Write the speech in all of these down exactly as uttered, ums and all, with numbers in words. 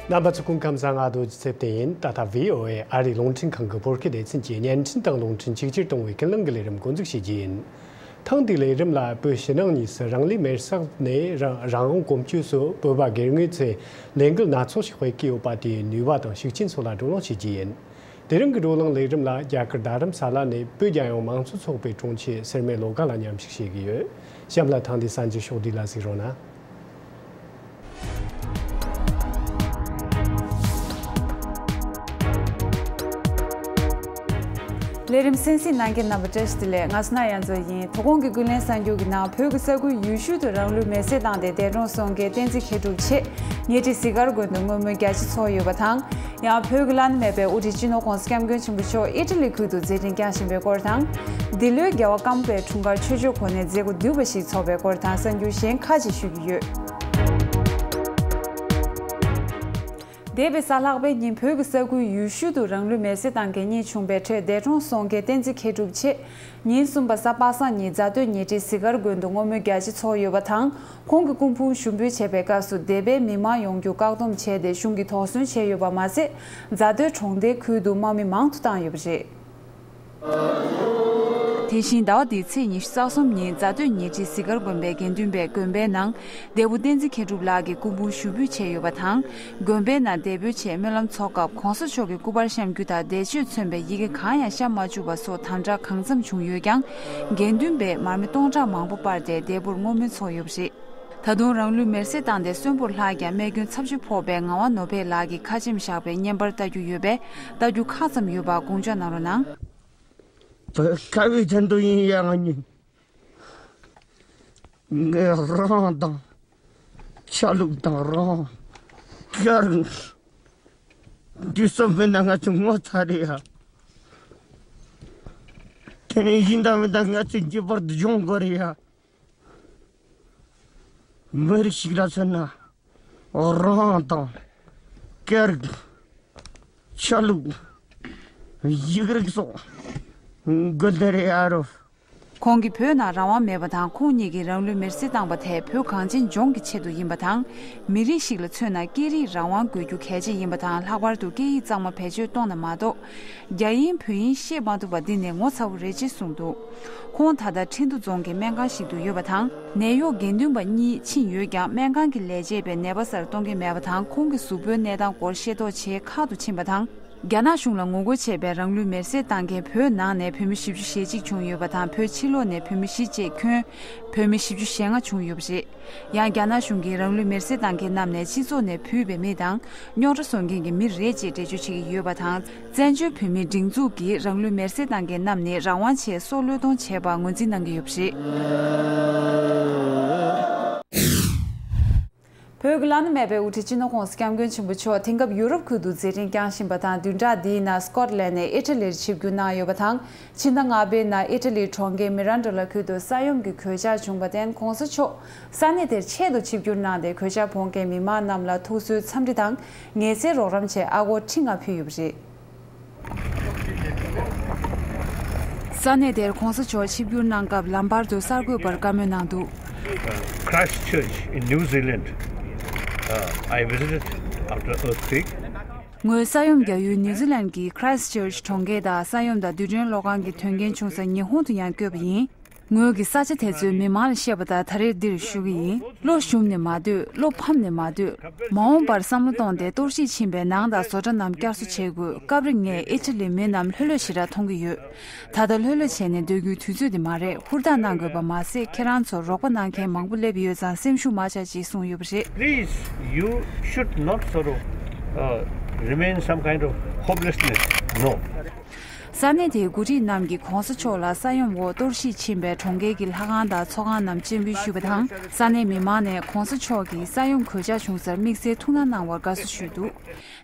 རྣམ་པ་ཚོ་སྐུ་ཁམས་བཟང་། ང་རྡོ་རྗེ་ཚེ་བརྟན་ཡིན། ད་ལྟ་བྷི་ཨོ་ཨེ་ཨ་རིའི་རླུང་འཕྲིན་ཁང་གི་བོད་སྐད་སྡེ་ཚན་གྱིས་བརྙན་འཕྲིན་དང་རླུང་འཕྲིན་ཆིག་ཁྱེར་གཏོང་བའི་ཀུན་གླེང་གི་ལས་རིམ་འགོ་འཛུགས་བྱེད་རྒྱུ་ཡིན། ཐེངས་འདིའི་ལས་རིམ་ལ་བོད་ཕྱི་ནང་གཉིས་སུ་རང་ལུས་མེར་བསྲེགས་ནས་རང་རང་དབང་གོམ་བགྲོད་སོགས་བོད་པ་སྒེར་ངོས་ཚོས་ལས་འགུལ་སྣ་ཚོགས་ཤིག་སྤེལ་གྱི་ཡོད་པ་དེའི་ནུས་པ་དང་ཤུགས་རྐྱེན་སོགས་ལ་བགྲོ་གླེང་བྱེད་རྒྱུ་ཡིན། དེ་རིང་གི་བགྲོ་གླེང་ལས་རིམ་ལ་རྒྱ་གར་རྡ་རམ་ས་ལ་ནས་བོད་རྒྱལ་ཡོངས་མང་གཙོ་ཚོགས་པའི་དྲུང་ཆེ་སེར་སྨད་བློ་དགའ་ལགས་མཉམ་ཞུགས་བྱེད་ཀྱི་ཡོད། གཤམ་ལ་ཐེངས་འདིའི་གསར་འགྱུར་ཕྱོགས་བསྡུས་ལ་གཟིགས་རོགས་གནང་། ལས་རིམ་གསན་གཟིགས་གནང་མཁན་རྣམ་པ་བཀྲ་ཤིས་བདེ་ལེགས། ང་སོ་ན་ཡ་མཚོ་ཡིན། དོ་དགོང་གི་ཀུན་གླེང་གསར་འགྱུར་གྱི་ནང་བོད་ཀྱི་ས་ཁུལ་ཡུལ་ཤུལ་དུ་རང་ལུས་མེར་སྲེག་བཏང་སྟེ་འདས་གྲོངས་སོང་མཁན་བསྟན་འཛིན་མཁས་གྲུབ་ཆེད་ཉེ་འཁྲིས་གཟིགས་སྒར་དགོན་དུ་བསྔོ་སྨོན་རྒྱ་ཆེ་ཚོགས་ཡོད་པ་དང་། ཡང་བོད་ཀྱི་བླ་ན་མེད་པའི་དབུ་ཁྲིད་སྤྱི་ནོར་༸གོང་ས་༸སྐྱབས་མགོན་ཆེན་པོ་མཆོག་ཨི་ཊ་ལི་ཁུལ་དུ་མཛད་འཕྲིན་བསྐྱངས་བཞིན་པའི་སྐོར་དང་། འདི་ལོའི་རྒྱལ་བ་ཀམ་པའི་འཁྲུངས་སྐར་ཆོས་ཕྱོགས་སྒོ་ནས་མཛད་སྒོ་བསྡུས་པ་ཞིག་ཚོགས་པའི་སྐོར་དང་། གསར་འགྱུར་གཞན་ཁག་ཅིག་ཞུ་གི་ཡོད། འདས་པའི་གཟའ་ལྷག་པའི་ཉིན་བོད་ཀྱི་ས་ཁུལ་ཡུལ་ཤུལ་དུ་རང་ལུས་མེར་སྲེག་བཏང་མཁན་གཉིས་བྱུང་པའི་ཁྲོད་འདས་གྲོངས་སོང་མཁན་བསྟན་འཛིན་མཁས་གྲུབ་ཆེད། ཉིན་གསུམ་པ་གཟའ་པ་སངས་ཉིན་རྫ་སྟོད་ཉེ་འཁྲིས་གཟིགས་སྒར་དགོན་དུ་བསྔོ་སྨོན་རྒྱ་ཆེ་ཚོགས་ཡོད་པ་དང་། ཁོང་གི་སྐུ་ཕུང་ཞུགས་འབུལ་བྱེད་པའི་སྐབས་སུ་སྡེ་པའི་མི་མང་ཡོངས་རྒྱུགས་བཀག་སྡོམ་བྱས་ཏེ་གཞུང་གིས་དོགས་ཟོན་བྱས་ཡོད་པ་མ་ཟད། རྫ་སྟོད་གྲོང་སྡེའི་ཁུལ་དུ་དམག་མི་མང་དུ་བཏང་ཡོད་པ་རེད། དེ་བཞིན་ཟླ་བ་འདིའི་ཚེས་ཉི་ཤུ་རྩ་གསུམ་ཉིན་རྫ་སྟོད་ཉེ་འཁྲིས་གཟིགས་སྒར་དགོན་པའི་དགེ་འདུན་པས་དགོན་པའི་ནང་འདས་པོ་བསྟན་འཛིན་མཁས་གྲུབ་ལགས་ཀྱི་སྐུ་ཕུང་ཞུགས་འབུལ་བྱས་ཡོད་པ་དང་། དགོན་པའི་ནང་འདས་པོའི་ཆེད་སྨོན་ལམ་འཚོགས་སྐབས་༸གོང་ས་མཆོག་གི་སྐུ་པར་བཤམས་རྒྱུ་དང་འདས་མཆོད་མཚོན་པའི་ཡི་གེ་གང་ཡང་བཤམས་མ་བཅུག་པ་སོགས་དམ་དྲག་གང་འཚམ་བྱུང་ཡོད་ཀྱང་། དགེ་འདུན་པས་མར་མེ་སྟོང་ཕྲག་མང་པོ་སྤར་ཏེ་འདས་པོར་བསྔོ་སྨོན་ཚོགས་ཡོད་པ་རེད། ད་དུང་རང་ལུས་མེར་སྲེག་བཏང་སྟེ་གསོན་པོར་ལྷག་ཀྱང་རྨས་སྐྱོན་ཚབས་ཆེ་ཕོག་པའི་ངག་དབང་ནོར་བྷེ་ལགས་ཀྱི་ཁ་ཆེམས་བཞག་པའི་བརྙན་པར་ལྟ་རྒྱུ་ཡོད་པས་ལྟ་རྒྱུ་ཁག་ཙམ་ཡོད་པ་དགོངས་འཇགས་གནང་རོགས་གནང་། བོད་དཀའ་བའི་དོན་དུ་ཡིན་ཡང་ཉིན། ངས་རང་དང་། ཆ་ལུགས་དང་རང་། ཀར། དུས་གསུམ་མེད་ན་ང་ཚོ་ངོ་ཚ་རེད་ཡ། དེ་ནས་ཡིན་དང་མིན་དང་ང་ཚོ་འགྱུར་བར་སྦྱོང་དགོས་རེད་ཡ། མི་རིགས་ཤིག་ལ་མཚོན་ན། རང་དབང་དང་། སྐད་རིགས། ཆ་ལུགས། ཡིག་རིགས་སོགས། དགོས་འདོད་རེད་ཨ་རོ། ཁོང་གིས་བོད་ནང་རང་དབང་མེད་པ་དང་། ཁོང་ཉིད་ཀྱིས་རང་ལུས་མེར་སྲེག་བཏང་པ་དེ་བོད་གངས་ཅན་ལྗོངས་ཀྱི་ཆེད་དུ་ཡིན་པ་དང་། མི་རིགས་ཤིག་ལ་མཚོན་ན་སྐད་རིགས་རང་དབང་དགོས་རྒྱུ་གལ་ཆེ་ཡིན་པ་དང་། ལྷག་པར་དུ་སྐད་ཡིག་གཙང་མ་བེད་སྤྱོད་གཏོང་ན་མ་གཏོགས། རྒྱ་ཡིན་བོད་ཡིན་ཤེས་མ་ཐུབ་པ་འདི་ནི་ངོ་ཚ་བོ་རེད་ཅེས་གསུངས་འདུག་ཁོང་ད་ལྟ་ཁྲིན་ཏུ་རྫོང་གི་སྨན་ཁང་ཞིག་ཏུ་ཡོད་པ་དང་། ནད་གཡོག་དགེ་འདུན་པ་གཉིས་ཕྱིན་ཡོད་ཀྱང་། སྨན་ཁང་གི་ལས་བྱེད་པས་ནད་པ་སར་གཏོང་གི་མེད་པ་དང་། ཁོང་གི་གཟུགས་པོའི་གནས་སྟངས་སྐོར་ཤེས་རྟོགས་ཆེད་ཁག་ཏུ་ཕྱིན་པ་དང་། རྒྱ་ནག་གཞུང་ལ་ངོ་རྒོལ་བྱས་པའི་རང་ལུས་མེར་སྲེག་བཏང་མཁན་བོད་ནང་ནས་བོད་མི་བཞི་བཅུ་ཞེ་གཅིག་བྱུང་ཡོད་པ་དང་། བོད་ཕྱི་ལོགས་ནས་བོད་མི་བཞི་བཅས་ཁྱོན་བོད་མི་བཞི་བཅུ་ཞེ་ལྔ་བྱུང་ཡོད་པ་རེད། ཡང་རྒྱ་ནག་གཞུང་གིས་རང་ལུས་མེར་སྲེག་བཏང་མཁན་རྣམས་ནས་སྤྱི་ཚོགས་ནས་བུད་པའི་མི་དང་། རྙོག་དྲ་བཟོ་མཁན་གྱི་མི་རེད་ཅེས་འགྲེལ་བརྗོད་བྱེད་ཀྱི་ཡོད་པ་དང་། བཙན་བྱོལ་བོད་མིའི་སྒྲིག་འཛུགས་ཀྱིས་རང་ལུས་མེར་སྲེག་བཏང་མཁན་རྣམས་ནི་རང་དབང་ཆེད་སྲོག་བློས་གཏོང་བྱས་པར་ངོས་འཛིན་གནང་གི་ཡོད་པ་རེད། བོད་ཀྱི་བླ་ན་མེད་པའི་དབུ་ཁྲིད་སྤྱི་ནོར་༸གོང་ས་༸སྐྱབས་མགོན་ཆེན་པོ་མཆོག་དེང་སྐབས་ཡུ་རོབ་ཁུལ་དུ་མཛད་འཕྲིན་བསྐྱངས་བཞིན་པ་དང་། བདུན་ཕྲག་འདིའི་ནང་སི་ཀོཊ་ལན་ནས་ཨི་ཊ་ལིར་ཆིབས་བསྒྱུར་གནང་ཡོད་པ་དང་། ཕྱི་ཟླ་ལྔ་པའི་ནང་ཨི་ཊ་ལིའི་གྲོང་ཁྱེར་མི་རན་ཌོ་ལ་ཁུལ་དུ་ས་ཡོམ་གྱི་གོད་ཆག་བྱུང་བར་བརྟེན། ༸གོང་ས་མཆོག་ས་གནས་དེར་ཆེད་དུ་ཆིབས་བསྒྱུར་གནང་སྟེ། གོད་ཆག་ཕོག་མཁན་མི་མང་རྣམས་ལ་ཐུགས་གསོའི་འཚམས་འདྲི་དང་ངལ་སེལ་རོགས་རམ་ཆེད་ཨ་སྒོར་ཁྲི་ལྔ་ཕུལ་ཡོད་པ་རེད། ས་གནས་དེར་༸གོང་ས་མཆོག་ཆིབས་བསྒྱུར་གནང་སྐབས་ལམ་བར་དུ་གསར་འགོད་པར་བཀའ་མོལ་གནང་འདུག Christchurch in New Zealand, uh, I visited after earthquake. ངོས་ས་ཡོམ་བརྒྱབ་ཡུལ་ནིའུ་ཛི་ལན་གྱི་Christchurch་གྲོང་ཁྱེར་དང་། ས་ཡོམ་དང་རྡུལ་ཕྲན་གློག་ཁང་གི་དོན་རྐྱེན་བྱུང་ས་ཉི་ཧོང་དུ་ཡང་བསྐྱོད་པ་ཡིན། ངོས་ཀྱིས་ས་ཆ་དེ་ཚོའི་མི་མང་ལ་བཤད་པ་ལྟར། ད་རེས་འདིར་བཞུགས་ཀྱི་ཡིན། བློ་ཞུམ་ནས་མ་སྡོད། བློ་ཕམ་ནས་མ་སྡོད། མ་འོངས་པར་བསམ་བློ་གཏོང་སྟེ། གཏོར་བཤིག་ཕྱིན་པའི་ནང་དང་བཟོ་གྲྭ་རྣམས་བསྐྱར་གསོ་བྱེད་དགོས། སྐབས་རེ་ངས་ཨི་ཊ་ལིའི་མི་རྣམས་ལྷོད་ལྷོད་ཞེ་དྲག་མཐོང་གི་ཡོད། ད་ལྟ་ལྷོད་ལྷོད་བྱས་ནས་སྡོད་རྒྱུའི་དུས་ཚོད་དེ་མ་རེད། ཧུར་ཐག་གནང་དགོས་པ་མ་ཟད། ཁྱེད་རང་ཚོར་རོགས་པ་གནང་མཁན་མང་པོ་སླེབས་ཡོད་ཙང་། སེམས་ཤུགས་མ་ཆག་ཅེས་གསུངས་ཡོད་པ་རེད། Please, you should not sort of, uh, remain some kind of hopelessness. No. ས་གནས་དེའི་འགོ་ཁྲིད་རྣམས་ཀྱིས་༸གོང་ས་མཆོག་ལ་ས་ཡོམ་འོག་གཏོར་བཤིག་ཕྱིན་པའི་གྲོང་ཁྱེར་གྱི་ལྷ་ཁང་དང་ཚོགས་ཁང་རྣམས་སྤྱན་འབུལ་ཞུས་པ་དང་། ས་གནས་མི་མང་ནས་༸གོང་ས་མཆོག་གིས་ས་ཡོམ་གོད་ཆག་བྱུང་སར་དམིགས་བསལ་ཐུགས་སྣང་གནང་བར་དགའ་བསུ་ཞུས་འདུག་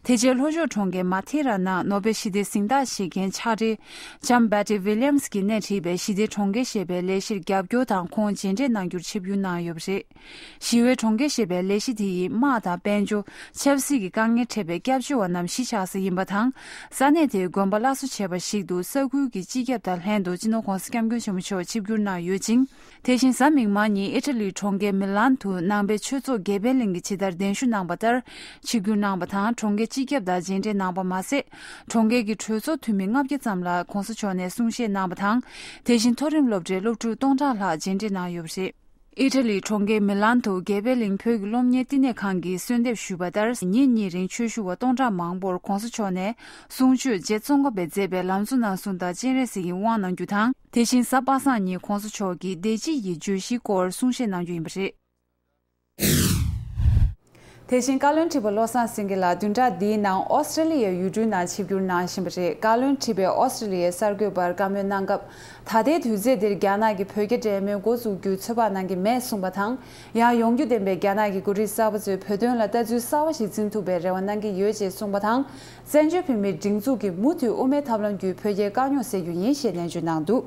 དེ་རྗེས་ལྷོ་ཕྱོགས་གྲོང་ཁྱེར་མ་ཐེ་ར་ནང་ནོ་བེལ་ཞི་བདེའི་གཟེངས་རྟགས་བཞེས་མཁན་ཕྱག་སྦྲེལ་ལྕམ་Betty Williams་གྱིས་སྣེ་ཁྲིད་པའི་ཞི་བདེའི་གྲོང་ཁྱེར་ཞེས་པའི་ལས་གཞིར་རྒྱབ་སྐྱོར་དང་ཁོང་མཇལ་འཕྲད་གནང་རྒྱུར་ཆིབས་བསྒྱུར་གནང་ཡོད་པ་རེད། ཞི་བའི་གྲོང་ཁྱེར་ཞེས་པའི་ལས་གཞི་དེ་ཡིས་དམག་དང་དཔལ་འབྱོར། ཆབ་སྲིད་ཀྱི་དཀའ་ངལ་འཕྲད་པའི་སྐྱབས་བཅོལ་བ་རྣམས་གཞིས་ཆགས་ས་ཡིན་པ་དང་། ས་གནས་དེའི་དགོན་པ་སླར་གསོ་བྱས་པ་ཞིག་ཞིག་ཏུ་ས་ཁུལ་གྱི་སྤྱི་ཁྱབ་དང་ལྷན་དུ་སྤྱི་ནོར་༸གོང་ས་༸སྐྱབས་མགོན་ཆེན་པོ་མཆོག་ཆིབས་བསྒྱུར་གནང་ཡོད་ཅིང་། དེ་བཞིན་གཟའ་མིག་དམར་ཉིན་ཨི་ཊ་ལིའི་གྲོང་ཁྱེར་མི་ལན་དུ་ནང་པའི་ཆོས་ཚོགས་དགེ་འཕེལ་གླིང་གི་ཇི་ལྟར་གདན་ཞུ་གནང་བ་ལྟར་ཆིབས་བསྒྱུར་གནང་བ་དང་། གྲོང་ཁྱེར་སྤྱི་ཁྱབ་དང་མཇལ་འཕྲད་གནང་པ་མ་ཟད། གྲོང་ཁྱེར་གྱི་གྲོས་ཚོགས་འཐུས་མི་ལྔ་བརྒྱ་ཙམ་ལ་༸གོང་ས་མཆོག་ནས་གསུང་བཤད་གནང་བ་དང་། དེ་བཞིན་མཐོ་རིམ་སློབ་གྲྭའི་སློབ་ཕྲུག་སྟོང་ཕྲག་ལྷག་མཇལ་འཕྲད་གནང་ཡོད་པ་རེད། ཨི་ཊ་ལིའི་གྲོང་ཁྱེར་མི་ལན་དུ་དགེ་འཕེལ་གླིང་བོད་ཀྱི་སློབ་གཉེར་བསྟི་གནས་ཁང་གིས་གསོལ་འདེབས་ཞུས་པ་ལྟར། ཉིན་གཉིས་རིང་ཆོས་ཞུ་བ་སྟོང་ཕྲག་མང་པོར་༸གོང་ས་མཆོག་ནས་གསུང་ཆོས་རྗེ་ཙོང་ཁ་པས་མཛད་པའི་ལམ་གཙོ་གནང་གསུང་དང་སྤྱན་རས་གཟིགས་ཀྱི་དབང་གནང་རྒྱུ་དང་། དེ་བཞིན་གཟའ་པ་སངས་ཉིན་༸གོང་ས་མཆོག་གིས་བདེ་སྐྱིད་ཀྱི་བརྗོད་གཞིའི་སྐོར་གསུང་བཤད་གནང་རྒྱུ་ཡིན་པ་རེད། དེ་བཞིན་བཀའ་བློན་ཁྲི་པ་བློ་བཟང་སེང་གེ་ལགས་བདུན་ཕྲག་འདིའི་ནང་ཨོ་སི་ཀྲེ་ལི་ཡའི་ཡུལ་གྲུའི་ནང་ཆིབས་བསྒྱུར་གནང་བཞིན་པ་རེད། བཀའ་བློན་ཁྲི་པས་ཨོ་སི་ཀྲེ་ལི་ཡའི་གསར་འགོད་པར་བཀའ་མོལ་གནང་སྐབས། ད་ལྟའི་དུས་ཚོད་འདིར་རྒྱ་ནག་གིས་བོད་རྒྱ་འབྲེལ་མོལ་འགོ་འཛུགས་རྒྱུའི་ཚོད་དཔག་གནང་གི་མེད་གསུངས་པ་དང་། ཡང་ཡོང་རྒྱུ་ལྡན་པའི་རྒྱ་ནག་གི་འགོ་ཁྲིད་གསར་པ་ཚོས་བོད་དོན་ལ་ལྟ་ཚུལ་གསར་བ་ཞིག་འཛིན་ཐུབ་པའི་རེ་བ་གནང་གི་ཡོད་ཅེས་གསུངས་པ་དང་། བཙན་བྱོལ་བོད་མིའི་སྒྲིག་འཛུགས་ཀྱིས་མུ་མཐུད་དབུ་མའི་ཐབས་ལམ་བརྒྱུད་བོད་རྒྱའི་དཀའ་རྙོག་སེལ་རྒྱུ་ཡིན་ཞེས་ནན་བརྗོད་གནང་འདུག་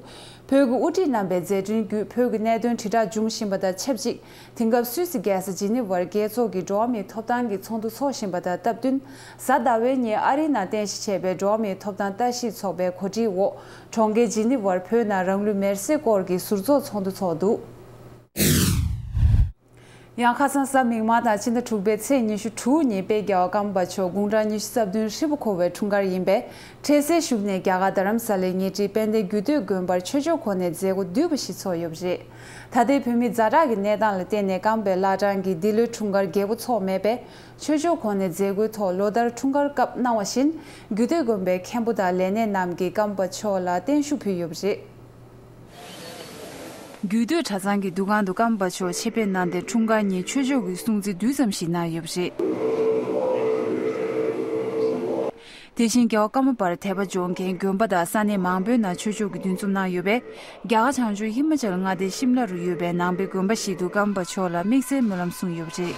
བོད་ཀྱི་དབུ་ཁྲིད་རྣམ་པའི་མཛད་འཕྲིན་བརྒྱུད་བོད་ཀྱི་གནད་དོན་དྲིལ་བསྒྲགས་འབྱུང་བཞིན་པ་དང་ཆབས་ཅིག་དེང་སྐབས་སུད་སི་རྒྱལ་ས་ཇི་ནི་ཝར་རྒྱལ་ཚོགས་ཀྱི་འགྲོ་བ་མིའི་ཐོབ་ཐང་གི་ཚོགས་འདུ་འཚོགས་བཞིན་པ་དང་སྟབས་བསྟུན། གཟའ་ཟླ་བའི་ཉིན་ཨ་རིའི་ནང་རྟེན་གཞི་བྱས་པའི་འགྲོ་བ་མིའི་ཐོབ་ཐང་ལྟ་ཞིབ་ཚོགས་པའི་གོ་སྒྲིག་འོག་གྲོང་ཁྱེར་ཇི་ནི་ཝར་བོད་ནང་རང་ལུས་མེར་སྲེག་སྐོར་གྱི་ཟུར་ཚོགས་ཚོགས་འདུ་འཚོགས་འདུག་ཡང་ཁ་སང་གཟའ་མིག་དམར་དང་ཕྱི་ཟླ་དྲུག་པའི་ཚེས་ཉི་ཤུ་དྲུག་ཉིན་དཔལ་རྒྱལ་བ་ཀརྨ་པ་མཆོག་དགུང་གྲངས་ཉི་ཤུ་རྩ་བདུན་ཧྲིལ་པོ་འཁོར་བའི་འཁྲུངས་སྐར་ཡིན་པས། འཕྲལ་སེལ་བཞུགས་གནས་རྒྱ་གར་རྡ་རམ་ས་ལའི་ཉེ་འཁྲིས་དཔལ་ལྡན་རྒྱུད་སྟོད་དགོན་པར་ཆོས་ཕྱོགས་གོ་གནས་མཛད་སྒོ་བསྡུས་པ་ཞིག་ཚོགས་ཡོད་པ་རེད། ད་ལྟའི་བོད་མི་ཛ་དྲག་གི་གནས་སྟངས་ལ་བརྟེན་ནས་ཀརྨ་པའི་བླ་བྲང་གིས་འདི་ལོའི་འཁྲུངས་སྐར་རྒྱས་པོ་འཚོགས་མེད་པས། ཆོས་ཕྱོགས་གོ་གནས་མཛད་སྒོའི་ཐོག་ལོ་ལྟར་འཁྲུངས་སྐར་སྐབས་གནང་བ་བཞིན། རྒྱུད་སྟོད་དགོན་པའི་མཁན་པོ་དང་ལས་སྣེ་རྣམས་ཀྱིས་ཀརྨ་པ་མཆོག་ལ་བརྟན་བཞུགས་ཕུལ་ཡོད་པ་རེད། རྒྱུད་སྟོད་གྲྭ་ཚང་གི་འདུ་ཁང་དུ་ཀརྨ་པ་མཆོག་ཆེད་ཕེབས་གནང་སྟེ་འཁྲུངས་སྐར་ཉིན་ཆོས་ཕྱོགས་ཀྱི་སྲུང་བརྩི་དུས་ཙམ་ཞིག་གནང་ཡོད་པ་རེད། དེ་བཞིན་རྒྱལ་བ་ཀརྨ་པར་དད་པ་འཇོག་མཁན་དགོན་པ་དང་ས་གནས་མང་པོའི་ནང་ཆོས་ཕྱོགས་ཀྱི་འདུ་འཛོམས་གནང་ཡོད་པས། རྒྱ་གར་བྱང་ཕྱོགས་ཧི་མ་ཅལ་མངའ་སྡེ་ཤིམ་ལ་རུ་ཡོད་པའི་ནང་པའི་དགོན་པ་ཞིག་ཏུ་ཀརྨ་པ་མཆོག་ལ་དམིགས་བསལ་སྨོན་ལམ་གསུངས་ཡོད་པ་རེད།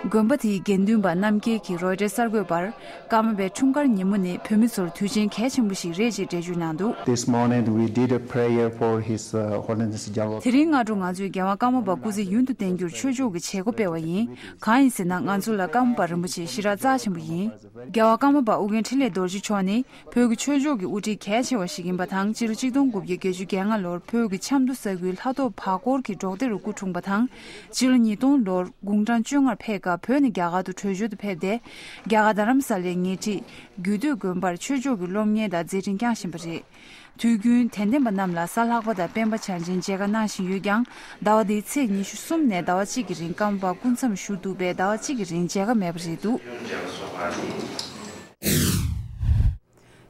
དགོན་པ་དེའི་དགེ་འདུན་པ་རྣམ་རྒྱལ་གྱིས་རོའི་ཊར་གསར་འགོད་པར། ཀརྨ་པའི་འཁྲུངས་སྐར་ཉིན་མོ་ནི་བོད་མི་ཚོར་དུས་ཆེན་གལ་ཆེན་པོ་ཞིག་རེད་ཅེས་འགྲེལ་བརྗོད་གནང་འདུག This morning we did a prayer for His uh, Holiness General. དེ་རིང་སྔ་དྲོ་ང་ཚོས་རྒྱལ་བ་ཀརྨ་པ་སྐུ་ཚེ་ཡུན་དུ་བརྟན་རྒྱུར་ཆོས་ཕྱོགས་ཀྱི་བྱེད་སྒོ་སྤེལ་བ་ཡིན། གང་ཡིན་ཟེར་ན། ང་ཚོ་ལ་ཀརྨ་པ་རིན་པོ་ཆེ་ཞེ་དྲག་རྩ་ཆེན་པོ་ཡིན། རྒྱལ་བ་ཀརྨ་པ་ཨོ་རྒྱན་འཕྲིན་ལས་རྡོ་རྗེ་མཆོག་ནི་བོད་ཀྱི་ཆོས་ཕྱོགས་ཀྱི་དབུ་ཁྲིད་གལ་ཆེ་བ་ཞིག་ཡིན་པ་དང་། སྤྱི་ལོ་གཅིག་སྟོང་དགུ་བརྒྱ་བརྒྱད་ཅུ་གྱ་ལྔ་ལོར་བོད་ཀྱི་ཆབ་མདོ་ས་ཁུལ་ལྷ་ཐོག་བར་སྐོར་གྱི་འབྲོག་སྡེ་རུ་སྐུ་འཁྲུངས་པ་དང་། སྤྱི་ལོ་ཉིས་སྟོང་ལོར་དགུང་གྲངས་བཅོ་ལྔར་ཕེབས་སྐབས་བོད་ནས་རྒྱ་གར་དུ་བྲོས་བྱོལ་དུ་ཕེབས་ཏེ། རྒྱ་གར་རྡ་རམ་ས་ལའི་ཉེ་འཁྲིས་རྒྱུད་སྟོད་དགོན་པར་ཆོས་ཕྱོགས་ཀྱི་སློབ་གཉེར་དང་མཛད་འཕྲིན་བསྐྱངས་བཞིན་པ་རེད། དུས་རྒྱུན་དད་ལྡན་པ་རྣམས་ལ་གཟའ་ལྷག་པ་དང་སྤེན་པ་བྱ་བྲན་མཇལ་ཁ་གནང་བཞིན་ཡོད་ཀྱང་། ཟླ་བ་འདིའི་ཚེས་ཉི་ཤུ་གསུམ་ནས་ཟླ་བ་གཅིག་གི་རིང་ཀརྨ་པ་སྐུ་མཚམས་བཞུགས་འདུག་པས། ཟླ་བ་གཅིག་གི་རིང་མཇལ་ཁ་མེད་པ་རེད་འདུག་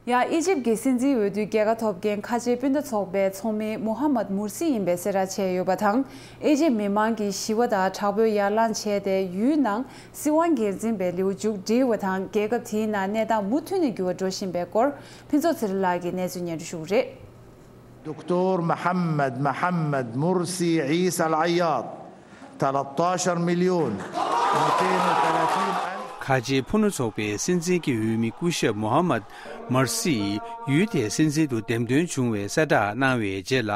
ཡང་ཨི་ཇིབ་ཀྱི་སྲིད་འཛིན་འོས་བསྡུའི་རྒྱལ་ཁ་ཐོབ་མཁན་ཁ་ཆེའི་སྤུན་ཟླ་ཚོགས་པའི་ཚོགས་མི་མུ་ཧམ་མད་མུར་སི་ཡིན་པའི་གསལ་བསྒྲགས་བྱས་ཡོད་པ་དང་། ཨི་ཇིབ་མི་མང་གིས་ཞི་བ་དང་དྲག་པོའི་ཡར་ལངས་བྱས་ཏེ། ཡུལ་ནང་སྲིད་དབང་སྒེར་འཛིན་པའི་ལེའུ་མཇུག་བསྒྲིལ་བ་དང་། རྒྱལ་ཁབ་དེའི་ནང་གནས་སྟངས་མུ་མཐུད་ནས་འགྱུར་བ་འགྲོ་བཞིན་པའི་སྐོར། ཕུན་ཚོགས་ཚེ་རིང་ལགས་ཀྱིས་གནས་ཚུལ་སྙན་སྒྲོན་ཞུ་གི་རེད། دكتور محمد محمد مرسي عيسى العياط، ثلاثة عشر مليون مئتين وثلاثين ألف. ཁ་ཆེའི་ཕུ་ནུ་ཚོགས་པའི་སྲིད་འཛིན་གྱི་འོས་མི་སྐུ་ཞབས་མོ་ཧམ་མད་མར་སི་ཡུལ་དེའི་སྲིད་འཛིན་དུ་འདེམས་ཐོན་བྱུང་བའི་གསལ་བསྒྲགས་གནང་བའི་རྗེས་ལ།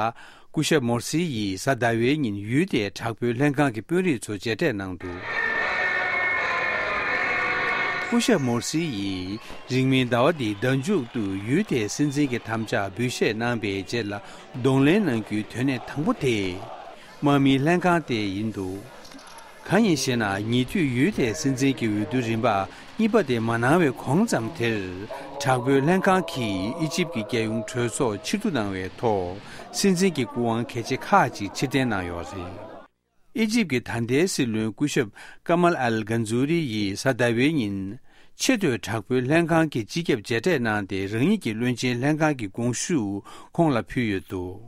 སྐུ་ཞབས་མོར་སི་ཡིས་གཟའ་ཟླ་བའི་ཉིན་ཡུལ་དེའི་དྲག་པོའི་ལྷན་ཁང་གི་དཔོན་རིགས་ཚོ་མཇལ་འཕྲད་གནང་འདུག་སྐུ་ཞབས་མོར་སི་ཡིས་རིང་མིན་ཟླ་བ་འདིའི་ཟླ་མཇུག་ཏུ་ཡུལ་དེའི་སྲིད་འཛིན་གྱི་དམ་བཅའ་འབུལ་བཞེས་གནང་པའི་རྗེས་ལ་གདོང་ལེན་གནང་རྒྱུའི་དོན་གནད་དང་པོ་དེ། དམག་མིའི་ལྷན་ཁང་དེ་ཡིན་འདུག་གང་ཡིན་ཞེ་ན། ཉེ་དུས་ཡུལ་དེའི་སྲིད་འཛིན་གྱི་འོས་བསྡུ་རིམ་པ་གཉིས་པ་དེ་མ་གནང་བའི་གོང་ཙམ་དེར། དྲག་པོའི་ལྷན་ཁང་གིས་ཨི་ཇིབ་ཀྱི་རྒྱལ་ཡོངས་གྲོས་ཚོགས་ཕྱིར་བསྡུ་གནང་བའི་ཐོག་སྲིད་འཛིན་གྱི་སྐུ་དབང་གལ་ཆེ་ཁག་ཅིག་ཕྱིར་འཐེན་གནང་ཡོད་རེད། ཨི་ཇིབ་ཀྱི་ད་ལྟའི་སྲིད་བློན་སྐུ་ཞབས་ཀ་མལ་ཨལ་གན་ཛུ་རི་ཡིས་གཟའ་ཟླ་བའི་ཉིན། ཆེས་མཐོའི་དྲག་པོའི་ལྷན་ཁང་གི་སྤྱི་ཁྱབ་མཇལ་འཕྲད་གནང་སྟེ། རང་ཉིད་ཀྱི་བློན་ཆེན་ལྷན་ཁང་གི་དགོངས་ཞུ་ཁོང་ལ་ཕུལ་ཡོད་འདུག་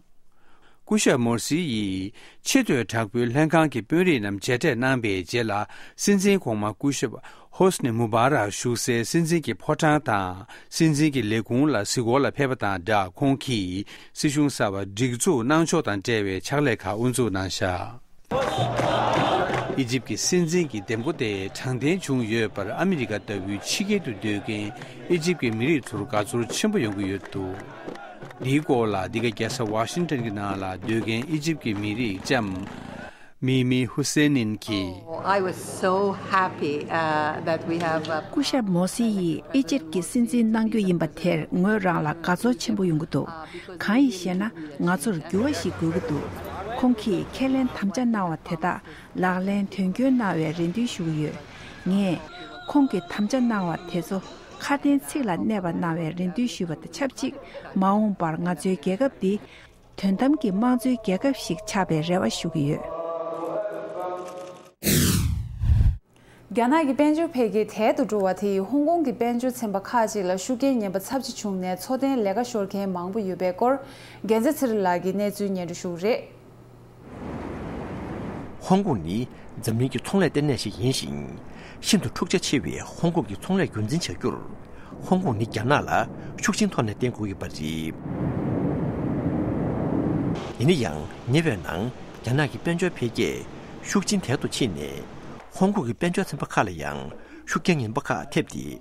སྐུ་ཞབས་མོར་སི་ཡིས་ཆེས་མཐོའི་དྲག་པོའི་ལྷན་ཁང་གི་དཔོན་རིགས་རྣམས་མཇལ་འཕྲད་གནང་པའི་རྗེས་ལ། སྲིད་འཛིན་གོང་མ་སྐུ་ཞབས་ཧོ་སི་ནི་མུ་བྷ་རག་བཞུགས་སའི་སྲིད་འཛིན་གྱི་ཕོ་བྲང་དང་། སྲིད་འཛིན་གྱི་ལས་ཁུངས་ལ་གཟིགས་སྐོར་ལ་ཕེབས་པ་དང་སྦྲགས། ཁོང་གིས་སྲིད་གཞུང་གསར་པ་སྒྲིག་འཛུགས་གནང་ཕྱོགས་དང་འབྲེལ་བའི་ཕྱག་ལས་ཁག་དབུ་འཛུགས་གནང་བཞག་ཨི་ཇིབ་ཀྱི་སྲིད་འཛིན་གྱི་འདེམས་བསྐོ་དེ་དྲང་བདེན་བྱུང་ཡོད་པར་ཨ་མི་རི་ཀ་ལྟ་བུའི་ཕྱི་རྒྱལ་དུ་སྡོད་མཁན་ཨི་ཇིབ་ཀྱི་མི་རིགས་ཚོར་དགའ་ཚོར་ཆེན་པོ་ཡོང་གི་ཡོད་འདུག་འདིའི་སྐོར་ལ་འདི་ག་རྒྱལ་ས་ཝ་ཤིང་ཊོན་གྱི་ནང་ལ་སྡོད་མཁན་ཨི་ཇིབ་ཀྱི་མི་རིགས་ལྕམ་ མི་མི་ཧུ་སེ་ནིན་གྱིས། Oh, I was so happy, uh, that we have, uh, སྐུ་ཞབས་མོ་སི་ཡིས་ཨི་ཇིབ་ཀྱི་སྲིད་འཛིན་གནང་རྒྱུ་ཡིན་པ་དེར་ངོས་རང་ལ་དགའ་ཚོར་ཆེན་པོ་ཡོང་གི་འདུག་གང་ཡིན་ཞེ་ན། ང་ཚོར་འགྱུར་བ་ཞིག་དགོས་ཀྱི་འདུག་ཁོང་གིས་ཁས་ལེན་དམ་བཅའ་གནང་བ་དེ་དག་ལག་ལེན་དོན་འཁྱོལ་གནང་བའི་རེ་འདུན་ཞུ་གི་ཡོད། ངས་ཁོང་གིས་དམ་བཅའ་གནང་བ་དེ་ཚོ་ཁ་དན་ཚིག་ལ་གནས་པ་གནང་བའི་རེ་འདུན་ཞུས་པ་དང་ཆབས་ཅིག་མ་འོངས་པར་ང་ཚོའི་རྒྱལ་ཁབ་འདི་དོན་དམ་གྱི་དམངས་གཙོའི་རྒྱལ་ཁབ་ཞིག་ཆགས་པའི་རེ་བ་ཞུ་གི་ཡོད། རྒྱ་ནག་གི་དཔལ་འབྱོར་འཕེལ་རྒྱས་དལ་དུ་འགྲོ་བ་དེ་ཡིས་ཧོང་ཀོང་གི་དཔལ་འབྱོར་ཚན་པ་ཁག་ཅིག་ལ་ཤུགས་རྐྱེན་ངན་པ་ཚབས་ཆེ་བྱུང་ནས་འཚོ་རྟེན་ལས་ཀ་ཤོར་མཁན་མང་པོ་ཡོད་པའི་སྐོར། རྒྱལ་མཚན་ཚེ་རིང་ལགས་ཀྱིས་གནས་ཚུལ་སྙན་སྒྲོན་ཞུ་གི་རེད། ཧོང་ཀོང་ནི་འཛམ་གླིང་གི་ཚོང་ལས་ལྟེ་གནས་ཤིག་ཡིན་ཞིང་། ཤིན་ཏུ་འཁྲུག་ཆ་ཆེ་བའི་ཧོང་ཀོང་གི་ཚོང་ལས་རྒྱུན་འཛིན་བྱ་རྒྱུར། ཧོང་ཀོང་ནི་རྒྱ་ནག་ལ་ཤུགས་ཆེན་ཐོག་ནས་བརྟེན་དགོས་ཡོད་པ་རེད། ཡིན་ན་ཡང་ཉེ་བའི་ནང་རྒྱ་ནག་གི་དཔལ་འབྱོར་འཕེལ་རྒྱས་ཤུགས་ཆེན་དལ་དུ་ཕྱིན་ནས། ཧོང་ཀོང་གི་དཔལ་འབྱོར་ཚན་པ་ཁག་ལ་ཡང་ཤུགས་རྐྱེན་ངན་པ་ཁག་ཐེབས་ཏེ།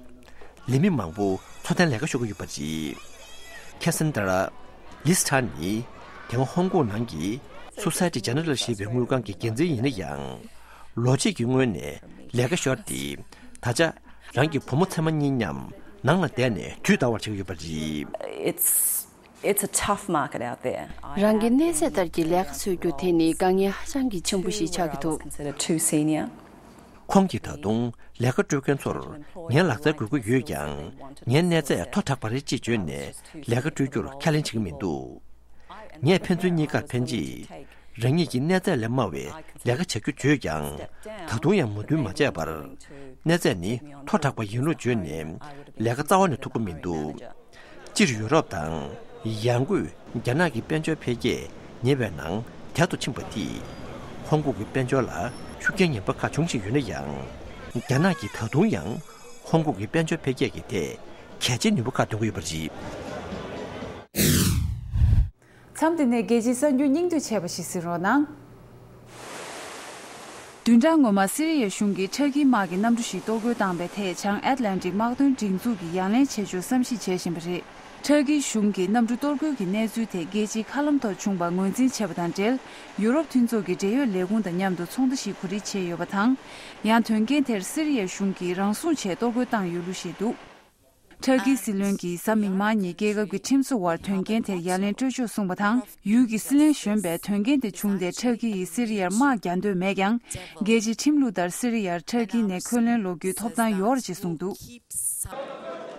ལས་མི་མང་པོ་འཚོ་རྟེན་ལས་ཀ་ཤོར་གྱི་ཡོད་པ་རེད། ཁེ་སན་དྲ་ལི་སི་ཐ་ནི་དེ་སྔ་ཧོང་ཀོང་ནང་གི་སོ་སའི་ཊི་ཇེ་ནེ་རལ་ཞེས་པའི་དངུལ་ཁང་གི་འགན་འཛིན་ཡིན་ན་ཡང་། ལོ་གཅིག་གི་སྔོན་ནས་ལས་ཀ་ཤོར་ཏེ། ད་ཆ་རང་གི་བུ་མོ་མཚེ་མ་གཉིས་མཉམ་ནང་ལ་བསྡད་ནས་དུས་འདའ་བར་བྱེད་ཀྱི་ཡོད་པ་རེད། It's it's a tough market out there. རང་གི་གནས་ཚད་ལྟར་གྱི་ལས་ཀ་འཚོལ་རྒྱུ་དེ་ནི་དཀའ་ངལ་ཧ་ཅང་གི་ཆེན་པོ་ཞིག་ཆགས་ཀྱི་འདུག Considered too senior. ཁོང་གིས་ད་དུང་ལས་ཀ་སྤྲོད་མཁན་ཚོར་ངའི་ལག་རྩལ་དགོས་ཀྱི་ཡོད་ཀྱང་། ངའི་གནས་ཚད་མཐོ་དྲགས་པ་རེད་ཅེས་བརྗོད་ནས་ལས་ཀ་སྤྲོད་རྒྱུར་ཁས་ལེན་བྱེད་ཀྱི་མི་འདུག་ངས་ཕན་ཚུན་གཉིས་ཀར་ཕན་ཆེད་རང་ཉིད་ཀྱི་གནས་ཚད་ལས་དམའ་བའི་ལས་ཀ་བྱ་རྒྱུ་བརྗོད་ཀྱང་། ད་དུང་ཡང་མོས་མཐུན་མ་བྱས་པར། གནས་ཚད་ནི་མཐོ་དྲགས་པ་ཡིན་ལུགས་བརྗོད་ནས་ལས་ཀ་རྩ་བ་ནས་ཐོབ་ཀྱི་མི་འདུག་སྤྱིར་ཡུ་རོབ་དང་ཡང་སྒོས་རྒྱ་ནག་གི་དཔལ་འབྱོར་འཕེལ་རྒྱས་ཉེ་བའི་ནང་དལ་དུ་ཕྱིན་པ་དེས། ཧོང་ཀོང་གི་དཔལ་འབྱོར་ལ་ཤུགས་རྐྱེན་ངན་པ་ཁག་འབྱུང་བཞིན་ཡོད་ན་ཡང་། རྒྱ་ནག་གིས་ད་དུང་ཡང་ཧོང་ཀོང་གི་དཔལ་འབྱོར་འཕེལ་རྒྱས་ཀྱི་ཐད་གལ་ཆེའི་ནུས་པ་ཁག་འདོན་གྱི་ཡོད་པ་རེད། མཚམས་འདི་ནས་རྒྱལ་སྤྱིའི་གསར་འགྱུར་སྙིང་བསྡུས་བྱས་པ་ཞིག་གཟིགས་རོགས་གནང་། བདུན་ཕྲག་སྔོན་མ་སི་རི་ཡའི་གཞུང་གིས་ཁྲག་གིས་དམག་གི་གནམ་གྲུ་ཞིག་གཏོར་རྒོལ་བཏང་བའི་ཐད་བྱང་ཨེཊ་ལན་ཊིག་དམག་དོན་སྒྲིག་འཛུགས་ཀྱིས་ཡ་ལན་བྱེད་ཕྱོགས་བསམ་གཞིག་བྱེད་བཞིན་པ་རེད། ཁྲག་གིའི་གཞུང་གིས་གནམ་གྲུ་གཏོར་རྒོལ་གྱི་གནས་ཚུལ་དེ་རྒྱལ་སྤྱིའི་མཁའ་ལམ་ཐོག་བྱུང་བར་ངོས་འཛིན་བྱས་པ་དང་འབྲེལ། ཡུ་རོབ་མཐུན་ཚོགས་ཀྱི་འབྲེལ་ཡོད་ལས་ཁུངས་དང་མཉམ་དུ་ཚོགས་འདུ་ཞིག་གོ་སྒྲིག་བྱས་ཡོད་པ་དང་། ཡང་དོན་རྐྱེན་དེར་སི་རི་ཡའི་གཞུང་གིས་རང་སྲུང་ཆེད་གཏོར་རྒོལ་བཏང་ཡོད་ལུགས་བཤད་འདུག་ཁྲག་གིའི་སྲིད་བློན་གྱིས་གཟའ་མིག་དམར་ཉིན་རྒྱལ་ཁབ་ཀྱི་ཁྲིམས་བཟོ་བར་དོན་རྐྱེན་དེར་ཡ་ལན་སྤྲོད་ཆོག་གསུངས་པ་དང་། ཡུལ་གྱི་སྲིད་བློན་གཞོན་པས་དོན་རྐྱེན་དེ་བྱུང་སྟེ་ཁྲག་གི་ཡིས་སི་རི་ཡར་དམག་རྒྱག་འདོད་མེད་ཀྱང་། རྒྱལ་སྤྱིའི་ཁྲིམས་ལུགས་ལྟར་སི་རི་ཡར་ཁྲག་གི་ནས་འཁོན་ལན་སློག་རྒྱུའི་ཐོབ་ཐང་ཡོད་ཅེས་གསུངས་འདུག་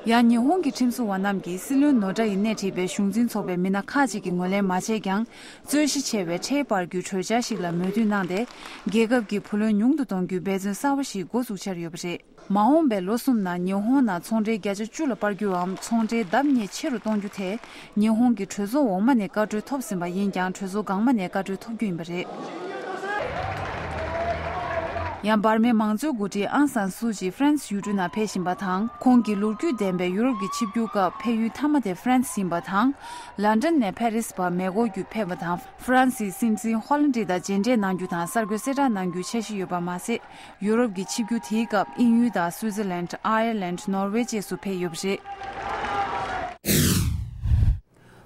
ཡང་ཉི་ཧོང་གི་ཁྲིམས་བཟོ་བ་རྣམས་ཀྱིས་སྲིད་བློན་ནོ་ཌ་ཡིས་སྣེ་ཁྲིད་པའི་གཞུང་འཛིན་ཚོགས་པའི་མི་སྣ་ཁག་ཅིག་གིས་ངོས་ལེན་མ་བྱས་ཀྱང་། རྩོད་གཞི་ཆེ་བའི་ཁྲལ་སྤར་རྒྱུའི་གྲོས་འཆར་ཞིག་ལ་མོས་མཐུན་གནང་སྟེ། རྒྱལ་ཁབ་ཀྱི་བུ་ལོན་ཉུང་དུ་གཏོང་རྒྱུའི་འབད་བརྩོན་གསར་བ་ཞིག་འགོ་འཛུགས་འཆར་ཡོད་པ་རེད། མ་འོངས་པའི་ལོ་གསུམ་ནང་ཉི་ཧོང་ནང་ཚོང་ཁྲལ་བརྒྱ་ཆ་བཅུ་ལ་སྤར་རྒྱུའམ་ཚོང་ཁྲལ་ལྡབ་གཉིས་ཆེ་རུ་གཏོང་རྒྱུ་དེ་ཉི་ཧོང་གི་གྲོས་ཚོགས་འོག་མ་ནས་བཀའ་འཁྲོལ་ཐོབ་ཟིན་པ་ཡིན་ཀྱང་གྲོས་ཚོགས་འགག་མ་ནས་བཀའ་འཁྲོལ་ཐོབ་རྒྱུ་ཡིན་པ་རེད། ཡང་འབར་མའི་མང་གཙོའི་འགོ་ཁྲིད་ཨང་སན་སུའུ་ཅི་ཧྥ་རན་སི་ཡུལ་གྲུ་ནང་ཕེབས་བཞིན་པ་དང་། ཁོང་གིས་ལོ་རྒྱུས་ལྡན་པའི་ཡུ་རོབ་ཀྱི་ཆིབས་བསྒྱུར་སྐབས་ཕེབས་ཡུལ་མཐའ་མ་དེ་ཧྥ་རན་སི་ཡིན་པ་དང་། ལན་ཀྲན་ནས་ཕ་རི་སི་བར་མེ་འཁོར་བརྒྱུད་ཕེབས་པ་དང་། ཧྥ་རན་སིའི་སྲིད་འཛིན་ཧོ་ལན་ཌི་དང་མཇལ་འཕྲད་གནང་རྒྱུ་དང་གསར་འགོད་གསལ་བསྒྲགས་གནང་རྒྱུའི་འཆར་གཞི་ཡོད་པ་མ་ཟད། ཡུ་རོབ་ཀྱི་ཆིབས་བསྒྱུར་དེའི་སྐབས་དབྱིན་ཡུལ་དང་སུའུ་ཙེར་ལན། ཨའེ་ཡར་ལན། ནོར་ཝེ་བཅས་སུ་ཕེབས་ཡོད་པ་རེད།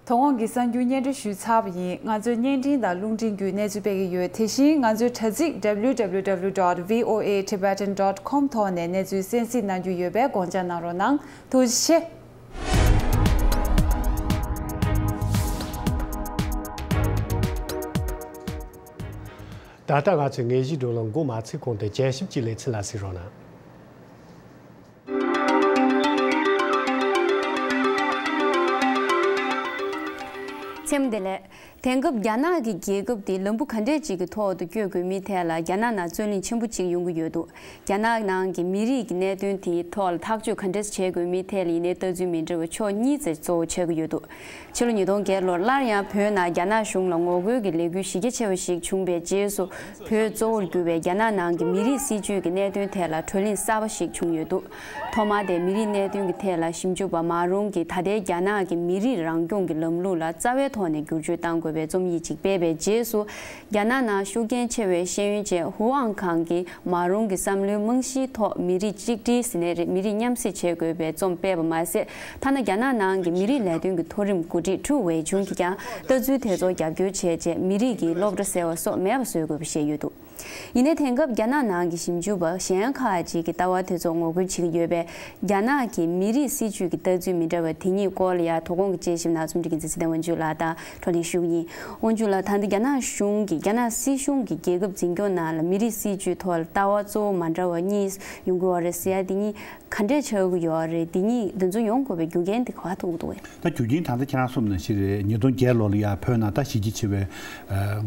དོ་དགོང་གི་གསར་འགྱུར་སྙན་སྒྲོན་ཞུས་ཚར་བ་ཡིན། ང་ཚོའི་བརྙན་འཕྲིན་དང་རླུང་འཕྲིན་བརྒྱུད་གནས་ཚུལ་སྤེལ་གྱི་ཡོད། དེ་བཞིན་ང་ཚོའི་དྲ་ཚིགས་W W W dot V O A Tibetan dot com ཐོག་ནས་གནས་ཚུལ་གསན་གཟིགས་གནང་རྒྱུ་ཡོད་པས་དགོངས་འཇགས་གནང་རོགས་གནང་། ཐུགས་རྗེ་ཆེ། ད་ལྟ་ང་ཚོའི་དངོས་གཞིའི་བགྲོ་གླེང་འགོ་མ་ཚུགས་གོང་དུ་དཔྱད་ཞིབ་ཀྱི་ལེ་ཚན་ལ་གཟིགས་རོགས་གནང་། མཚན་བདེ་ལེགས། དེང་སྐབས་རྒྱ་ནག་གི་རྒྱལ་ཁབ་དེ་ལམ་བུ་ག་འདྲས་ཅིག་གི་ཐོག་ཏུ་བསྐྱོད་དགོས་མིན་ཐད་ལ་རྒྱ་ནག་ནང་རྩོད་གླེང་ཆེན་པོ་ཅིག་ཡོང་གི་ཡོད་འདུག་རྒྱ་ནག་ནང་གི་མི་རིགས་ཀྱི་གནད་དོན་དེའི་ཐོག་ལ་ཐག་གཅོད་ག་འདྲས་བྱེད་དགོས་མིན་ཐད་ལ་ཡིན་ནའི་ལྟ་ཚུལ་མི་འདྲ་བ་ཕྱོགས་གཉིས་ཙམ་གཙོ་བོ་ཆགས་ཀྱི་ཡོད་འདུག་ཕྱི་ལོ་ཉིས་སྟོང་བརྒྱད་ལོར་སླར་ཡང་བོད་ནང་རྒྱ་ནག་གཞུང་ལ་ངོ་རྒོལ་གྱི་ལས་འགུལ་གཞི་རྒྱ་ཆེ་བ་ཞིག་བྱུང་བའི་རྗེས་སུ། བོད་གཙོ་བོར་གྱུར་བའི་རྒྱ་ནག་ནང་གི་མི་རིགས་སྲིད་བྱུས་ཀྱི་གནད་དོན་ཐད་ལ་བགྲོ་གླེང་གསར་པ་ཞིག་བྱུང་ཡོད་འདུག་ཐོག་མར་དེ་མི་རིགས་གནད་དོན་གྱི་ཐད་ལ་ཞིབ་འཇུག་པ་མ་རུང་གིས་ད་ལྟའི་རྒྱ་ནག་གི་མི་རིགས་རང་སྐྱོང་གི་ལམ་ལུགས་ལ་རྩ་བའི་ཐོག་ནས་བསྒྱུར་བཅོས་གཏང་དགོས་པའི་རྩོམ་ཡིག་ཅིག་སྤེལ་བའི་རྗེས་སུ། རྒྱ་ནག་ནང་ཤུགས་རྐྱེན་ཆེ་བའི་ཤེས་ཡོན་ཅན་ཧུའུ་ཨང་ཁང་གི་མ་རུང་གི་བསམ་བློའི་རྨང་གཞིའི་ཐོག་མི་རིགས་གཅིག་སྒྲིལ་ཟེར་ནའི་རེད། མི་རིགས་མཉམ་བསྲེས་བྱེད་དགོས་པའི་རྩོམ་སྤེལ་བ་མ་ཟད། ཐ་ན་རྒྱ་ནག་ནང་གི་མི་རིགས་ལས་དོན་གྱི་མཐོ་རིམ་འགོ་ཁྲིད་ཀྲུའུ་ཝེ་ཆུང་གིས་ཀྱང་ལྟ་ཚུལ་དེ་ཚོར་རྒྱབ་སྐྱོར་བྱས་རྗེས་མི་རིགས་ཀྱི་སློབ་གྲྭ་ཟེར་བ་སོགས་མེད་པ་བཟོ་དགོས་པ་བཤད་ཡོད་འདུག་ཡིན་ནའི་དེང་སྐབས་རྒྱ་ནག་ནང་གི་ཞིབ་འཇུག་པ་གཞན་ཁག་ཅིག་གི་ལྟ་བ་དེ་ཚོ་ངོ་རྒོལ་བྱེད་ཀྱི་ཡོད་པས། རྒྱ་ནག་གི་མི་རིགས་སྲིད་ཇུས་ཀྱི་ལྟ་ཚུལ་མི་འདྲ་བ་དེ་གཉིས་སྐོར་ལ་ཡང་དོ་དགོང་གི་དཔྱད་ཞིབ་ནང་རྩོམ་སྒྲིག་འཛིན་ཚེ་བརྟན་དབང་ཕྱུག་ལགས་དང་བགྲོ་གླེང་ཞུ་གི་ཡིན། དབང་ཕྱུག་ལགས། ད་ལྟ་རྒྱ་ནག་གཞུང་གིས་རྒྱ་ནག་སྲིད་གཞུང་གིས་རྒྱལ་ཁབ་འཛིན་སྐྱོང་ནང་ལ་མི་རིགས་སྲིད་ཇུས་ཐོག་ལ་ལྟ་བ་གཙོ་བོ་མ་འདྲ་བ་གཉིས་ཡོང་གི་ཡོད་རེད་ཟེར་ཡ་དེ་གཉིས་ག་འདྲས་ཆགས་ཀྱི་ཡོད་རེད། དེ་གཉིས་འདི་ཚོ་ཡོང་དགོས་པའི་རྒྱུ་རྐྱེན་དེ་ག་པར་ཐུག་འདུག་གས། ད་རྒྱུ་རྐྱེན་ད་ལྟ་ཁྱེད་རང་གསུངས་ནང་བཞིན་རེད། ཉིས་སྟོང་བརྒྱད་ལོ་ལ་ཡ་བོད་ནང་ད་ཞི་རྒྱས་ཆེ་བའི་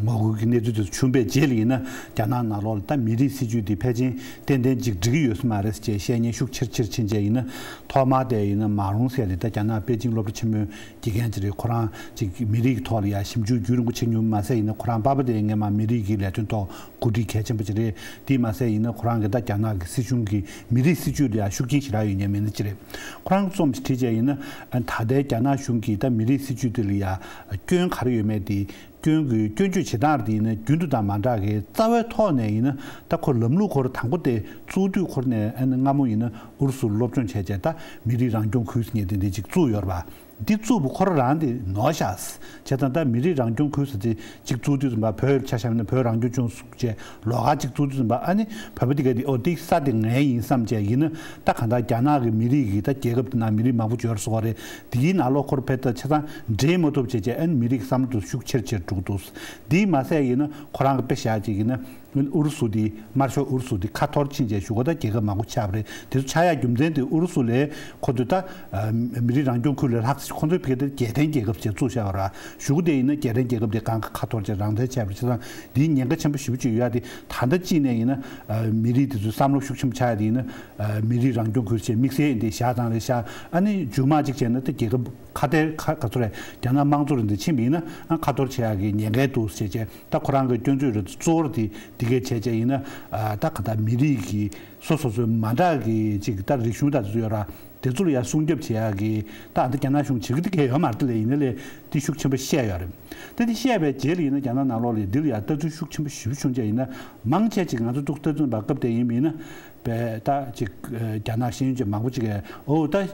ངོ་རྒོལ་གྱི་གནས་ཚུལ་དེ་ཚོ་བྱུང་བའི་རྗེས་ལ་ཡིན་ན་རྒྱ་ནག་ནང་ལོགས་ལ་ད་མི་རིགས་སྲིད་ཇུས་འདི་ཕལ་ཆེར་ཏན་ཏན་ཅིག་འགྲིག་གི་ཡོད་ས་མ་རེད་ཅེས་བཤད་མཁན་ཤུགས་ཆེར་ཆེར་ཕྱིན་བྱས་ཡིན་ན། ཐོག་མར་དེ་ཡིན་ན་མཱ་རུང་ཟེར་ཡ་དེ་ད་རྒྱ་ནག་པེ་ཅིང་སློབ་གྲྭ་ཆེན་མོའི་དགེ་རྒན་ཅིག་རེད། ཁོ་རང་ཅིག་མི་རིགས་ཐོག་ལ་ཡ་ཞིབ་འཇུག་རྒྱུན་རིང་པོ་བྱེད་མྱོང་མ་ཟད་ཡིན་ན། ཁོ་རང་པ་ཕ་དེ་སྔས་མ་མི་རིགས་ཀྱི་ལས་དོན་ཐོག་འགོ་ཁྲིད་གལ་ཆེན་པོ་ཅིག་རེད། དེས་མ་ཟད་ཡིན་ན་ཁོ་རང་གིས་ད་རྒྱ་ནག་གི་སྲིད་གཞུང་གི་མི་རིགས་སྲིད་ཇུས་ལ་ཡང་ཤུགས་རྐྱེན་ཞེ་དྲག་ཡོད་མཁན་ནི་ཅིག་རེད། ཁོ་རང་གིས་རྩོམ་ཞིག་བྲིས་བྱས་ཡིན་ན། ད་ལྟའི་རྒྱ་ནག་གཞུང་གིས་ད་མི་རིགས་སྲིད་ཇུས་དེ་ལ་ཡང་སྐྱོན་ག་རེ་ཡོད་མེད་དེ། སྐྱོན་གྱི་སྐྱོན་བརྗོད་བྱེད་སྟངས་དེ་ཡིན་ན་རྒྱུན་དུ་དང་མ་འདྲ་གི་རྩ་བའི་ཐོག་ནས་ཡིན་ན། ད་ཁོ་ལམ་ལུགས་ཁོ་རང་དང་པོ་དེ་བཙུགས་དུས་ཁོ་རང་ནས་ཨ་ནི་སྔ་མོ་ཡིན་ན་ཨུ་རུ་སུར་སློབ་སྦྱོང་བྱས་བྱས་ད་མི་རིགས་རང་སྐྱོང་ཁུལ་ཟེར་མཁན་དེ་འདྲ་ཅིག་བཙུགས་ཡོད་རེད་པ། འདི་བཙུགས་པ་ཁོ་རང་རང་དེ་ནོར་ཤག་བྱས་ཙང་ད་མི་རིགས་རང་སྐྱོང་ཁུལ་ཟེར་དེ་གཅིག་བཙུགས་དུས་ཙམ་པ། བོད་ཆ་བཞག་ན་བོད་རང་སྐྱོང་ལྗོངས་ཟེར་བྱས་ལོགས་ཀ་གཅིག་བཙུགས་དུས་ཙམ་པ། ཨ་ནི་བོད་པ་དེ་ག་དེ་ཨོ་དེ་ས་དེ་ངའི་ཡིན་བསམ་བྱས་ཡིན་ན། ད་གང་ལྟར་རྒྱ་ནག་གི་མི་རིགས་ཀྱི་ད་རྒྱལ་ཁབ་དེ་ནང་མི་རིགས་མང་པོ་འབྱོར་སོང་བ་རེད། དེའི་ནང་ལོགས་ཁོར་ཕེ་ད་ཆ་ཚང་འདྲེས་མ་ཐུབ་བྱས་བྱས། ཨ་ནི་མི་རིགས་བསམ་བློ་དེ་ཤུགས་ཆེར་ཆེར་འགྲོ་གི་འདུག་འདི་མ་ཟད་ཡིན་ན་ཁོ་རང་གི་དཔེ་བཞག་ཅིག་ཡིན་ན། ཨུ་རུ་སུ་དེ་དམར་ཤོག་ཨུ་རུ་སུ་དེ་ཁ་འཐོར་ཕྱིན་བྱས་གཞུག་གུ་ད་རྒྱལ་ཁབ་མང་པོ་ཆགས་པ་རེད། དེ་ཚོ་ཆགས་ཡག་རྒྱུ་མཚན་དེ་ཨུ་རུ་སུ་ལས་ཁོ་ཚོས་ད་ཨ་མི་རིགས་རང་སྐྱོང་ཁུལ་ལས་ལྷག་ཙམ་ཁོ་ཚོའི་ཕ་གི་དེ་རྒྱལ་བསྟན་རྒྱལ་ཁབ་ཅེས་བཙུགས་བཞག་པ་རེད། གཞུག་གུ་དེ་ཡིན་ན་རྒྱལ་བསྟན་རྒྱལ་ཁབ་དེ་གང་ག་ཁ་འཐོར་བྱས་རང་བཙན་ཆགས་པ་རེད། བྱས་ཙང་འདིའི་ཉེན་ཁ་ཆེན་པོ་ཞེ་པོ་ཅིག་ཡོད་ཡ་དེ། ད་ལྟ་གཅིག་ནས་ཡིན་ན་ཨ་མི་རིགས་དེ་ཚོའི་བསམ་བློ་ཤུགས་ཆེན་པོ་ཆགས་ཡ་དེ་ཡིན་ན། ཨ་མི་རིགས་རང་སྐྱོང་ཁུལ་ཅེས་དམིགས་བསལ་འདི་བཞག་སྟངས་རེད་ཤག་ཨ་ནི་མཇུག་མ་གཅིག་བྱས་ན་ད་རྒྱལ་ཁབ་ཁ་གཏད་ཁ་ག་ཚོད་རེད། རྒྱ་ནག་དམངས་གཙོ་རེད་འདི་ཕྱིན་པ་ཡིན་ན། ཨ་ཁ་འཐོར་བྱེད་ཡག་གི་ཉེན་ཁ་འདུག་ཟེར་བྱས། ད་ཁོ་རང་གི་སྐྱོན་བརྗོད་རེད། གཙོ་བོར་དེ་འདི་གས་བྱས་བྱས་ཡིན་ན། ཨ་ད་ག་ད་མི་རིགས་ཀྱི་སོ་སོ་སོའི་མ་འདྲ་གི་ཅིག་ད་རིག་གཞུང་ད་དེ་ཚོ་ཡོད་ར། དེ་ཚོ་ལ་ཡང་སྲུང་སྐྱོབ་བྱེད་ཡག་གི་ད་ཨ་ད་རྒྱ་ནག་གཞུང་བྱེད་ཀྱི་དེ་གས་ཡོད་མ་རེད། དེ་ལས་ཡིན་ན་ལས་དེ་ཤུགས་ཆེན་པོ་བཤད་ཡོད་རེད། དེ་དེ་བཤད་པའི་རྗེས་ལ་ཡིན་ན་རྒྱ་ནག་ནང་ལོགས་ལ་འདི་ལ་ཡང་ལྟ་ཚུལ་ཤུགས་ཆེན་པོ་ཞེ་པོ་བྱུང་བྱས་ཡིན་ན། མང་ཆེ་ཅིག་ང་ཚོ་ཏོག་ཙམ་ལྟ་ཚུལ་འབའ་སྐབས་དེ་ཡིན་པ་ཡིན་ན། པས་ད་ཅིག་རྒྱ་ནག་ཤེས་ཡོན་ཅན་མང་པོ་ཅིག་གིས་ཨོ་ད་ག་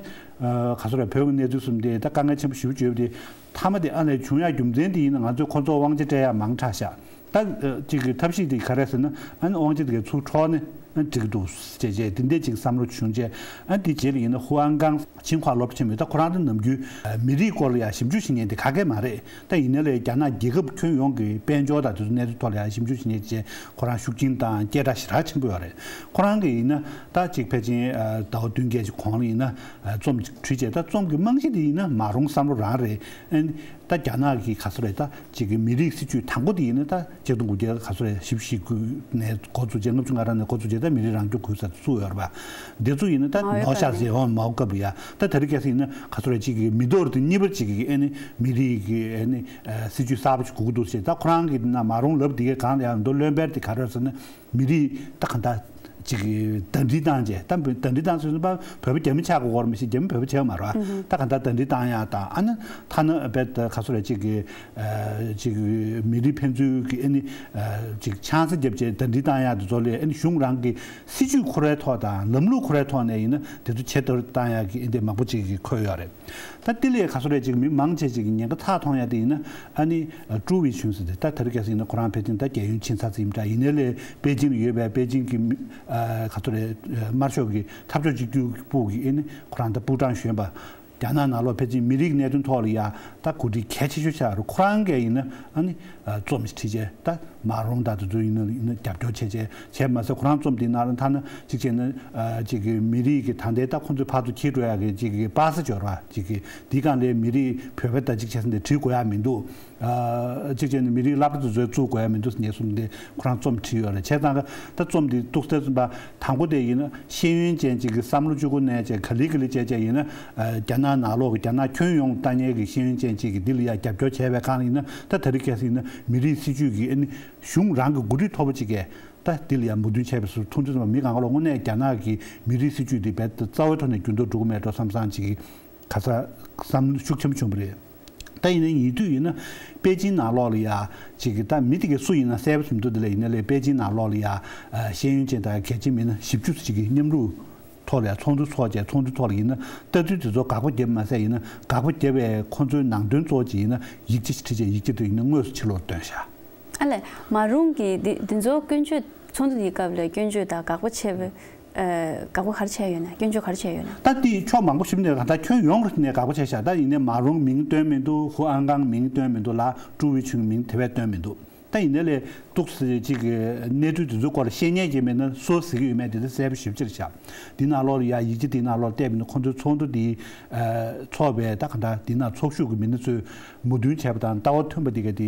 ཚོད་རེད། བོད་ཀྱི་གནས་ཚུལ་གསུམ་དེ་ད་དཀའ་ངལ་ཆེན་པོ་ཞེ་པོ་ཅིག་ཡོད་པ་དེ། མཐའ་མ་དེ་ཨ་ནེ་བྱུང་ཡག་རྒྱུ་མཚན་དེ་ཡིན་ན་ང་ཚོས་ཁོ་ཚོར་དབང་ཆ་སྤྲད་ཡག་མང་དྲགས་ཤག་ད་ཅིག་གི་ཐབས་ཤེས་དེ་ག་རེ་ཟེར་ན། ཨ་ནི་དབང་ཆ་དེ་གའི་ཚུར་འཕྲོག་ནས་ཨ་འགྲིག་འདུག་ཅེས་བྱས་དེ་འདྲས་ཅིག་བསམ་བློ་བྱུང་རྗེས། ཨ་དེ་རྗེས་ལ་ཡིན་ན་ཧུའང་ཀང་ཆིང་ཧྭ་སློབ་ཆེན་མོའི་ད་ཁོ་རང་ད་ནམ་རྒྱུན་མི་རིགས་སྐོར་ལ་ཡང་ཞིབ་འཇུག་བྱེད་མཁན་དེ་ག་གེ་མ་རེད། ད་ཡིན་ན་ལས་རྒྱ་ནག་རྒྱལ་ཁབ་ཁྱོན་ཡོངས་ཀྱི་དཔལ་འབྱོར་དང་དེ་ཚོ་གནས་ཚུལ་ཐོག་ལ་ཡང་ཞིབ་འཇུག་བྱེད་མཁན་བྱས། ཁོ་རང་ཤུགས་རྐྱེན་དང་སྐད་གྲགས་ཞེ་དྲག་ཆེན་པོ་ཡོད་རེད། ཁོ་རང་གིས་ཡིན་ན་ད་ཅིག་ཕལ་ཆེར་ཟླ་བ་བདུན་བརྒྱད་ཀྱི་གོང་ལ་ཡིན་ན་རྩོམ་ཅིག་བྲིས་བྱས། ད་རྩོམ་གྱི་རྨང་གཞི་དེ་ཡིན་ན་མཱ་རུང་བསམ་བློ་རང་རེད། ཨན། ད་རྒྱ་ནག་གི་ག་ཚོད་རེད། ད་ཅིག་གི་མི་རིགས་སྲིད་ཇུས་དང་པོ་དེ་ཡིན་ན་ད་ཆིག་སྟོང་དགུ་བརྒྱ་ག་ཚོད་རེད། བཞི་བཅུ་ཞེ་དགུ་ནས་འགོ་བཙུགས་བྱས། ལྔ་བཅུ་ང་རང་ནས་འགོ་བཙུགས་བྱས་ད་མི་རིགས་རང་སྐྱོང་ཁུལ་ཟེར་བཙུགས་ཡོད་རེད་པ། འདི་ཚོ་ཡིན་ན་ད་ཨ་ཡོད་ནོར་པ་ཤག་རེད། ཟེར་འོང་མའོ་སྐབས་ལ་ཡ། ད་དེ་རིང་ཁ་སང་ཡིན་ན་ག་ཚོད་རེད། ཅིག་གི་མི་ཐོག་དེ་གཉིས་པར་ཅིག་གི་ཨ་ནི་མི་རིགས་ཀྱི་ཨ་ནི་སྲིད་ཇུས་གསར་པ་ཞིག་དགོས་ཀྱི་འདུག་ཟེར། ད་ཁོ་རང་གི་ན་མཱ་རུང་ལབ་དེ་གའི་སྒང་ལ་ཡ་མདོ་བློན་པོ་དེ་ག་རེ་ཟེར་ན། མི་རིགས་ད་ག་འདྲ་ཅིག་གདན་འདྲེན་བཏང་བྱས། ད་གདན་འདྲེན་བཏང་ཟེར་ན་བོད་པ་རྒྱ་མི་ཆགས་དགོས་སྐོར་མི་ཤེས། རྒྱ་མི་བོད་པ་བྱས་མ་རེད་པ། ཨུ་ཧུ། ད་ག་འདྲ་གདན་འདྲེན་བཏང་ཡག་དང་། ཨ་ནི་ཐ་ན་རྦད་དེ་ག་ཚོད་རེད། ཅིག་གི་ཨ་ཅིག་མི་རིགས་ཕན་ཚུན་གྱི་ཨ་ནི་ཨ་ཅིག་ཆང་ས་བརྒྱབ་བྱས་གདན་འདྲེན་བཏང་ཡག་དེ་ཚོ་ལས་ཨ་ནི་གཞུང་རང་གི་སྲིད་ཇུས་ཁོ་རའི་ཐོག་དང་ལམ་ལུགས་ཁོ་རའི་ཐོག་ནས་ཡིན་ན་དེ་ཚོ་ཇེ་མཐོར་བཏང་ཡག་གི་ཨ་འདི་མང་པོ་ཅིག་གིས་འཁོད་ཡོད་རེད། ད་དེ་ལས་ག་ཚོད་རེད། ཅིག་མི་མང་ཆེ་ཅིག་གིས་ཉེན་ཁ་ཐག་མཐོང་ཡ་དེ་ཡིན་ན་ཨ་ནི་ཀྲུའུ་ཝེ་ཆུན་ཟེར་དེ། ད་དེ་རིང་ཁ་སང་ཡིན་ན་ཁོ་རང་ཕལ་ཆེར་ད་རྒྱལ་ཡོངས་ཆིན་ཚ་ཟེར་ཡིན་འདྲ། ཡིན་ནའི་ལས་པེ་ཅིང་ལ་ཡོད་པའི་པེ་ཅིང་གི་མི་ཨ་ག་ཚོད་རེད། དམར་ཤོག་གི་འཐབ་ཕྱོགས་གཅིག་གྱུར་པུའུ་གི་ཨ་ནི་ཁོ་རང་ད་པུའུ་ཀྲང་གཞོན་པ། རྒྱ་ནག་ནང་ལོགས་ཕལ་ཆེར་མི་རིགས་གནད་དོན་ཐོག་ལ་ཡ་ད་གོ་སྒྲིག་གལ་ཆེ་ཤོས་ཆགས་རེད། ཁོ་རང་གིས་ཡིན་ན་ཨ་ནི་ཨ་རྩོམ་ཞིག་བྲིས་བྱས། ད་མཱ་རུང་དང་དེ་ཚོ་ཡིན་ན་ཡིན་ན་རྒྱབ་སྐྱོར་བྱས་བྱས། བྱས་མ་ཟད་ཁོ་རང་རྩོམ་དེའི་ནང་ལ་ཐ་ན་ཅིག་བྱས་ན་ཨ་ཅིག་གི་མི་རིགས་ཀྱི་ད་ལྟའི་ད་ཁོང་ཚོའི་ཕར་ཚུར་འཁྱེར་འགྲོ་ཡག་གི་ཅིག་གི་པ་ས་འབྱོར་བ་ཅིག་གི་འདི་སྒང་ལ་མི་རིགས་བོད་པ་ད་ཅིག་བྱས་ཟིན་དེ་བྲིས་དགོས་ཡག་མི་འདུག་ཨ་ཅིག་བྱས་ན་མི་རིགས་སློབ་གྲྭ་དེ་ཚོའི་བཙུགས་དགོས་ཡག་མི་འདུག་ཟེར་ནས་གསུངས་ཏེ་ཁོ་རང་རྩོམ་བྲིས་ཡོད་རེད། བྱས་ཙང་ད་རྩོམ་འདི་ཏོག་ཙམ་པ་དང་པོ་དེ་ཡིན་ན་ཤེས་ཡོན་ཅན་ཅིག་གི་བསམ་བློ་གཅིག་པོ་གནས་བྱས་ག་ལེ་ག་ལེ་བྱས་བྱས་ཡིན་ན། ཨ་རྒྱ་ནག་ནང་ལོགས་ཀྱི་རྒྱ་ནག་ཁྱོན་ཡོངས་ལྟ་མཁན་གྱི་ཤེས་ཡོན་ཅན་ཅིག་གིས་འདི་ལ་ཡ་རྒྱབ་སྐྱོར་བྱས་པའི་སྒང་ལ་ཡིན་ན། ད་དེ་རིང་ཁ་སང་ཡིན་ན་མི་རིགས་སྲིད་ཇུས་ཀྱི་ཨ་ནི་གཞུང་རང་གི་འགོ་ཁྲིད་མཐོ་པོ་ཅིག་གིས་ད་འདི་ལ་ཡ་མོས་མཐུན་བྱས་པའི་སོར་མཐོང་དུས་ཙམ་པ་མི་གང་ག་ལ་དངོས་གནས་རྒྱ་ནག་གི་མི་རིགས་སྲིད་ཇུས་འདི་རྦད་དེ་རྩ་བའི་ཐོག་ནས་འགྱུར་ལྡོག་འགྲོ་གི་མེད་འགྲོ་བསམ་བསམ་ཅིག་གི་ག་ས་བསམ་ཤུགས་ཆེན་པོ་བྱུང་བ་རེད། ད་ཡིན་ན་ཉེ་དུས་ཡིན་ན་པེ་ཅིང་ནང་ལོགས་ལ་ཡ་ཅིག་གི་ད་མི་དེ་གའི་སུ་ཡིན་ན་གསལ་པོ་ཞིག་མི་འདུག་དེ་ལས་ཡིན་ན་ལས་པེ་ཅིང་ནང་ལོགས་ལ་ཡ་ཨ་ཤེས་ཡོན་ཅན་དང་གལ་ཆེ་མིན་ན་བཞི་བཅུ་ཅིག་གི་མཉམ་རུབ་ཐོག་ལ་ཡ་ཚོགས་འདུ་ཚོགས་བྱས། ཚོགས་འདུ་ཐོག་ལ་ཡིན་ན་ལྟ་ཚུལ་དེ་ཚོ་དགག་པ་བརྒྱབ་མ་ཟད་ཡིན་ན་དགག་པ་བརྒྱབ་པའི་ཁོང་ཚོའི་ནང་དོན་གཙོ་བོ་ཅིག་ཡིན་ན་ཡིག་ཆ་ཞིག་བྲིས་བྱས་ཡིག་ཆ་དེ་ཡིན་ན་དངོས་སུ་ཕྱི་ལོགས་བཏོན་ཤག་ཨ་ལས། མ་རུང་གི་འདི་འདི་ཚོ་སྐྱོན་བརྗོད་ཚོགས་འདུ་འདིའི་སྐབས་ལ་སྐྱོན་བརྗོད་དང་དགག་པ་བྱས་པའི་ཨ་དགག་པ་ག་རེ་བྱས་ཡོད་ན། སྐྱོན་བརྗོད་ག་རེ་བྱས་ཡོད་ན། ད་འདི་ཕྱོགས་མང་པོ་ཞིག་ནས་གང་ལྟར་ཁྱོན་ཡོངས་ནས་དགག་པ་བྱས་ཤག་ད་ཡིན་ནའི་མ་རུང་མིང་བཏོན་མི་འདུག་ཧུའུ་ཨན་ཀང་མིང་བཏོན་མི་འདུག་ལ། ཀྲུའུ་ཝེ་ཆུན་མིང་དེ་བས་བཏོན་མི་འདུག་ད་ཡིན་ནའི་ལས་ཏོག་ཙམ་ཅིག་གི་གནས་ཚུལ་དེ་ཚོའི་སྐོར་ལ་ཤེས་མཁན་ཅིག་མེད་ན་སུ་གཟིགས་ཀྱི་ཡོད་མེད་དེ་ད་གསལ་པོ་ཞེ་པོ་ཅིག་རེད་ཤག་འདི་ནང་ལོགས་ལ་ཡ་ཡིག་ཆ་འདི་ནང་ལོགས་བལྟས་པ་ཡིན་ན་ཁོང་ཚོའི་ཚོགས་འདུ་འདི་ཚོགས་པའི་ད་ག་འདྲ་འདི་ནང་ཚོགས་ཞུགས་ཀྱི་མི་སྣ་ཚོས་མོས་མཐུན་བྱས་པ་དང་ལྟ་བ་མཐུན་པ་འདི་ག་འདི་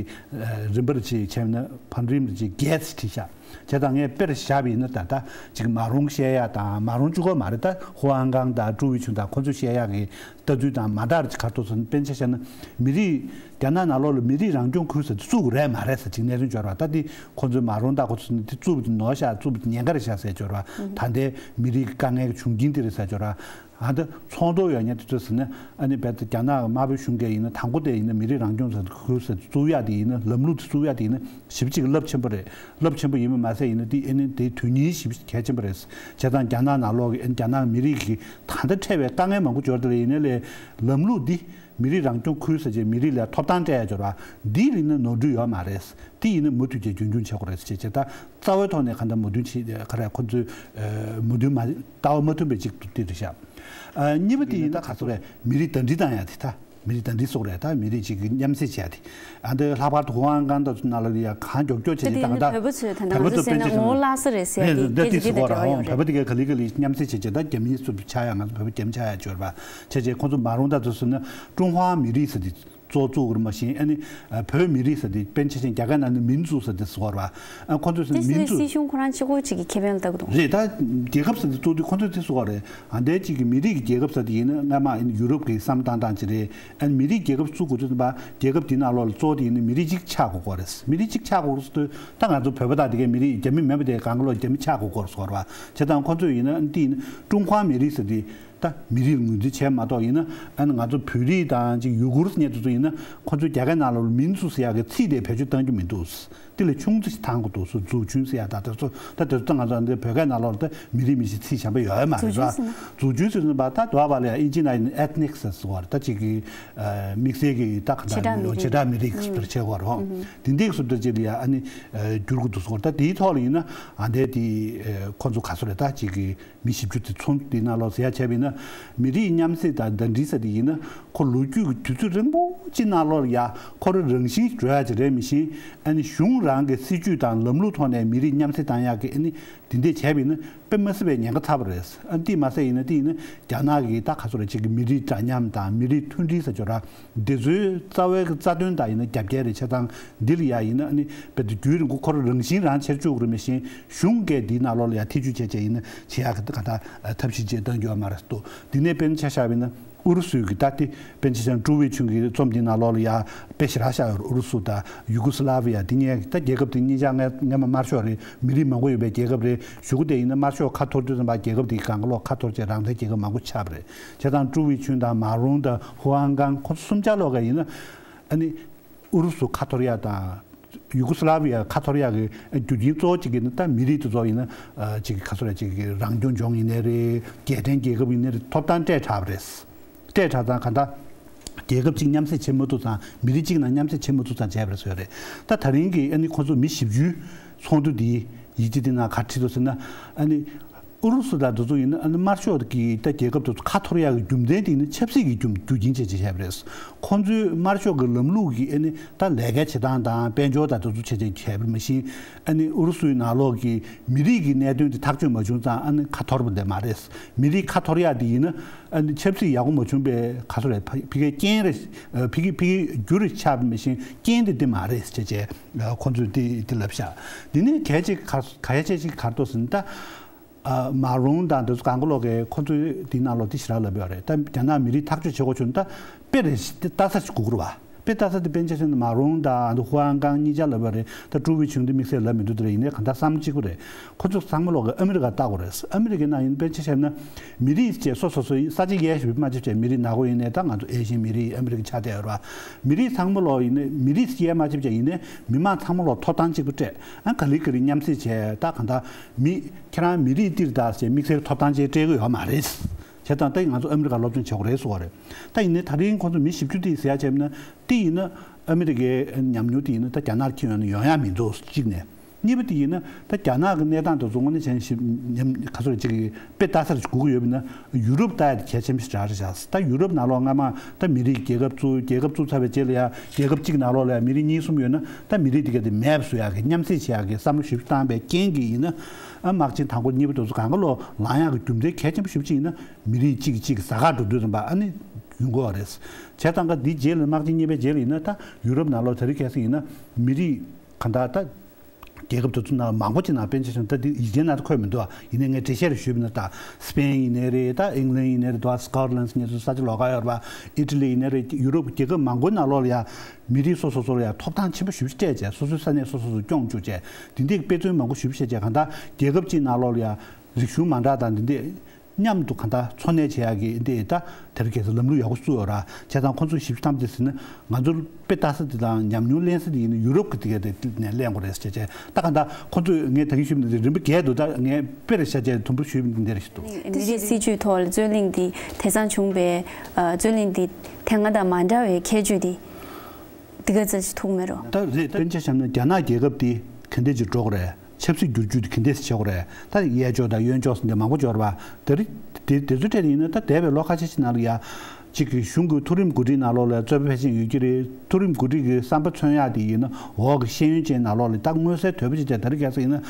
རིམ་པར་ཅིག་བྱས་ན་བར་རིམ་ལ་ཅིག་རྒྱས་སུ་བྲིས་ཤག་བྱས་ཙང་ངས་དཔེར་བཞག་པ་ཡིན་ན་ད་ལྟ་ཅིག་མ་རུང་བཤད་ཡག་དང་མ་རུང་གཅིག་པོ་མ་རེད། ད་ཧུའུ་ཨན་ཀང་དང་ཀྲུའུ་ཝེ་ཆུན་དང་ཁོང་ཚོས་བཤད་ཡག་གི་ལྟ་ཚུལ་དང་མ་འདྲ་ར་ཅིག་ག་རེ་འདུག་ཟེར་ན། དཔེར་ན་ཆ་བཞག་ན་མི་རིགས་རྒྱ་ནག་ནང་ལོགས་ལ་མི་རིགས་རང་སྐྱོང་ཁུལ་ཟེར་དེ་བཙུགས་དགོས་རེད་མ་རེད་ཟེར་ཅིག་གནད་དོན་འབྱོར་བ། ད་དེ་ཁོང་ཚོས་མ་རུང་ད་ཁོ་ཚོ་ནི་དེ་བཙུགས་པ་དེ་ནོར་ཤག་བཙུགས་པ་དེ་ཉེན་ཁ་རེད་ཤག་ཟེར་འབྱོར་བ། ད་ལྟའི་མི་རིགས་ཀྱི་དཀའ་ངལ་གྱི་བྱུང་རྐྱེན་དེ་རེད་ཟེར་འབྱོར་བ། ཨ་ད་ཚོགས་འདུ་ཡོད་མཁན་དེ་ཚོས་ཟེར་ན། ཨ་ནི་རྦད་དེ་རྒྱ་ནག་དམར་པོའི་གཞུང་གིས་ཡིན་ན་དང་པོ་དེ་ཡིན་ན་མི་རིགས་རང་སྐྱོང་ཟེར་ཁུལ་ཟེར་བཙུགས་ཡག་དེ་ཡིན་ན། ལམ་ལུགས་དེ་བཙུགས་ཡག་དེ་ཡིན་ན་ཞེ་པོ་ཅིག་རླབས་ཆེན་པོ་རེད། རླབས་ཆེན་པོ་ཡིན་པ་མ་ཟད་ཡིན་ན་དེ་ཨ་ནི་དེ་དོན་སྙིང་ཞེ་པོ་གལ་ཆེན་པོ་རེད། བྱས་ཙང་རྒྱ་ནག་ནང་ལོགས་ཀྱི་ཨ་ནི་རྒྱ་ནག་མི་རིགས་ཀྱི་ད་ལྟ་འཕྲད་པའི་དཀའ་ངལ་མང་པོ་འབྱོར་དེ་ལ་ཡིན་ན་ལས་ལམ་ལུགས་འདི་མི་རིགས་རང་སྐྱོང་ཁུལ་ཟེར་བྱས་མི་རིགས་ལ་ཐོབ་ཐང་སྤྲད་ཡ་འབྱོར་བ་འདི་ཡིན་ན་ནོར་འཁྲུལ་ཡོད་མ་རེད། དེ་ཡིན་ན་མུ་མཐུད་ཀྱིས་རྒྱུན་འཁྱོངས་བྱེད་དགོས་རེད་ཅེས་བྱས། ད་རྩ་བའི་ཐོག་ནས་གང་ལྟར་མོས་མཐུན་བྱེད་ག་རེ་ཁོ་ཚོས་མོས་མཐུན་མ་ལྟ་བ་མ་མཐུན་པའི་ཅིག་ཏུ་དེ་རེད་ཤག་ཨ་གཉིས་པ་དེ་ཡིན་ན་ད་ག་ཚོད་རེད། མི་རིགས་ཟླ་སྒྲིལ་བཏང་ཡ་དེ། ད་མི་རིགས་ཟླ་སྒྲིལ་སོགས་རེད། ད་མི་རིགས་ཅིག་གི་མཉམ་བསྲེས་བྱས་ཏེ། ཨ་འདི་ལྷག་པར་དུ་ཧུའུ་ཨན་ཀང་ད་ཚོ་ནང་ལ་ཡ་གང་མགྱོགས་མགྱོགས་བྱས་ཏེ་ད་ག་ད་བོད་པ་ཚོས་ད་ལྟ་ང་ཚོ་བསད་ན་ངོ་བོ་བརླག་ས་རེད་ཟེར་ཡ་དེ་དེ་དེ་སྐད་ཆ་དེ་འདྲ་འདྲ་བ་ཡོད་རེད། བོད་པ་དེ་ག་ག་ལེ་ག་ལེ་མཉམ་བསྲེས་བྱས་བྱས་ད་རྒྱ་མི་སུ་ཆགས་ཡ་ང་ཚོ་བོད་པ་རྒྱ་མི་ཆགས་ཡ་འབྱོར་བ་བྱས་བྱས་ཁོང་ཚོ་མ་རུང་ད་ཚོ་ཟེར་ན་ཀྲུང་ཧྭ་མི་རིགས་ཟེར་ཏེ། གཙོ་བཙུགས་པར་མ་ཤེས། ཨ་ནི་ཨ་བོད་མི་རིགས་ཟེར་དེ་དཔེར་ན་ཆ་བཞག་རྒྱ་སྐད་ནང་ནས་མིན་ཙུ་ཟེར་དེ་ཟེར་བ་རེད་བ། ཨ་ཁོ་ཚོས་ཟེར་དེ་མིན་ཙུ། སྲིད་སྲིད་གཞུང་ཁོ་རང་གཅིག་པོ་གཅིག་གི་ཁེ་ཕན་ལ་ལྟ་གི་འདུག་རེད། ད་རྒྱལ་ཁབ་ཟེར་དེ་གཙོ་དེ་ཁོ་ཚོས་དེ་ཟེར་བ་རེད། ཨ་འདས་གཅིག་གི་མི་རིགས་ཀྱི་རྒྱལ་ཁབ་ཟེར་དེ་ཡིན་ན་སྔ་མ་ཡུ་རོབ་ཀྱི་བསམ་སྟངས་སྟངས་ཅིག་རེད། ཨ་ནི་མི་རིགས་རྒྱལ་ཁབ་བཙུགས་དགོས་དུས་ཙམ་པ་རྒྱལ་ཁབ་དེའི་ནང་ལོགས་ལ་གཙོ་བོ་དེ་ཡིན་ན་མི་རིགས་གཅིག་ཆགས་དགོས་ཀྱི་རེད། མི་རིགས་གཅིག་ཆགས་དགོས་ཀྱི་རེད་ཟེར་དུས་ད་ང་ཚོ་བོད་པ་དང་དེ་གའི་མི་རིགས་རྒྱ་མི་མིན་པ་དེ་གང་ག་ལོག་རྒྱ་མི་ཆགས་དགོས་ཀྱི་རེད་ཟེར་བ་རེད་བ། བྱས་ཙང་ཁོ་ཚོས་ཡིན་ན་ཨ་ནི་དེ་ཡིན་ན་ཀྲུང་ཧྭ་མི་རིགས་ཟེར་དེ། ད་མི་རིགས་ངོས་འཛིན་བྱས་མ་གཏོགས་ཡིན་ན་ཨ་ནི་ང་ཚོ་བོད་རིགས་དང་ཅིག་ཡུ་གུར་ཟེར་མཁན་དེ་ཚོ་ཡིན་ན་ཁོ་ཚོའི་རྒྱ་སྐད་ནང་ལོགས་ལ་མིན་ཙུ་ཟེར་ཡག་གི་ཚིག་དེ་བེད་སྤྱོད་གཏང་རྒྱུ་མི་འདུག་དེ་ལས་ཆུང་ཙམ་ཞིག་བཏང་དགོས་འདུག་སུ་ཛུའུ་ཅུན་ཟེར་ཡག་ད་དེ་ཚོ་ད་དེ་ཚོ་ད་ང་ཚོ་འདི་བོད་སྐད་ནང་ལོགས་ལ་ད་མི་རིགས་མི་ཤེས་ཚིག་གཞན་པ་ཡོད་མ་རེད། ཛུའུ་ཅུན་ཟེར་ན། ཛུའུ་ཅུན་ཟེར་ན་པ་ད་དུ་བ་ལ་ཡ་ཨིན་ཇི་ནང་ཡིན་ན་ethnic ཟེར་ཟེར་བ་རེད། ད་ཅིག་གི་དམིགས་བསལ་གྱི་ད་ག་བྱེ་བྲག་མི་རིགས། བྱེ་བྲག་མི་རིགས་ཟེར་བྱས་བ་རེད། དེ་འདྲའི་སུ་ད་ཅིག་ལ་ཡ་ཨ་ནི་བསྒྱུར་དགོས་འདུག་ཟེར་བ་རེད། ད་དེའི་ཐོག་ལ་ཡིན་ན་ཨ་འདས་དེ་ཁོ་ཚོ་ག་ཚོད་རེད། ད་ཅིག་གི་མི་བཞི་བཅུ་དེ་ཚོགས་འདུ་དེའི་ནང་ལོགས་ཟེར་ཡ་བྱས་པ་ཡིན་ན། མི་རིགས་མཉམ་བསྲེས་དང་ཟླ་སྒྲིལ་ཟེར་དེ་ཡིན་ན་ཁོ་ལོ་རྒྱུས་ཀྱི་དུས་ཚོད་རིང་པོ་ཅིག་ནང་ལོགས་ལ་ཡ་ཁོ་རང་རང་བཞིན་འགྲོ་ཡ་ཅིག་རེད། མི་ཤེས། ཨ་ནི་གཞུང་རང་གི་སྲིད་ཇུས་དང་ལམ་ལུགས་ཐོག་ནས་མི་རིགས་མཉམ་བསྲེས་བཏང་ཡག་གི་ཨ་ནི་དེ་འདྲས་བྱས་པ་ཡིན་ན་དཔེ་མ་སྲིད་པའི་ཉེན་ཁ་ཚ་པོ་རེད། ཨ་དེ་མ་ཟད་ཡིན་ན་དེ་ཡིན་ན་རྒྱ་ནག་གི་ད་ག་ཚོད་རེད་ཅིག་གི་མི་རིགས་འདྲ་མཉམ་དང་མི་རིགས་མཐུན་སྒྲིལ་ཟེར་ཅོག་ར། འདི་ཚོའི་རྩ་བའི་རྩ་དོན་དག་ཡིན་ན་རྒྱབ་འགལ་རེད། བྱས་ཙང་འདི་ལ་ཡ་ཡིན་ན་ཨ་ནི་དཔེ་དེ་རྒྱུན་རིང་པོ་ཁོ་རང་རང་བཞིན་རང་ཆེར་བཅུག་རེད། མི་ཤེས། གཞུང་གིས་འདིའི་ནང་ལོགས་ལ་ཡ་ཐེ་བྱུས་བྱས་བྱས་ཡིན་ན་བྱེད་ཡག་གི་ག་ད་ཐབས་ཤེས་བྱེད་གཏང་རྒྱུ་ཡོད་མ་རེད་འདུག་འདི་ནས་དཔེར་ན་ཆ་བཞག་པ་ཡིན་ན་ཨུ་རུ་སུའི་གི་ད་དེ་དཔེར་ན་ཆ་བཞག་ན་ཀྲུའུ་ཝེ་ཆུན་གྱི་རྩོམ་འདིའི་ནང་ལོགས་ལ་ཡ་དཔེ་ཞེ་དྲག་བཞག་ཡོད་རེད། ཨུ་རུ་སུ་དང་ཡུ་གུ་སི་ལ་བི་ཡ་དེ་གཉིས་ད་རྒྱལ་ཁབ་དེ་གཉིས་ཆ་སྔ་སྔ་མ་དམར་ཤོག་རེད། མི་རིགས་མང་པོ་ཡོད་པའི་རྒྱལ་ཁབ་རེད། གཞུག་གུ་དེ་ཡིན་ན་དམར་ཤོག་ཁ་འཐོར་དུས་ཙམ་པ་རྒྱལ་ཁབ་དེ་གང་ག་ལོག་ཁ་འཐོར་བྱས་རང་བཙན་རྒྱལ་ཁབ་མང་པོ་ཆགས་པ་རེད། བྱས་ཙང་ཀྲུའུ་ཝེ་ཆུན་དང་མ་རུང་དང་ཧུའུ་ཨན་ཀང་ཁོ་ཚོ་གསུམ་ཆ་ལོག་ག་ཡིན་ན་ཨ་ནི། ཨུ་རུ་སུ་ཁ་འཐོར་ཡ་དང་། ཡུ་གུ་སི་ལ་བི་ཡ་ཁ་འཐོར་ཡ་གི་རྒྱུ་རྐྱེན་གཙོ་བོ་གཅིག་གི་ནི་ད་མི་རིགས་དེ་ཚོ་ཡིན་ན་ཨ་ཅིག་གི་ཁ་སོ་ར་ཅིག་གི་རང་སྐྱོང་ལྗོངས་ཡིན་ནའི་རེད། རྒྱལ་ཕྲན་རྒྱལ་ཁབ་ཡིན་ནའི་རེད། ཐོབ་ཐང་སྤྲད་དྲགས་པ་རེད། སྤྲད་དྲགས་ཙང་ག་ད་རྒྱལ་ཁབ་གཅིག་མཉམ་བསྲེས་བྱེད་མ་ཐུབ་ཙང་། མི་རིགས་གཅིག་ནང་མཉམ་བསྲེས་བྱེད་མ་ཐུབ་ཙང་བྱས་པ་རེད་ཟེར་ཡ་རེད། ད་ད་རིང་གི་ཨ་ནི་ཁོང་ཚོ་མི་བཞི་བཅུའི་ཚོགས་འདུ་འདིའི་ཡིག་ཆ་འདི་ནང་ག་རེ་བྲིས་འདུག་ཟེར་ན། ཨ་ནི། ཨུ་རུ་སུ་དང་དེ་ཚོ་ཡིན་ན་ཨ་ནི་དམར་ཤོག་གི་ད་རྒྱལ་ཁབ་དེ་ཚོ་ཁ་འཐོར་ཡག་གི་རྒྱུ་མཚན་དེ་ནི་ཆབ་སྲིད་ཀྱི་རྒྱུ་རྒྱུ་རྐྱེན་བྱས་བྱས་བྱས་པ་རེད། ཁོང་ཚོས་དམར་ཤོག་གི་ལམ་ལུགས་ཀྱི་ཨ་ནི་ད་ལས་ཀ་བྱེད་སྟངས་དང་དཔལ་འབྱོར་དང་དེ་ཚོ་བྱས་བྱས་བྱས་པ་མ་གཞི། ཨ་ནི་ཨུ་རུ་སུའི་ནང་ལོགས་ཀྱི་མི་རིགས་ཀྱི་གནད་དོན་དེ་ཐག་གཅོད་མ་བྱུང་ཙང་ཨ་ནི་ཁ་འཐོར་བ་དེ་མ་རེད། མི་རིགས་ཁ་འཐོར་ཡག་དེ་ཡིན་ན་ཨ་ནི་ཆབ་སྲིད་ཡག་པོ་མ་བྱུང་བའི་ག་ཚོད་རེད། ཕ་ཕ་གིའི་རྐྱེན་རེད། ཕ་གི་ཕ་གིའི་རྒྱུ་རེད་ཆགས་པ་མ་གཞི་རྐྱེན་དེ་དེ་མ་རེད་ཅེས་བྱས་ཁོང་ཚོས་དེ་དེ་ལབ་ཤག་འདི་ནི་གལ་ཆེ་ག་ག་ཡ་ཆེ་ཆེ་ག་རེ་འདུག་ཟེར་ན་ད། ཨ་མ་རུང་དང་དེ་ཚོ་གང་ག་ལོག་གི་ཁོ་ཚོའི་དེའི་ནང་ལོགས་དེ་ཞེ་དྲག་ལབ་ཡོད་རེད། ད་རྒྱ་ནག་མི་རིགས་ཐག་གཅོད་བྱེད་དགོས་བྱུང་ད་དཔེ་རེ་ཞིག་ལྟ་ས་ཞིག་དགོས་ཀྱི་རེད་བ། དཔེ་ལྟ་ས་དེ་དཔེར་ན་ཆ་བཞག་ན་མ་རུང་དང་ཧུའུ་ཨན་ཀང་གཉིས་ཆ་ལབ་ཡོད་རེད། ད་ཀྲུའུ་ཝེ་ཆུན་དེ་དམིགས་བསལ་ལབ་མི་འདུག་དེ་རེད། ཡིན་ནའི་གང་ལྟར་བསམ་བློ་གཅིག་པ་རེད། ཁོ་ཚོ་ཚང་མ་ལོག་གི་ཨ་མི་རི་ཀ་ལྟ་དགོས་རེད། ཨ་མི་རི་ཀའི་ནང་ཡིན་དཔེར་ན་ཆ་བཞག་ན་མི་རིགས་བཅས་སོ་སོ་སོའི་ས་ཆ་དབྱེ་ཞིབ་མ་བྱེད་བྱས་མི་རིགས་ནག་པོ་ཡིན་ནའི་ད་ང་ཚོ་ཨེ་ཤི་ཡན་མི་རིགས་ཨ་མི་རི་ཀ་ཆགས་བསྡད་ཡོད་རེད་བ། མི་རིགས་ཚང་མ་ལོག་ཡིན་ནའི་མི་རིགས་དབྱེ་མ་བྱེད་བྱས་ཡིན་ནའི་མི་མང་ཚང་མ་ལོག་ཐོབ་ཐང་གཅིག་པ་སྤྲད། ཨ་ག་ལེ་ག་ལེ་མཉམ་བསྲེས་བྱས་ད་གང་ལྟར་མི། ཁྱེད་རང་མི་རིགས་འདིར་ད་ཟེར་དམིགས་བསལ་ཐོབ་ཐང་ཅིག་སྤྲད་ཀྱི་ཡོད་མ་རེད། བྱས་ཙང་ད་ང་ཚོ་ཨ་མི་རི་ཀར་སློབ་སྦྱོང་བྱེད་དགོས་རེད་ཟེར་བ་རེད། ད་ཡིན་ནའི་ད་རིང་ཁོང་ཚོ་མི་བཞི་བཅུ་དེ་ཟེར་ཡ་བྱས་ན་དེ་ཡིན་ན་ ཨ་མི་རི་ཀའི་ཉམས་མྱོང་དེ་ཡིན་ན་ད་རྒྱ་ནག་ཁྱོན་ཡོངས་ནས་ཡོང་ཡ་མི་འདུག་གཅིག་ནས། གཉིས་པ་དེ་ཡིན་ན་ད་རྒྱ་ནག་གི་གནས་སྟངས་དེ་ཚོ་དངོས་གནས་བྱས་ན་ཞིབ་ཉམས་ག་ཚོད་ཅིག་དཔེ་ལྟ་སར་ཞིག་དགོས་ཀྱི་ཡོད་པ་ཡིན་ན། ཡུ་རོབ་ལྟ་ཡ་དེ་གལ་ཆེན་པོ་ཞིག་རག་རེད་བཞག་ད་ཡུ་རོབ་ནང་ལོགས་སྔ་མ་ད་མི་རིགས་རྒྱལ་ཁབ་བཙུགས། རྒྱལ་ཁབ་བཙུགས་ཚར་བའི་རྗེས་ལ་ཡ་རྒྱལ་ཁབ་གཅིག་ནང་ལོགས་ལ་ཡ་མི་རིགས་གཉིས་གསུམ་ཡོད་ན། ད་མི་རིགས་དེ་ག་དེ་མེད་པ་བཟོ་ཡ་གི་མཉམ་བསྲེས་བྱེད་ཡ་གི་བསམ་བློ་ཞིབ་བཏང་བའི་རྐྱེན་གྱིས་ཡིན་ན། ཨ་དམག་ཆེན་དང་པོ་གཉིས་པ་དེ་ཚོ་གང་ག་ལོ་ལངས་ཡག་གི་རྒྱུ་མཚན་གལ་ཆེན་པོ་ཞེ་པོ་ཅིག་ཡིན་ན། མི་རིགས་གཅིག་གིས་གཅིག་ཟ་ཁ་འགྲོ་དུས་ཙམ་པ་ཨ་ནི་ཡོང་གི་ཡོད་རེད། བྱས་ཙང་ཀ་འདི་རྗེས་ལ་དམག་ཆེན་གཉིས་པའི་རྗེས་ལ་ཡིན་ན། ད་ཡུ་རོབ་ནང་ལོགས་དེ་རིང་ཁ་སང་ཡིན་ན་མི་རིགས་གང་དག་ད་རྒྱལ་ཁབ་དེ་ཚོ་ནང་མང་པོ་ཅིག་ནང་། པཎ་ཆེན་བཤམས་ད་འདི་ཡི་གེའི་ནང་དུ་འཁོད་མི་འདུག་ཡིན་ནའི་ངས་འགྲེལ་བཤད་རེ་ཞུས་པ་ཡིན་ན། ད་སི་པེན་ཡིན་ནའི་རེད། ད་ཨིང་ལན་ཡིན་ནའི་རེད། ད་སི་ཀོ་ཊ་ལན་ངེད་ཚོ་ས་ཆ་ལོགས་ཀ་ཡོད་རེད་པ། ཨི་ཊ་ལི་ཡིན་ནའི་རེད། ཡུ་རོབ་རྒྱལ་ཁབ་མང་པོའི་ནང་ལོགས་ལ་ཡ་མི་རིགས་སོ་སོ་སོ་ལ་ཡ་ཐོབ་ཐང་ཆེན་པོ་ཞེ་པོ་ཅིག་སྤྲད་བྱས། སོ་སོའི་ས་གནས་སོ་སོ་སོ་སྐྱོང་བཅུག་བྱས། འདི་འདྲའི་དཔེ་མཚོན་མང་པོ་ཞེ་པོ་བྱས་བྱས། གང་ལྟར་རྒྱལ་ཁབ་གཅིག་ནང་ལོགས་ལ་ཡ་རིག་གཞུང་མ་འདྲ་དང་འདི་འདྲའི་མཉམ་དུ་གང་ལྟར་འཚོ་གནས་བྱེད་ཡག་གི་འདི་ད་དེར་གལ་སྲིད་ལམ་ལུགས་ཡག་པོ་བཙུགས་ཡོད་ར། བྱས་ཙང་ཁོང་ཚོས་ཞིབ་ཕྲ་བསམ་སྟེ་ཟེར་ན། ང་ཚོར་དཔེ་ལྟ་ས་དེ་དང་ཉམས་མྱོང་ལེན་ས་དེ་ཡིན་ན་ཡུ་རོབ་ཀྱི་དེ་ག་དེ་ནས་ལེན་དགོས་རེད་ཟེར་བྱས། ད་གང་ལྟར་ཁོང་ཚོས་ངས་ད་གིན་ཞུས་པ་འདི་རིམ་པ་བརྒྱད་འདུག་ད་ངས་དཔེ་རེ་བཞག་བྱས་དུམ་བུར་ཞུས་པ་འདི་འདིར་ཞིག་འདུག་དེ་བཞིན་སྲིད་ཇུས་ཐོག་ལ་རྩོད་གླེང་འདི་དེང་སང་བྱུང་བའི་ཨ་རྩོད་གླེང་འདི་དེ་སྔ་དང་མ་འདྲ་བའི་ཁྱད་ཆོས་འདི་འདི་ག་ཙམ་ཞིག་ཐུག་མེད་རོ། ད་རེད། དཔེར་ན་ཆ་བཞག་ན་རྒྱ་ནག་རྒྱལ་ཁབ་འདི་ག་འདྲས་ཅིག་འགྲོ་གི་རེད། ཆབ་སྲིད་བསྒྱུར་བཅོས་དེ་ག་འདྲས་བྱེད་དགོས་རེད། ད་གཡས་ཕྱོགས་དང་གཡོན་ཕྱོགས་ཟེར་འདི་མང་པོ་འབྱོར་བ། དེ་རིང་དེ་དེ་ཚོའི་གྲས་དེ་ཡིན་ན། ད་འདས་པའི་ལོ་ཁ་ཤས་ཤིག་ནང་ལ་ཡ་གཅིག་གི་གཞུང་གི་མཐོ་རིམ་འགོ་ཁྲིད་ནང་ལོགས་ལ་རྩོད་པ་ཕལ་ཆེར་ཡོད་ཀྱི་རེད། མཐོ་རིམ་འགོ་ཁྲིད་ཀྱི་བསམ་པ་མཚོན་ཡག་དེ་ཡིན་ན། འོག་གི་ཤེས་ཡོན་ཅན་ནང་ལོགས་ལ་ད་མངོན་གསལ་དོད་པོ་ཅིག་བྱས། དེ་རིང་ཁ་སང་ཡིན་ན་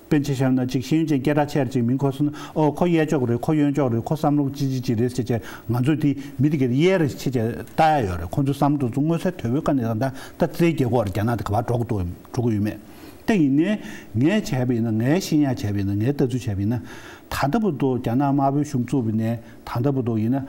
དཔེར་ན་ཆ་བཞག་ན་གཅིག་ཤེས་ཡོན་ཅན་སྐད་གྲགས་ཆེ་རུ་ཅིག་མིང་འཁོད་སོང་ན། ཨོ་ཁོ་གཡས་ཕྱོགས་རེད། ཁོ་གཡོན་ཕྱོགས་རེད། ཁོ་བསམ་བློ་ཅི་ཅི་ཅི་རེད་ཟེར་བྱས། ང་ཚོས་དེ་མི་དེ་གའི་གཡས་རེ་ཕྱེ་བྱས་ལྟ་ཡ་ཡོད་རེད། ཁོང་ཚོའི་བསམ་བློ་དེ་ཚོ་མངོན་གསལ་དོད་པོའི་སྒང་ནས་ད་ད་རྩེད་རྒྱག་གི་ཡོད་རེད། རྒྱ་ནག་དེ་ག་པར་འགྲོ་གི་འདུག་འགྲོ་གི་ཡོད་མེད། ད་ཡིན་ནའི་ངས་བྱས་པ་ཡིན་ན། ངས་ཤེས་ཡག་བྱས་པ་ཡིན་ན། ངས་ལྟ་ཚུལ་བྱས་པ་ཡིན་ན། ད་ལྟ་བར་དུ་རྒྱ་ནག་དམར་པོའི་གཞུང་བཙུགས་པ་ནས་ད་ལྟ་བར་དུ་ཡིན་ན།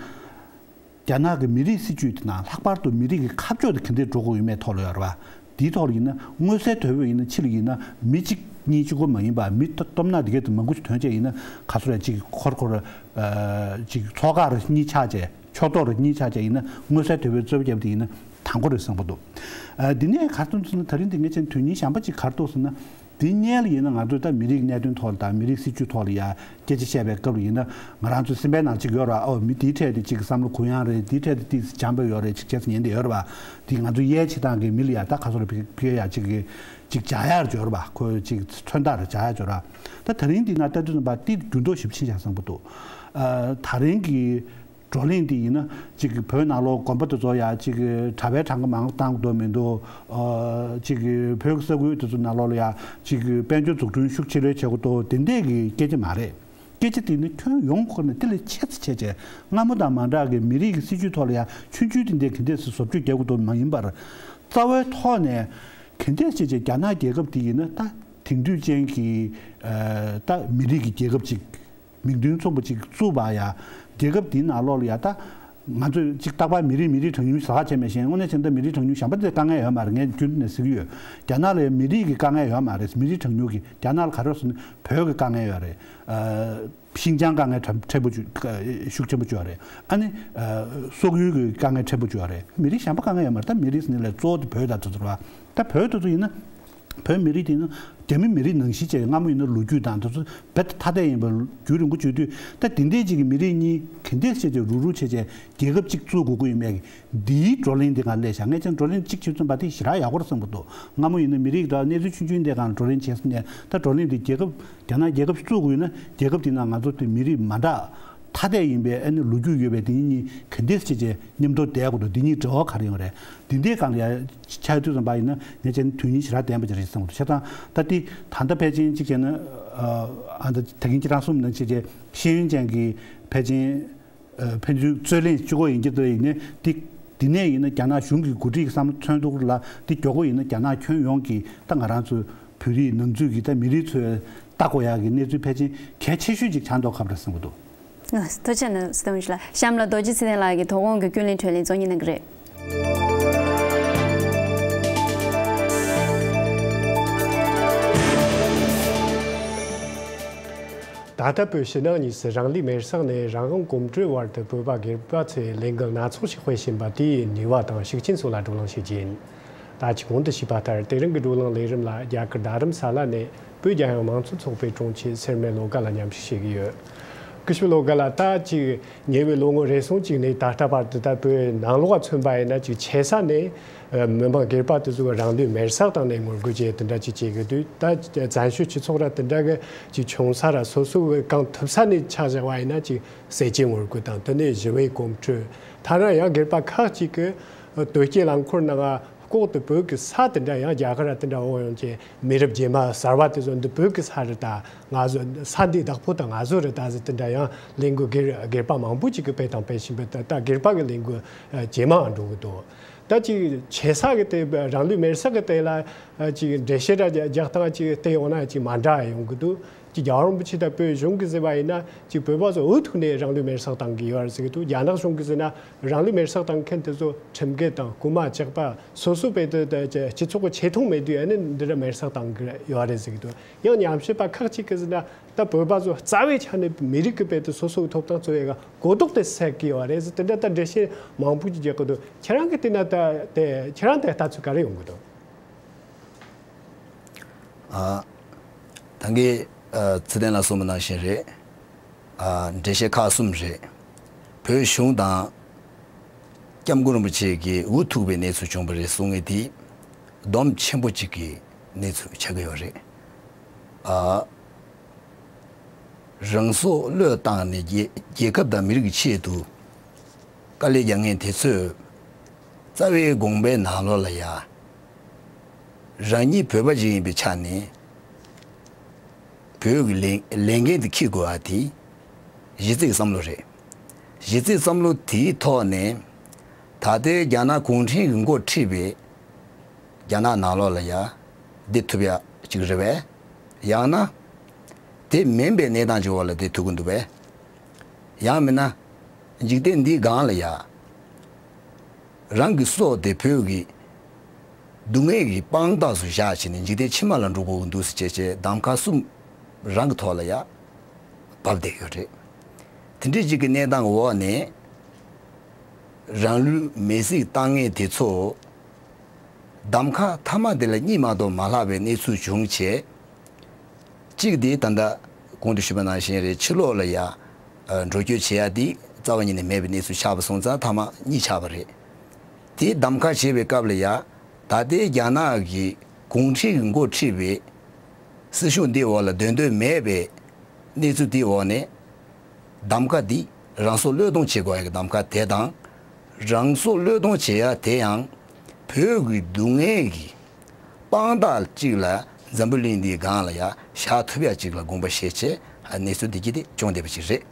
རྒྱ་ནག་གི་མི་རིགས་སྲིད་ཇུས་དེ་ནང་ལྷག་པར་དུ་མི་རིགས་ཀྱི་ཁ་ཕྱོགས་དེ་ག་འདྲས་འགྲོ་དགོས་ཡོད་མེད་ཐོག་ལ་ཡོད་རེད་པ། དེའི་ཐོག་ལ་ཡིན་ན་མངོན་གསལ་དོད་པོ་ཡིན་ན། ཕྱི་ལ་ཡིན་ན་མི་གཅིག་གཉིས་གཅིག་པོ་མ་ཡིན་པ། མི་སྟོབས་ན་དེ་ག་དེ་མང་པོ་ཞིག་ཐོན་བྱས་ཡིན་ན། ག་ཚོད་རེད། ཅིག་ཁོར་ཁོར་ཨ་ཅིག་ཚོགས་ཁག་རེ་གཉིས་ཆགས་བྱས། ཕྱོགས་གཏོགས་རེ་གཉིས་ཆགས་བྱས་ཡིན་ན། མངོན་གསལ་དོད་པོའི་རྩོད་པ་བརྒྱབ་དེ་ཡིན་ན་དང་པོ་རེད་བསམ་གྱི་འདུག་ཨ་འདི་ནས་ག་རེ་ཐོན་སོང་ན། ད་རིང་འདི་ངས་བྱས་ན་དོན་སྙིང་གཞན་པ་ཅིག་ག་རེ་ཐོན་སོང་ན། འདི་སྔོན་ལ་ཡིན་ན་ང་ཚོས་ད་མི་རིགས་གནད་དོན་ཐོག་ལ་དང་མི་རིགས་སྲིད་ཇུས་ཐོག་ལ་ཡ་སྐད་ཆ་བཤད་པའི་སྐབས་ལ་ཡིན་ན། ང་རང་ཚོའི་སེམས་པའི་ནང་ཅིག་ཡོད་རེད་པ། ཨོ་མི་འདིའི་གྲས་དེ་ཅིག་བསམ་བློ་གུ་ཡངས་རེད། འདིའི་གྲས་དེ་ཏོག་ཙམ་འཇམ་པོ་ཡོད་རེད། ཅིག་བྱས་ཙང་ཉན་བསྡད་ཡོད་རེད་པ། འདི་ང་ཚོ་གཡས་ཕྱེ་སྟངས་ཀྱི་མི་ལ་ཡ་ད་ག་ཚོད་རེད། ཕ་གི་ཡ་ཅིག་གི་ཅིག་འཇགས་ཡག་ཡོད་རེད་པ། ཁོ་ཅིག་མཚོན་རྟགས་རེ་འཇགས་ཡག་ཡོད་རེད་པ། ད་ད་རིང་འདི་ནང་ལྟ་དུས་ཙམ་པ་དེ་འགྱུར་ལྡོག་ཞེ་པོ་ཕྱིན་བཞག་བསམ་གྱི་འདུག་ཨ་ད་རིང་གི་བགྲོ་གླེང་འདི་ཡིན་ན། གཅིག་གི་བོད་ནང་ལོགས་དགོན་པ་དེ་ཚོ་ཡ་གཅིག་གི་གྲྭ་པའི་གྲངས་ཀ་མང་བཏང་དགོས་མི་འདུག་ཨ་གཅིག་གི་བོད་ཀྱི་ས་ཁུལ་དེ་ཚོ་ནང་ལོགས་ལ་ཡ་གཅིག་གི་དཔལ་འབྱོར་འཛུགས་སྐྲུན་ཤུགས་ཆེ་ལོས་བྱེད་དགོས་འདུག་དེ་འདྲས་ཀྱི་སྐད་ཆ་མ་རེད། སྐད་ཆ་དེ་ནི་ཁྱོན་ཡོངས་ཁོ་ནས་དེ་ལས་ཆེ་ཙམ་བྱས་བྱས། སྔ་མོ་དང་མ་འདྲ་གི་མི་རིགས་ཀྱི་སྲིད་ཇུས་ཐོག་ལ་ཡ་ཆུང་ཆུང་དེ་འདྲས་ག་འདྲས་སེ་བཟོ་བཅོས་རྒྱག་དགོས་འདུག་མ་ཡིན་པར། རྩ་བའི་ཐོག་ནས་ག་འདྲས་བྱས་བྱས་རྒྱ་ནག་རྒྱལ་ཁབ་དེ་ཡིན་ན་ད་དེང་དུས་ཅན་གྱི་ཨ་ད་མི་རིགས་ཀྱི་རྒྱལ་ཁབ་ཅིག་མིང་དོན་མཚུངས་པ་ཅིག་བཙུགས་པ་ཡ། རྒྱལ་ཁབ་འདིའི་ནང་ལོགས་ལ་ཡ་ད་ང་ཚོས་ཅིག་རྟག་པར་མི་རིགས་མི་རིགས་གྲངས་ཉུང་ཟེར་ཁ་བྱས་མེད་བཞིན། དངོས་གནས་བྱས་ན་ད་མི་རིགས་གྲངས་ཉུང་གཞན་པ་དེ་དཀའ་ངལ་ཡོད་མ་རེད། ངས་རྒྱུན་ནས་ཟེར་གྱི་ཡོད། རྒྱ་ནག་ལ་ཡ་མི་རིགས་ཀྱི་དཀའ་ངལ་ཡོད་མ་རེད། མི་རིགས་གྲངས་ཉུང་གི། རྒྱ་ནག་ལ་ག་རེ་ཟེར་ན་བོད་ཀྱི་དཀའ་ངལ་ཡོད་རེད། ཨ་ཤིན་ཅང་དཀའ་ངལ་ཕྲན་ཕྲན་བུ་ཅིག་ཤུགས་ཆེན་པོ་ཅིག་ཡོད་རེད། ཨ་ནི་ཨ་སོག་ཡུལ་གྱི་དཀའ་ངལ་ཕྲན་བུ་ཅིག་ཡོད་རེད། མི་རིགས་གཞན་པ་དཀའ་ངལ་ཡོད་མ་རེད། ད་མི་རིགས་ཟེར་ནས་ལས་གཙོ་བོ་དེ་བོད་དང་དེ་ཚོ་རེད་པ། ད་བོད་དེ་ཚོ་ཡིན་ན། བོད་མི་རིགས་དེ་ནི་རྒྱ་མི་མི་རིགས་ནང་བཞིན་བྱས། སྔ་མོ་ཡིན་ན་ལོ་རྒྱུས་དང་དེ་ཚོ་རྦད་དེ་ཐ་དད་ཡིན་པ་རྒྱུན་རིང་པོ་བརྗོད་དུས། ད་དེ་འདྲའི་ཅིག་གི་མི་རིགས་གཉིས་ག་འདྲས་བྱས་བྱས་རུག་རུག་བྱས་བྱས་རྒྱལ་ཁབ་ཅིག་བཙུགས་དགོས་ཀྱི་ཡོད་མེད་ཀྱི་འདིའི་བགྲོ་གླེང་འདི་ང་སླེབས་བཞག་ངས་བྱས་ན་བགྲོ་གླེང་གཅིག་བྱེད་ཙམ་པ་དེ་ཞེ་དྲག་ཡག་པོ་རེད་བསམ་གྱི་འདུག་སྔ་མོ་ཡིན་ན་མི་རིགས་དང་གནས་ཚུལ་ཆུང་ཆུང་དེ་སྒང་བགྲོ་གླེང་བྱས་ཟིན་ནས། ད་བགྲོ་གླེང་འདི་རྒྱལ་ཁབ་རྒྱ་ནག་རྒྱལ་ཁབ་བཙུགས་དགོས་ཡོད་ན། རྒྱལ་ཁབ་དེ་ནང་ང་ཚོ་དེ་མི་རིགས་མ་འདྲ་ཐ་དད་ཡིན་པའི་ཨ་ནི་ལོ་རྒྱུས་ཡོད་པའི་དེ་གཉིས་ག་འདྲས་བྱས་བྱས་མཉམ་དུ་བསྡད་དགོས་འདུག་འདི་གཉིས་འབྲེལ་བ་ག་རེ་ཡོང་རེད། འདི་འདྲའི་སྒང་ལ་ཡ་ཆ་དུས་ཙམ་པ་ཡིན་ན་ངས་བྱས་ན་དོན་སྙིང་ཞེ་དྲག་ལྡན་པ་ཅིག་རེད་བསམ་གྱི་འདུག་བྱས་ཙང་ད་འདི་ད་ལྟ་ཕལ་ཆེར་གཅིག་བྱས་ན་ཨ་ད་ད་གིན་ཁྱེད་རང་གསུངས་ནང་བཞིན་བྱས་བྱས་ཤེས་ཡོན་ཅན་གྱི་ཕལ་ཆེར་ཨ་ཕན་ཚུན་རྩོད་གླེང་གཅིག་པོ་ཡིན་གྱི་འདུག་ཡིན་ནའི་འདི་འདི་ནས་ཡིན་ན་རྒྱ་ནག་གཞུང་གི་འགོ་ཁྲིད་ཀྱི་བསམ་བློ་མཚོན་ཐུབ་ལ། འདི་མགྱོགས་པོ་ཡིན་ན་རྒྱ་ནག་ཁྱོན་ཡོངས་ཀྱི་ད་ང་རང་ཚོའི་བོད་རིགས་ནང་ཚུད་ཀྱི་ད་མི་རིགས་ཚོས་ལྟ་དགོས་ཡག་གི་གནས་ཚུལ་ཕལ་ཆེར་གལ་ཆེ་ཤོས་ཅིག་ཆགས་མདོག་ཁ་པོ་རེད་བསམ་གྱི་འདུག་ཐུགས་རྗེ་ཆེ་ཟེར་ཞུ་ལ། གཤམ་ལ་རྡོ་རྗེ་ཚེ་བརྟན་ལགས་ཀྱིས་དོ་དགོང་གི་ཀུན་གླེང་གྲོས་གླེང་རྩོམ་ཡིག་གནང་གི་རེད། ད་ལྟ་བོད་ཕྱི་ནང་གཉིས་སུ་རང་ལུས་མེར་སྲེག་ནས་རང་དབང་གོམ་བགྲོད་བར་དུ་བོད་པ་སྒེར་པ་ཚོས་ལས་འགུལ་སྣ་ཚོགས་ཤིག་སྤེལ་བཞིན་པ་དེའི་ནུས་པ་དང་ཤུགས་རྐྱེན་སོགས་ལ་བགྲོ་གླེང་ཞུ་རྒྱུ་ཡིན། ད་ཅི་གོང་དུ་ཞུས་པ་ལྟར་དེ་རིང་གི་བགྲོ་གླེང་ལས་རིམ་ལ་རྒྱ་གར་རྡ་རམ་ས་ལ་ནས་བོད་རྒྱལ་ཡོངས་མང་གཙོ་ཚོགས་པའི་དྲུང་ཆེ་སེར་སྨད་བློ་དགའ་ལགས་མཉམ་ཞུགས་བྱེད་ཀྱི་ཡོད། སྐུ་ཞབས་བློ་དགའ་ལགས། ད་ཅིག་ཉེ་བའི་ལོ་ངོ་རེ་ཟུང་ཅིག་ནས་ད་ལྟ་བར་དུ་ད་བོད་ནང་ལོགས་མཚོན་པ་ཡིན་ན། ཅིག་ཆེ་ས་ནས་ཨ་མི་མང་སྒེར་པ་དེ་ཚོ་རང་ལུས་མེར་སྲེག་བཏང་ནས་ངོ་རྒོལ་བྱས་དེ་འདྲ་ཅིག་བྱེད་ཀྱི་འདུག་ད་བཙན་བྱོལ་སྤྱི་ཚོགས་ར་དེ་འདྲ་གི་ཅིག་ཆུང་ས་ར་སོ་སོ་གི་གང་ཐུབ་ས་ནས་ཆ་བཞག་པ་ཡིན་ན། ཅིག་ཟས་བཅད་ངོ་རྒོལ་དང་དེ་ནས་ཞི་བའི་གོམ་བགྲོད། ཐ་ན་ཡང་སྒེར་པ་ཁག་ཅིག་གིས་དོལ་རྒྱལ་རླངས་འཁོར་ནང་ལྐོག་ཏུ་བོད་ཀྱི་ས་དེ་འདྲ་ཡང་རྒྱ་གར་ར་དེ་འདྲ་འོང་ཡོང་གི་མི་རབས་རྗེས་མ་གསར་བ་དེ་ཚོ་འདི་བོད་ཀྱི་ས་རེད། ད་ང་ཚོ་ས་འདི་བདག་པོ་དང་ང་ཚོ་རེད། ད་ཟེར་དེ་འདྲ་ཡང་ལས་འགུལ་སྒེར་སྒེར་པ་མང་པོ་ཅིག་གིས་སྤེལ་དང་སྤེལ་བཞིན་པའི། ད་ད་སྒེར་པ་གི་ལས་འགུལ་ཇེ་མང་འགྲོ་གི་འདུག་ད་ཅིག་ཆེ་ས་གི་དེ་རང་ལུས་མེར་སྲེག་གི་དེ་ལ་ཅིག་འགྲེལ་བཤད་ར་རྒྱག་སྟངས་ཅིག་བལྟས་ཡོང་ན་ཅིག་མ་འདྲ་ཡོང་གི་འདུག་ཅིག་རྒྱལ་བ་རིན་པོ་ཆེ་དང་བོད་གཞུང་གིས་ཟེར་བ་ཡིན་ན། ཅིག་བོད་པ་ཚོ་འུ་ཐུག་ནས་རང་ལུས་མེར་སྲེག་བཏང་གི་ཡོད་རེད་ཟེར་གི་འདུག་རྒྱ་ནག་གཞུང་གིས་ཟེར་ན་རང་ལུས་མེར་སྲེག་བཏང་མཁན་དེ་ཚོ་ཁྲིམས་འགལ་དང་རྐུན་མ་ཇག་པ་སོ་སོ་བས་དེ་དེ་སྤྱི་ཚོགས་ཀྱི་ཆེ་མཐོང་མེད་དུས་ཨ་ནི་འདི་འདྲ་མེར་སྲེག་བཏང་གི་ཡོད་རེད་ཟེར་གི་འདུག་ཡང་ཉམས་ཞིབ་པ་ཁག་ཅིག་གིས་ཟེར་ན་ད་བོད་པ་ཚོ་རྩ་བའི་ཆ་ནས་མི་རིགས་ཀྱི་བས་དེ་སོ་སོ་གི་ཐོབ་ཐང་རྩོད་ཡས་གོ་རྟོགས་དེ་ཟད་གི་ཡོད་རེད་ཟེར། དེ་འདྲ་ད་འགྲེལ་བཤད་མང་པོ་ཅིག་རྒྱག་གི་འདུག་ཁྱེད་རང་གིས་བལྟས་ན་ད་དེ་ཁྱེད་རང་དེ་ལྟ་ཚུལ་ག་རེ་ཡོང་གི་འདུག་ཨ། ད་གིན་ཨ་ཚེ་བརྟན་ལགས་གསུངས་པ་ནང་བཞིན་རེད། ཨ། འགྲེལ་བཤད་ཁག་གསུམ་རེད། བོད་གཞུང་དང་སྐྱབས་མགོན་རིན་པོ་ཆེ་གིས་འུ་ཐུག་པའི་གནས་ཚུལ་བྱུང་བ་རེད་གསུང་མཁན་དེ་སྡོམ་ཆེན་པོ་གཅིག་གི་གནས་ཚུལ་ཆགས་ཀྱི་ཡོད་རེད། ཨ། རང་སྲོག་བློས་བཏང་ནས་རྒྱལ་རྒྱལ་ཁབ་དང་མི་རིགས་ཀྱི་ཆེད་དུ་དཀའ་ལས་རྒྱག་མཁན་དེ་ཚོས་རྩ་བའི་དགོངས་པའི་ནང་ལོགས་ལ་ཡ། རང་ཉིད་བོད་པ་ཞིག་ཡིན་པའི་ཆ་ནས་བོད་ཀྱི་ལས་ལས་འགན་དེ་འཁྱེར་དགོས་པ་དེ་གཞི་རྩའི་བསམ་བློ་རེད། གཞི་རྩའི་བསམ་བློ་དེའི་ཐོག་ནས་ད་ལྟའི་རྒྱ་ནག་གུང་ཁྲན་གྱིས་འགོ་ཁྲིད་པའི་རྒྱ་ནག་ནང་ལོགས་ལ་ཡ་བསྡད་ཐུབ་ཡ་ཅིག་རེད་པས། ཡང་ན་དེ་མིན་པའི་གནས་སྟངས་ཅིག་འོག་ལ་བསྡད་ཐུབ་ཀྱི་འདུག་པས། ཡང་མིན་ན་འཇིག་རྟེན་འདིའི་སྒང་ལ་ཡ་རང་གི་སྲོག་དེ་བོད་ཀྱི་སྡུག་བསྔལ་གྱི་དཔང་རྟགས་སུ་བཞག་བྱས་ནས་འཇིག་རྟེན་ཕྱི་མ་ལ་འགྲོ་དགོས་ཀྱི་འདུག་ཟེར་བྱས་བྱས་གདམ་ཁ་གསུམ་རང་གི་ཐོག་ལ་ཡ་བབས་བསྡད་ཡོད་རེད། དེ་འདྲའི་ཅིག་གི་གནས་སྟངས་འོག་ནས་རང་ལུས་མེར་སྲེག་བཏང་མཁན་དེ་ཚོ་གདམ་ཁ་མཐའ་མ་དེ་ལ་གཉིས་མ་གཏོགས་མ་ལྷག་པའི་གནས་ཚུལ་བྱུང་བྱས། གཅིག་དེ་ད་ལྟ་གོང་དུ་ཞུས་པ་ནང་བཞིན་རེད། ཕྱི་ལོགས་ལ་ཡ་འགྲོ་སྐྱོད་བྱེད་ཡ་དེ་རྩ་བ་ཉིད་ནས་མེད་པའི་གནས་ཚུལ་ཆགས་པ་སོང་ཙང་མཐའ་མ་གཉིས་ཆགས་པ་རེད། དེ་གདམ་ཁ་བྱེད་པའི་སྐབས་ལ་ཡ་ད་ལྟའི་རྒྱ་ནག་གི་གུང་ཁྲན་གྱིས་འགོ་ཁྲིད་པའི་སྲིད་གཞུང་འདིའི་འོག་ལ་སྡོད་འདོད་མེད་པའི་གནས་ཚུལ་དེའི་འོག་ནས། གདམ་ཁ་འདི་རང་སྲོག་བློས་གཏོང་བྱེད་དགོས་ཡ་གི་གདམ་ཁ་དེ་དང་། རང་སྲོག་བློས་གཏོང་བྱེད་ཡ་དེ་ཡང་བོད་ཀྱི་སྡུག་བསྔལ་གྱི་དཔང་རྟགས་གཅིག་ལ་འཛམ་བུ་གླིང་འདིའི་སྒང་ལ་ཡ་བཞག་ཐུབ་ཡ་གཅིག་ལ་དགོངས་པ་བཞེས་བྱས་གནས་ཚུལ་འདི་གྱིས་དེ་བྱུང་བསྡད་པ་ཅིག་རེད།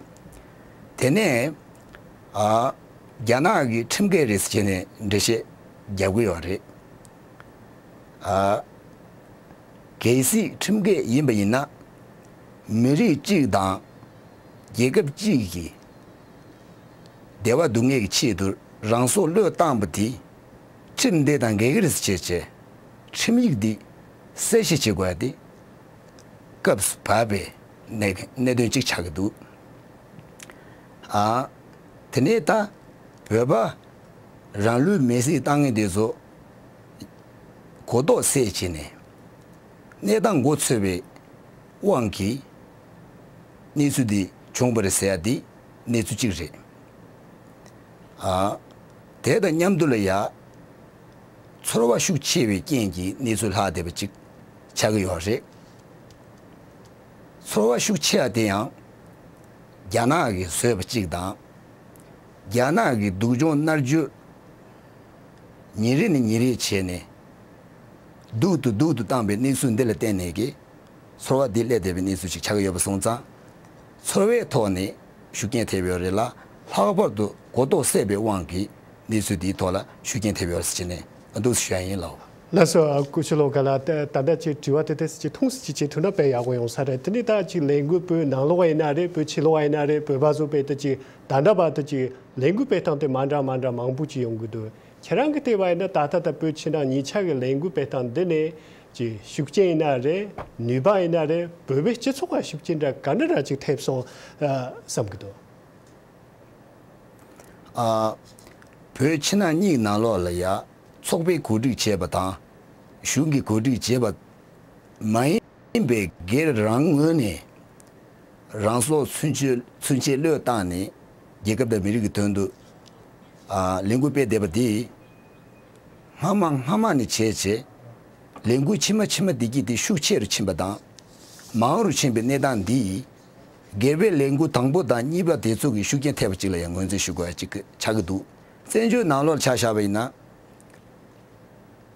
དེ་ནས་ཨ་རྒྱ་ནག་གི་ཁྲིམས་འགལ་རེད་ཟེར་བྱས་ནས་འགྲེལ་བཤད་རྒྱག་གི་ཡོད་རེད། ཨ། གལ་སྲིད་ཁྲིམས་འགལ་ཡིན་པ་ཡིན་ན། མི་རིགས་གཅིག་དང་རྒྱལ་ཁབ་གཅིག་གི་བདེ་བ་སྡུག་བསྔལ་གྱི་ཆེད་དུ་རང་སྲོག་བློས་བཏང་པ་དེ་ཁྲིམས་འདི་དང་འགལ་གྱི་རེད་ཟེར་བྱས་བྱས་ཁྲིམས་ཡིག་འདི་གསལ་བཤད་བྱེད་དགོས་ཡ་དེ་སྐབས་སུ་བབས་པའི་གནད་གནད་དོན་གཅིག་ཆགས་ཀྱི་འདུག་ཨ། དེ་ནས་ད་བོད་པ་རང་ལུས་མེར་སྲེག་བཏང་མཁན་དེ་ཚོ་གོ་རྟོགས་སད་བྱས་ནས་གནས་སྟངས་མགོ་ཚོས་པའི་དབང་གིས་གནས་ཚུལ་འདི་བྱུང་བ་རེད་ཟེར་ཡ་འདི་གནས་ཚུལ་གཅིག་རེད། ཨ། དེ་དང་མཉམ་དུ་ལ་ཡ་ཚོར་བ་ཤུགས་ཆེ་བའི་རྐྱེན་གྱིས་གནས་ཚུལ་ལྷག་བསྡད་པ་གཅིག་ཆགས་ཀྱི་ཡོད་རེད། ཚོར་བ་ཤུགས་ཆེ་བ་དེ་ཡང་རྒྱ་ནག་གིས་བཟོས་པ་གཅིག་དང་། རྒྱ་ནག་གི་སྡུག་སྦྱོང་མནར་གཅོད་ཉིན་རེ་ནས་ཉིན་རེ་བྱས་ནས་སྡུག་ཏུ་སྡུག་ཏུ་བཏང་པའི་གནས་ཚུལ་འདི་ལ་བརྟེན་ནས་ཀྱི་ཚོར་བ་འདི་སླེབས་བསྡད་པའི་གནས་ཚུལ་ཞིག་ཆགས་ཀྱི་ཡོད་པ་སོང་ཙང་། ཚོར་བའི་ཐོག་ནས་ཤུགས་རྐྱེན་ཐེབས་ཡོད་རེད་ལ། ལྷག་པར་དུ་གོ་རྟོགས་སད་པའི་དབང་གིས་གནས་ཚུལ་འདིའི་ཐོག་ལ་ཤུགས་རྐྱེན་ཐེབས་ཡོད་ཟེར་ནས་འདུག་ཞུ་ཡ་ཡིན་ལགས། ལགས་སོ། སྐུ་ཞབས་བློ་དགའ་ལགས། ད་ད་ལྟ་ཅིག་དྲི་བ་དེ་དེ་ཅིག་ཐུང་ཙམ་ཅིག་བྱེད་ཐུབ་ན་དཔེ་ཡག་པོ་ཡོང་ས་རེད། དེ་ནས་ད་ཅིག་ལས་འགུལ་བོད་ནང་ལོགས་ཡིན་ན་རེད། བོད་ཕྱི་ལོགས་ཡིན་ན་རེད། བོད་པ་ཚོ་དཔེ་ད་ཅིག་ད་ལྟ་བར་དུ་ཅིག་ལས་འགུལ་སྤེལ་སྟངས་དེ་མ་འདྲ་མ་འདྲ་མང་པོ་ཅིག་ཡོང་གི་འདུག་ཁྱེད་རང་གིས་བལྟས་པ་ཡིན་ན་ད་ལྟ་ད་བོད་ཕྱི་ནང་གཉིས་ཆ་གི་ལས་འགུལ་སྤེལ་སྟངས་འདི་ནས་ཅིག་ཤུགས་རྐྱེན་ཡིན་ན་རེད། ནུས་པ་ཡིན་ན་རེད། བོད་པའི་སྤྱི་ཚོགས་ལ་ཤུགས་རྐྱེན་འདྲ་ག་འདྲ་འདྲ་ཅིག་ཐེབས་སོང་ཨ་བསམ་གི་འདུག་ཨ། བོད་ཕྱི་ནང་གཉིས་ནང་ལོགས་ལ་ཡ་ཚོགས་པས་གོ་སྒྲིག་བྱས་པ་དང་གཞུང་གིས་གོ་སྒྲིག་བྱས་པ་མ་ཡིན་པའི་སྒེར་རང་ངོས་ནས་ རང་སྲོག་ཚུན་ཆད་ཚུན་ཆད་བློས་བཏང་ནས་རྒྱལ་ཁབ་དང་མི་རིགས་ཀྱི་དོན་དུ་ཨ་ལས་འགུལ་སྤེལ་བསྡད་པ་དེས། སྔ་མ་སྔ་མ་ནས་བྱས་བྱས་ལས་འགུལ་ཕྱི་མ་ཕྱི་མ་བསྡུ་རྒྱུ་དེ་ཤུགས་ཆེ་རུ་ཕྱིན་པ་དང་མང་རུ་ཕྱིན་པའི་གནས་སྟངས་འདིས་སྒེར་པའི་ལས་འགུལ་དང་པོ་དང་གཉིས་པ་དེ་ཚོ་གི་ཤུགས་རྐྱེན་ཐེབས་པ་ཅིག་ལ་ཡང་ངོས་འཛིན་ཞུ་དགོས་ཡ་ཅིག་ཆགས་ཀྱི་འདུག་བཙན་བྱོལ་ནང་ལོགས་ཆ་བཞག་པ་ཡིན་ན།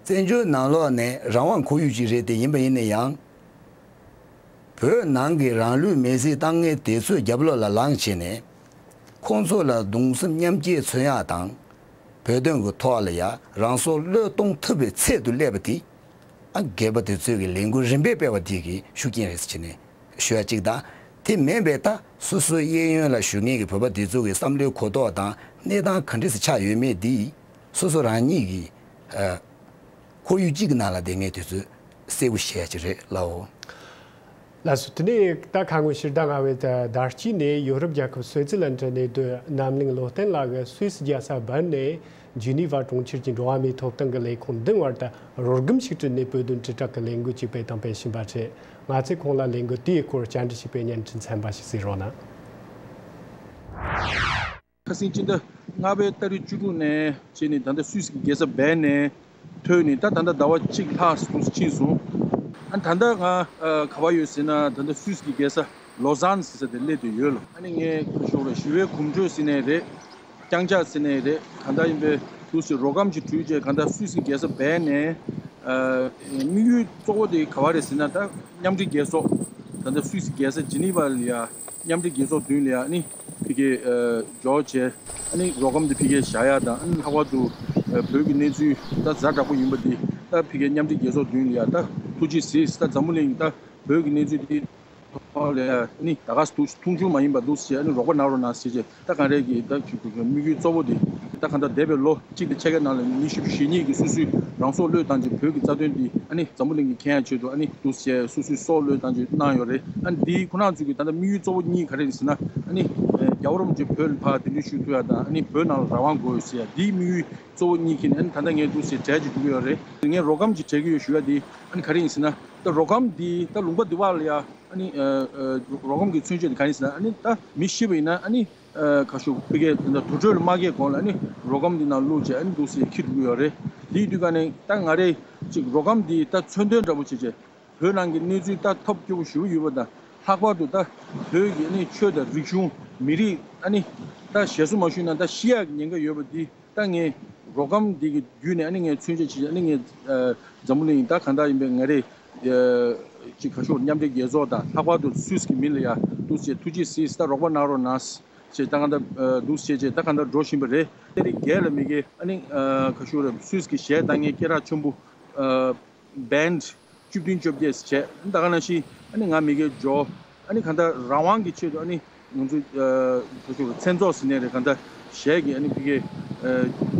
བཙན་བྱོལ་ནང་ལོགས་ནས་རང་དབང་ཁོར་ཡུག་ཅིག་རེད་དེ་ཡིན་པ་ཡིན་ན་ཡང་། བོད་ནང་གི་རང་ལུས་མེར་སྲེག་བཏང་མཁན་དེ་ཚོའི་རྒྱབ་ལོགས་ལ་ལངས་བྱས་ནས། ཁོང་ཚོ་ལ་གདུང་སེམས་མཉམ་སྐྱེད་མཚོན་ཡག་དང་། བོད་དོན་གྱི་ཐོག་ལ་ཡ་རང་སྲོག་བློས་གཏོང་ཐུབ་པའི་ཚད་དུ་སླེབས་པ་དེ། ཨ་སྒེར་པ་དེ་ཚོས་ཀྱི་ལས་འགུལ་རིམ་པས་སྤེལ་བ་དེ་གི་ཤུགས་རྐྱེན་རེད་ཟེར་བྱས་ནས་ཞུ་ཡ་གཅིག་དང་། དེ་མིན་པའི་ད་སོ་སོའི་གཡས་གཡོན་ལ་བཞུགས་མཁན་གྱི་བོད་པ་དེ་ཚོ་གི་བསམ་བློའི་གོ་རྟོགས་དང་གནས་སྟངས་ག་འདྲས་སེ་ཆགས་ཡོད་མེད་འདི་སོ་སོ་རང་ཉིད་ཀྱི་ཨ་ཁོར་ཡུག་གཅིག་གི་ནང་ལ་བསྡད་མཁན་དེ་ཚོས་གསལ་པོ་ཤེས་ཡ་ཅིག་རེད་ལགས། ལགས་སོ། དེ་ནས་ད་ཁ་སྔོན་ཕྱིར་ད་ང་བས་ད་ཟླ་གཅིག་ནས་ཡོ་རོབ་རྒྱལ་ཁབ་སུད་སི་ལན་ཌན་ནས་སྡོད་རྣམ་གླིང་བློ་བརྟན་ལགས་ཀྱིས་སུད་སི་རྒྱལ་ས་བྷར་ནས་ཇི་ནི་ཝ་གྲོང་ཁྱེར་གྱི་འགྲོ་བ་མིའི་ཐོབ་ཐང་གི་ལས་ཁུངས་མདུན་བར་དུ་རོགས་རམ་ཞིག་བསྐྲུན་ནས་བོད་དོན་དྲིལ་བསྒྲགས་ཀྱི་ལས་འགུལ་ཅིག་སྤེལ་དང་སྤེལ་བཞིན་པ་རེད། ང་ཚོས་ཁོང་ལ་ལས་འགུལ་དེའི་སྐོར་བཅར་འདྲི་ཞིག་སྤེལ། བརྙན་འཕྲིན་ཚན་པ་ཞིག་གཟིགས་རོགས་གནང་། ཁ་སང་སྤྱི་ཟླ་ལྔ་པའི་ཏ་རིག་བཅུ་དྲུག་ནས་བྱས་ནས་ད་ལྟ་སུད་སི་གི་རྒྱལ་ས་བྷར་ནས་ཐོན་ནས་ད་ད་ལྟ་ཟླ་བ་གཅིག་ལྷག་ཙམ་ཕྱིན་སོང་། ཨ་ད་ལྟ་ང་ཨ་ག་པར་ཡོད་ཟེར་ན་ད་ལྟ་སུད་སི་གི་རྒྱལ་ས་ལོ་ཛཱན་ཟེར་ས་དེ་སླེབས་བསྡད་ཡོད་ལ། ཨ་ནི་ངས་ཁ་ཤོར་ལ་ཞི་བའི་གོམ་བགྲོད་ཟེར་ནའི་རེད། རྐྱང་ཕྱག་ཟེར་ནའི་རེད། གང་ལྟར་ཡིན་པའི་འདུག་སེ་རོགས་རམ་ཅིག་བྱས་བྱས་གང་ལྟར་སུད་སི་གི་རྒྱལ་ས་བྷར་ནས་ཨ་དམིགས་ཡུལ་གཙོ་བོ་དེ་ག་པར་རེད་ཟེར་ན་ད་མཉམ་འབྲེལ་རྒྱལ་ཚོགས་ད་ལྟ་སུད་སི་རྒྱལ་ས་ཇི་ནི་ཝ་ལ་ཡ། མཉམ་འབྲེལ་རྒྱལ་ཚོགས་མདུན་ལ་ཡ་ཨ་ནི་ཕ་གིར་ཨ་འབྱོར་བྱས་ཨ་ནི་རོགས་རམ་དེ་ཕ་གིར་བཞག་ཡ་དང་། ཨ་ནི་ལྷག་པར་དུ་ཨ་བོད་ཀྱི་གནས་ཚུལ་ད་ཛ་དྲག་པོ་ཡིན་པ་འདི་ད་ཕ་གིར་མཉམ་འབྲེལ་རྒྱལ་ཚོགས་མདུན་ལ་ཡ་ད་ཐུགས་རྗེ་གཟིགས། ད་འཛམ་བུ་གླིང་ད་བོད་ཀྱི་གནས་ཚུལ་འདི་ཐོག་ལ་ཡ་ཨ་ནི་ད་ག་སེ་ཐུགས་མཐོང་ཆུང་མ་ཡིན་པ་འདུག་ཟེར་ཨ་ནི་རོགས་པ་གནང་རོགས་གནང་ཟེར་བྱས། ད་ག་རེ་གི་ད་ཅིག་དམིགས་ཡུལ་གཙོ་བོ་དེ་ད་གང་ལྟར་འདས་པའི་ལོ་གཅིག་དང་ཕྱེད་ཀའི་ནང་ལ་མི་བཞི་བཅུ་ཞེ་གཉིས་ཀྱིས་སོ་སོའི་རང་སྲོག་བློས་བཏང་བྱས་བོད་ཀྱི་རྩ་དོན་འདི་ཨ་ནི་འཛམ་བུ་གླིང་གིས་མཁྱེན་ཡ་ཆེད་དུ་ཨ་ནི་འདུག་སེ་སོ་སོའི་སྲོག་བློས་བཏང་བྱས་གནང་ཡོད་རེད། ཨ་ནི་འདི་ཁོ་རང་ཚོ་གི་ད་ལྟ་དམིགས་ཡུལ་གཙོ་བོ་གཉིས་ག་རེ་རེད་ཟེར་ན། ཨ་ནི་རྒྱལ་བ་རིན་པོ་ཆེ་བོད་ལ་ཕར་གདན་འདྲེན་ཞུ་ཐུབ་ཡ་དང་། ཨ་ནི་བོད་ནང་ལ་རང་དབང་དགོས་ཡོད་ཟེར་ཡ་འདིའི་དམིགས་ཡུལ་གཙོ་བོ་གཉིས་ཀྱིས་ཨ་ནི་ད་ལྟ་ངས་འདུག་སེ་གྲལ་ཅིག་འགྲོ་གི་ཡོད་རེད། ངས་རོགས་རམ་ཅིག་བྱེད་ཀྱི་ཡོད་ཞུ་ཡ་འདི་ཨ་ནི་ག་རེ་ཡིན་ཟེར་ན། ད་རོགས་རམ་འདི་ད་ལུང་པ་འདི་བར་ལ་ཡ་ཨ་ནི་ཨ་ཨ་རོགས་རམ་གྱི་མཚོན་བྱེད་འདི་ག་རེ་ཡིན་ཟེར་ན། ཨ་ནི་ད་མི་ཤི་བ་ཡིན་ན་ཨ་ནི་ཨ་ག་ཤོག་ཕ་གིའི་ད་དུར་ཁྲོད་ལ་མ་སྐྱེལ་གོང་ལ་ཨ་ནི་རོགས་རམ་འདི་ནང་བླུགས་བྱས་ཨ་ནི་འདུག་སེ་འཁྱེར་འགྲོ་གི་ཡོད་རེད། དེའི་དུས་ག་ནས་ད་ང་རེ་ཅིག་རོགས་རམ་འདི་ད་མཚོན་དོན་འདྲ་པོ་བྱས་བྱས་བོད་ནང་གི་གནས་ཚུལ་ད་ཐབས་སྐྱོ་པོ་ཞེ་པོ་ཡོད་པ་དང་། ལྷག་པར་དུ་ད་བོད་ཀྱི་ཨ་ནི་ཆོས་དང་རིག་གཞུང་མི་རིགས་ཨ་ནི་ད་ཞེ་སུ་མ་ཞུས་ན་ད་ཤི་ཡག་གི་ཉེན་ཁ་ཡོད་པ་འདི་ད་ངས་རོགས་རམ་འདི་གི་བརྒྱུད་ནས་ཨ་ནི་ངས་མཚོན་བྱེད་བྱས་ཨ་ནི་ངས་ཨ་འཛམ་བུ་གླིང་ད་གང་ལྟར་ཡིན་པའི་ང་རེ་ཨ་ཅིག་ག་ཤོག་མཉམ་འབྲེལ་རྒྱལ་ཚོགས་དང་། ལྷག་པར་དུ་སུད་སི་གི་མི་ལ་ཡ་འདུག་སེ་ཐུགས་རྗེ་གཟིགས། ད་རོགས་པ་གནང་རོགས་གནང་ཞེས་ད་གང་ལྟར་ཨ་འདུག་སེ་བྱས་བྱས་ད་གང་ལྟར་འགྲོ་བཞིན་པ་རེད། ཏ་རིག་བརྒྱད་ལ་མི་གི་ཨ་ནི་ཨ་ག་ཤོག་རེད། སུད་སི་གི་གཞས་བཏང་མཁན་སྐད་གྲགས་ཆེན་པོ་ཨ་བྷན་ཌི་བཅུ་བདུན་བཅོ་བརྒྱད་ཟེར་བྱས། ད་ག་ནང་བཞིན་ཨ་ནི་ང་མི་གི་འགྲོ་ཨ་ནི་གང་ལྟར་རང་དབང་གི་ཆེད་དུ་ཨ་ནི་ང་ཚོ་ཨ་ག་ཤོག་རེད། མཚན་ཚོགས་ཟེར་ནའི་རེད། གང་ལྟར་གཞས་ཀྱི་ཨ་ནི་ཕ་གིའི་ཨ་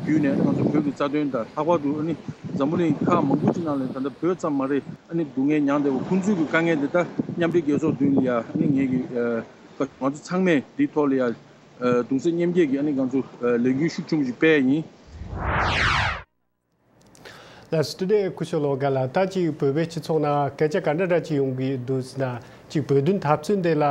བརྒྱུད་ནས་ཨ་ནི་ང་ཚོ་བོད་ཀྱི་རྩ་དོན་དང་། ལྷག་པར་དུ་ཨ་ནི་འཛམ་བུ་གླིང་ཁག་མང་པོ་ཅིག་ནང་ལ་ད་ལྟ་བོད་ཙམ་མ་རེད། ཨ་ནི་སྡུག་བསྔལ་མྱངས་བསྡད་པ་ཁོང་ཚོའི་གི་དཀའ་ངལ་འདི་ད་མཉམ་འབྲེལ་རྒྱལ་ཚོགས་མདུན་ལ་ཡ་ཨ་ནི་ངེད་ཀྱི་ཨ་ང་ཚོ་ཚང་མས་འདིའི་ཐོག་ལ་ཡ་ཨ་གདུང་སེམས་མཉམ་སྐྱེད་ཀྱི་ཨ་ནི་ང་ཚོ་ཨ་ལས་འགུལ་ཤུགས་ཆེན་པོ་ཞིག་སྤེལ་ཡིན། ལགས་སོ། དེ་ནས་སྐུ་ཞབས་བློ་དགའ་ལགས། ད་ཅིག་བོད་པའི་སྤྱི་ཚོགས་ནང་སྐད་ཆ་ག་འདྲ་འདྲ་ཅིག་ཡོང་གི་འདུག་ཟེར་ན། ཅིག་བོད་དོན་འཐབ་རྩོད་འདི་ལ་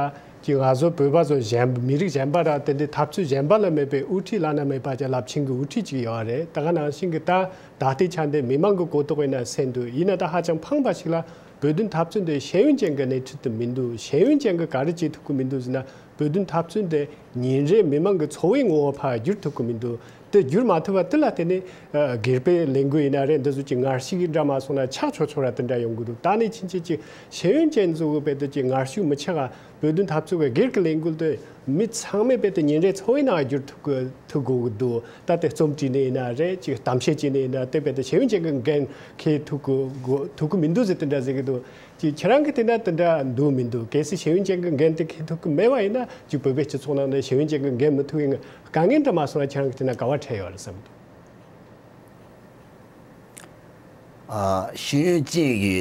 ཅིག་ང་ཚོ་བོད་པ་ཚོ་གཞན་མི་རིགས་གཞན་པ་ར་དེ་འདྲའི་འཐབ་རྩོད་གཞན་པ་ལ་མེད་པའི་དབུ་ཁྲིད་བླ་ན་མེད་པ་ཅིག་རླབས་ཆེན་གྱི་དབུ་ཁྲིད་ཅིག་ཡོད་རེད། ད་ག་ནང་བཞིན་གྱི་ད་ད་ལྟའི་ཆ་འདི་མི་མང་གི་གོ་རྟོགས་ཡིན་ན་གསལ་འདུག་ཡིན་ན་ད་ཧ་ཅང་ཕངས་པ་ཞིག་ལ། བོད་དོན་འཐབ་རྩོད་འདི་ཤེས་ཡོན་ཅན་གྱི་སྣེ་ཁྲིད་དུ་མི་འདུག་ཤེས་ཡོན་ཅན་གྱིས་ག་རེ་བྱེད་ཐུབ་ཀྱི་མི་འདུག་ཟེར་ན། བོད་དོན་འཐབ་རྩོད་འདི་ཉིན་རེ་མི་མང་གི་འཚོ་བའི་ངོ་བོ་ཕར་བསྒྱུར་ཐུབ་ཀྱི་མི་འདུག་དེ་བསྒྱུར་མ་ཐུབ་པ་དེ་ལ་བརྟེན་ནས་ཨ་སྒེར་པའི་ལས་འགུལ་ཡིན་ན་རེད། འདི་ཚོ་ཅིག་ངར་ཤུགས་འདྲ་མ་སོང་ན་ཆག་ཆོག་ཆོག་ར་དེ་འདྲ་ཡོང་གི་འདུག་ད་ནི་ཕྱིན་ཆད་ཅིག་ཤེས་ཡོན་ཅན་ཚོ་གི་བོད་དོན་ཅིག་ངར་ཤུགས་མི་ཆག་ག་བོད་དོན་འཐབ་རྩོད་ཀྱི་སྒེར་གྱི་ལས་འགུལ་དེ་མི་ཚང་མས་རྦད་དེ་ཉིན་རེའི་འཚོ་བའི་ནང་བསྒྱུར་ཐུབ་དགོས་ཐུབ་དགོས་ཀྱི་འདུག་ད་དེ་རྩོམ་བྲིས་ནས་ཡིན་ན་རེད། ཅིག་གཏམ་བཤད་བྱས་ནས་ཡིན་ན་དེ་རྦད་དེ་ཤེས་ཡོན་ཅན་གྱི་འགན་འཁྱེར་ཐུབ་དགོས་ཐུབ་ཀྱི་མི་འདུག་ཟེར་དེ་འདྲ་ཟེར་གྱི་འདུག་ཅིག་ཁྱེད་རང་གིས་དེ་འདྲ་དེ་འདྲ་འདུག་མི་འདུག་གལ་སྲིད་ཤེས་ཡོན་ཅན་གྱི་འགན་དེ་འཁྱེར་ཐུབ་ཀྱི་མེད་པ་ཡིན་ན། ཅིག་བོད་པའི་སྤྱི་ཚོགས་ནང་ནས་ཤེས་ཡོན་ཅན་གྱི་འགན་མི་ཐུབ་ཀྱི་དཀའ་ངལ་འདྲ་མ་སོང་ན་ཁྱེད་རང་གིས་དེ་འདྲ་ག་བ་འཕྲད་ཡོད་རེད་བསམ་གྱི་འདུག་ཨ། ཤེས་ཡོན་ཅན་གྱི་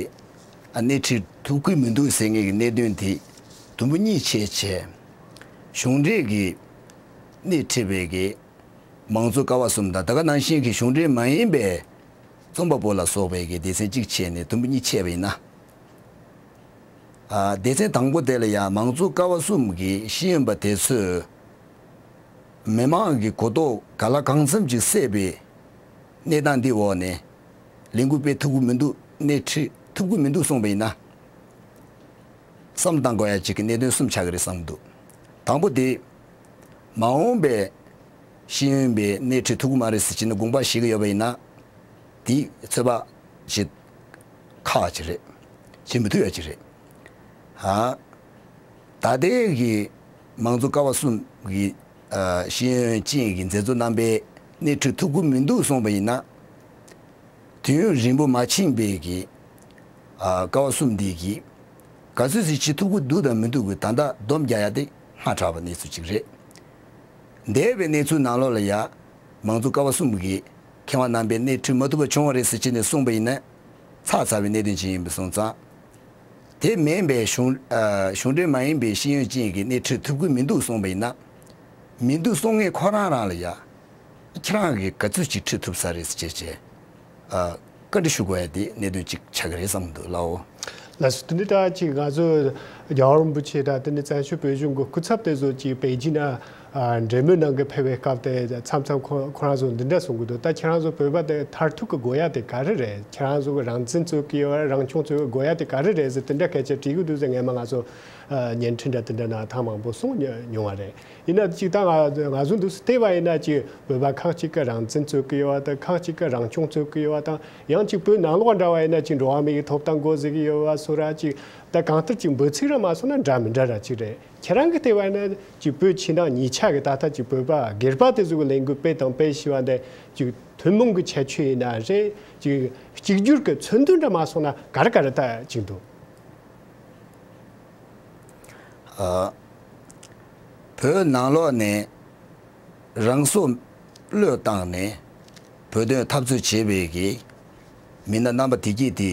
ཨ་སྣེ་ཁྲིད་ཐུབ་ཀྱི་མི་འདུག་ཟེར་མཁན་གྱི་གནད་དོན་དེ་དུམ་བུ་གཉིས་ཕྱེ་བྱས། གཞུང་འབྲེལ་གྱི་སྣེ་ཁྲིད་པའི་གི་མང་གཙོ་ཀ་བ་གསུམ་དང་། ད་ག་ནང་བཞིན་གྱི་གཞུང་འབྲེལ་མ་ཡིན་པའི་རྩོམ་པ་པོ་ལ་སོགས་པའི་གི་སྡེ་ཚན་གཅིག་ཕྱེ་ནས་དུམ་བུ་གཉིས་ཕྱེ་བ་ཡིན་ན། ཨ། སྡེ་ཚན་དང་པོ་དེ་ལ་ཡང་མང་གཙོ་ཀ་བ་གསུམ་གྱི་ཤེས་ཡོན་པ་དེ་ཚོས་མི་མང་གི་གོ་རྟོགས་ག་ལ་གང་འཚམ་ཅིག་སད་པའི་གནས་སྟངས་འདི་འོག་ནས་ལས་འགུལ་སྤེལ་ཐུབ་ཀྱི་མི་འདུག་སྣེ་ཁྲིད་ཐུབ་ཀྱི་མི་འདུག་གསུངས་པ་ཡིན་ན། བསམ་བློ་བཏང་དགོས་ཡ་གཅིག་གི་གནད་དོན་གསུམ་ཆགས་ཀྱི་རེད་བསམ་གྱི་འདུག་དང་པོ་དེ། མ་འོངས་པའི་ཤེས་ཡོན་པའི་སྣེ་ཁྲིད་ཐུབ་ཀྱི་མ་རེད་ཟེར་བྱས་ནས་དགོངས་པ་བཞེས་ཀྱི་ཡོད་པ་ཡིན་ན། དེ་ཚོད་དཔག་བྱེད་ཁག་ཅིག་རེད། བྱེད་མི་ཐུབ་ཡ་ཅིག་རེད། ཨ། ད་ལྟའི་གི་མང་གཙོ་ཀ་བ་གསུམ་གྱི་ཨ་ཤེས་ཡོན་ཅན་གྱི་མཛད་གཙོ་རྣམ་པས་སྣེ་ཁྲིད་ཐུབ་ཀྱི་མི་འདུག་གསུངས་པ་ཡིན་ན། དུས་ཡུན་རིང་པོ་མ་ཕྱིན་པའི་གི་ཨ་ཀ་བ་གསུམ་འདི་གིས་ག་ཚོད་ཅིག་བྱེད་ཐུབ་ཀྱི་འདུག་དང་མི་འདུག་གི་ད་ལྟ་སྡོམ་རྒྱག་ཡ་དེ་སྔ་དྲགས་པ་གནས་ཚུལ་ཅིག་རེད། འདས་པའི་གནས་ཚུལ་ནང་ལོགས་ལ་ཡ་མང་གཙོ་ཀ་བ་གསུམ་གྱི་མཁས་དབང་རྣམ་པས་སྣེ་ཁྲིད་མ་ཐུབ་པ་བྱུང་བ་རེད་ཟེར་བྱས་ནས་གསུངས་པ་ཡིན་ན། ཚར་ཚར་བའི་གནད་དོན་ཅིག་ཡིན་པ་སོང་ཙང་། དེ་མིན་པའི་གཞུང་ཨ་གཞུང་འབྲེལ་མ་ཡིན་པའི་ཤེས་ཡོན་ཅན་གྱི་སྣེ་ཁྲིད་ཐུབ་ཀྱི་མི་འདུག་གསུངས་པ་ཡིན་ན། མི་འདུག་གསུང་མཁན་ཁོ་རང་རང་ལ་ཡ། ཁྱེད་རང་གིས་ག་ཚོད་ཅིག་ཁྲིད་ཐུབ་ས་རེད་ཟེར་བྱས་བྱས། ཨ། བཀའ་འདྲི་ཞུ་དགོས་ཡ་དེ་གནད་དོན་གཅིག་ཆགས་ཀྱི་རེད་བསམ་གྱི་འདུག་ལགས་འོ། ལགས་སོ། དེ་འདྲ་ད་ཅིག་ང་ཚོ་རྒྱལ་བ་རིན་པོ་ཆེ་དང་དེ་ནས་བཙན་བྱོལ་བོད་གཞུང་གི་སྐུ་ཚབ་དེ་ཚོ་ཅིག་པེ་ཅིན་ན་ཨ་འབྲེལ་མོལ་གནང་གི་ཕེབས་པའི་སྐབས་དེ་མཚམས་མཚམས་ཁོ་ཁོ་རང་ཚོ་འདི་འདྲ་གསུང་གི་འདུག་ད་ཁྱེད་རང་ཚོ་བོད་པ་དེ་མཐར་ཐུག་གི་དགོས་ཡ་དེ་ག་རེ་རེད། ཁྱེད་རང་ཚོ་གི་རང་བཙན་རྩོད་ཀྱི་ཡོད་རང་སྐྱོང་རྩོད་དགོས་ཡ་དེ་ག་རེ་རེད་ཟེར་དེ་འདྲ་སྐད་ཆ་དྲིས་གི་འདུག་ཟེར་སྔས་མ་ང་ཚོ་ཨ་བརྙན་འཕྲིན་འདྲ་དེ་འདྲ་ནང་ཐེངས་མང་པོ་གསུངས་མྱོང་བ་རེད། ཡིན་ན་ཅིག་ད་ང་ང་ཚོ་འདུག་སེ་བལྟས་པ་ཡིན་ན་ཅིག་བོད་པ་ཁག་ཅིག་གིས་རང་བཙན་རྩོད་ཀྱི་ཡོད་པ་དང་ཁག་ཅིག་གིས་རང་སྐྱོང་རྩོད་ཀྱི་ཡོད་པ་དང་། ཡང་ཅིག་བོད་ནང་ལོགས་འདྲ་བ་ཡིན་ན་ཅིག་འགྲོ་བ་མི་ཡི་ཐོབ་ཐང་དགོས་ཟེར་གྱི་ཡོད་པ་སོགས་ར་ཅིག་ད་གང་ལྟར་ཅིག་འབོད་ཚིག་ར་མ་སོང་ན་འདྲ་མི་འདྲ་ར་ཅིག་རེད། ཁྱེད་རང་གིས་བལྟས་པ་ཡིན་ན་ཅིག་བོད་ཕྱི་ནང་གཉིས་ཆ་གི་ད་ལྟ་ཅིག་བོད་པ་སྒེར་པ་དེ་ཚོ་གི་ལས་འགུལ་སྤེལ་དང་སྤེལ་བཞིན་པ་འདི་ཅིག་ཐུན་མོང་གི་ཁྱད་ཆོས་ཡིན་ན་རེད། ཅིག་གཅིག་གྱུར་གྱི་མཚོན་དོན་འདྲ་མ་སོང་ན་ག་རེ་ག་རེ་ད་ཅིག་འདུག་ཨ། བོད་ནང་ལོགས་ནས་རང་སྲོག་བློས་བཏང་ནས་བོད་དོན་འཐབ་རྩོད་བྱེད་པའི་གི་མི་སྣ་རྣམ་པ་དེ་གྱིས་དེ་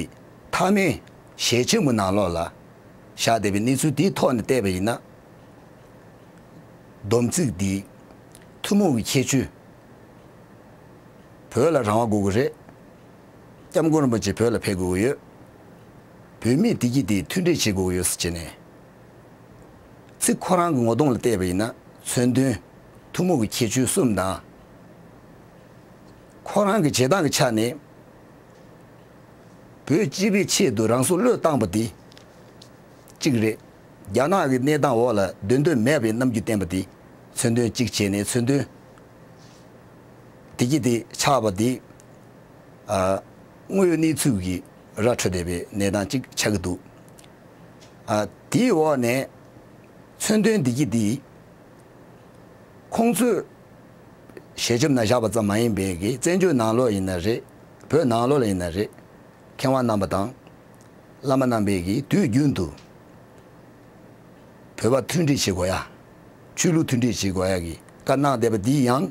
མཐའ་མའི་ཞལ་ཆེམས་ཀྱི་ནང་ལོགས་ལ་བཞག་བསྡད་པའི་གནས་ཚུལ་དེའི་ཐོག་ནས་བལྟས་པ་ཡིན་ན། སྡོམ་ཚིག་འདི་ཐུན་མོང་གི་ཁྱད་ཆོས། བོད་ལ་རང་དབང་དགོས་ཀྱི་རེད། སྐྱབས་མགོན་རིན་པོ་ཆེ་བོད་ལ་ཕེབས་དགོས་ཀྱི་ཡོད། བོད་མིས་བདེ་སྐྱིད་དེ་མཐུན་སྒྲིལ་བྱེད་དགོས་ཀྱི་ཡོད་ཟེར་བྱས་ནས། ཚིག་ཁོ་རང་གི་ངོ་གདོང་ལ་བལྟས་པ་ཡིན་ན་མཚོན་དོན་ཐུན་མོང་གི་ཁྱད་ཆོས་གསུམ་དང་། ཁོ་རང་གི་བྱེད་སྟངས་ཀྱི་ཆ་ནས། བོད་སྤྱི་པའི་ཆེད་དུ་རང་སྲོག་བློས་བཏང་པ་དེ་གཅིག་རེད། རྒྱ་ནག་གི་གནས་སྟངས་འོག་ལ་སྡོད་འདོད་མེད་པའི་རྣམ་འགྱུར་བསྟན་པ་དེ་མཚོན་དོན་གཅིག་བྱས་ནས་མཚོན་དོན་བདེ་སྐྱིད་དེ་ཆགས་པ་དེ། ཨ། དངོས་ཡོད་གནས་ཚུལ་གྱིས་ར་འཕྲོད་བསྡད་པའི་གནས་སྟངས་གཅིག་ཆགས་ཀྱི་འདུག་ཨ། དེའི་འོག་ནས་མཚོན་དོན་བདེ་སྐྱིད་དེ་ཁོང་ཚོས་ཞལ་ཆེམས་ནང་བཞག་པ་ཙམ་མ་ཡིན་པའི་གི་བཙན་བྱོལ་ནང་ལོགས་ཡིན་ན་རེད། བོད་ནང་ལོགས་ལ་ཡིན་ན་རེད། མཁས་དབང་རྣམ་པ་དང་། བླ་མ་རྣམ་པས་ཀྱིས་དུས་རྒྱུན་དུ་བོད་པ་མཐུན་སྒྲིལ་བྱེད་དགོས་ཡ། ཆོས་ལུགས་མཐུན་སྒྲིལ་བྱེད་དགོས་ཡ་གི་བཀའ་གནང་བསྡད་པ་འདི་ཡང་།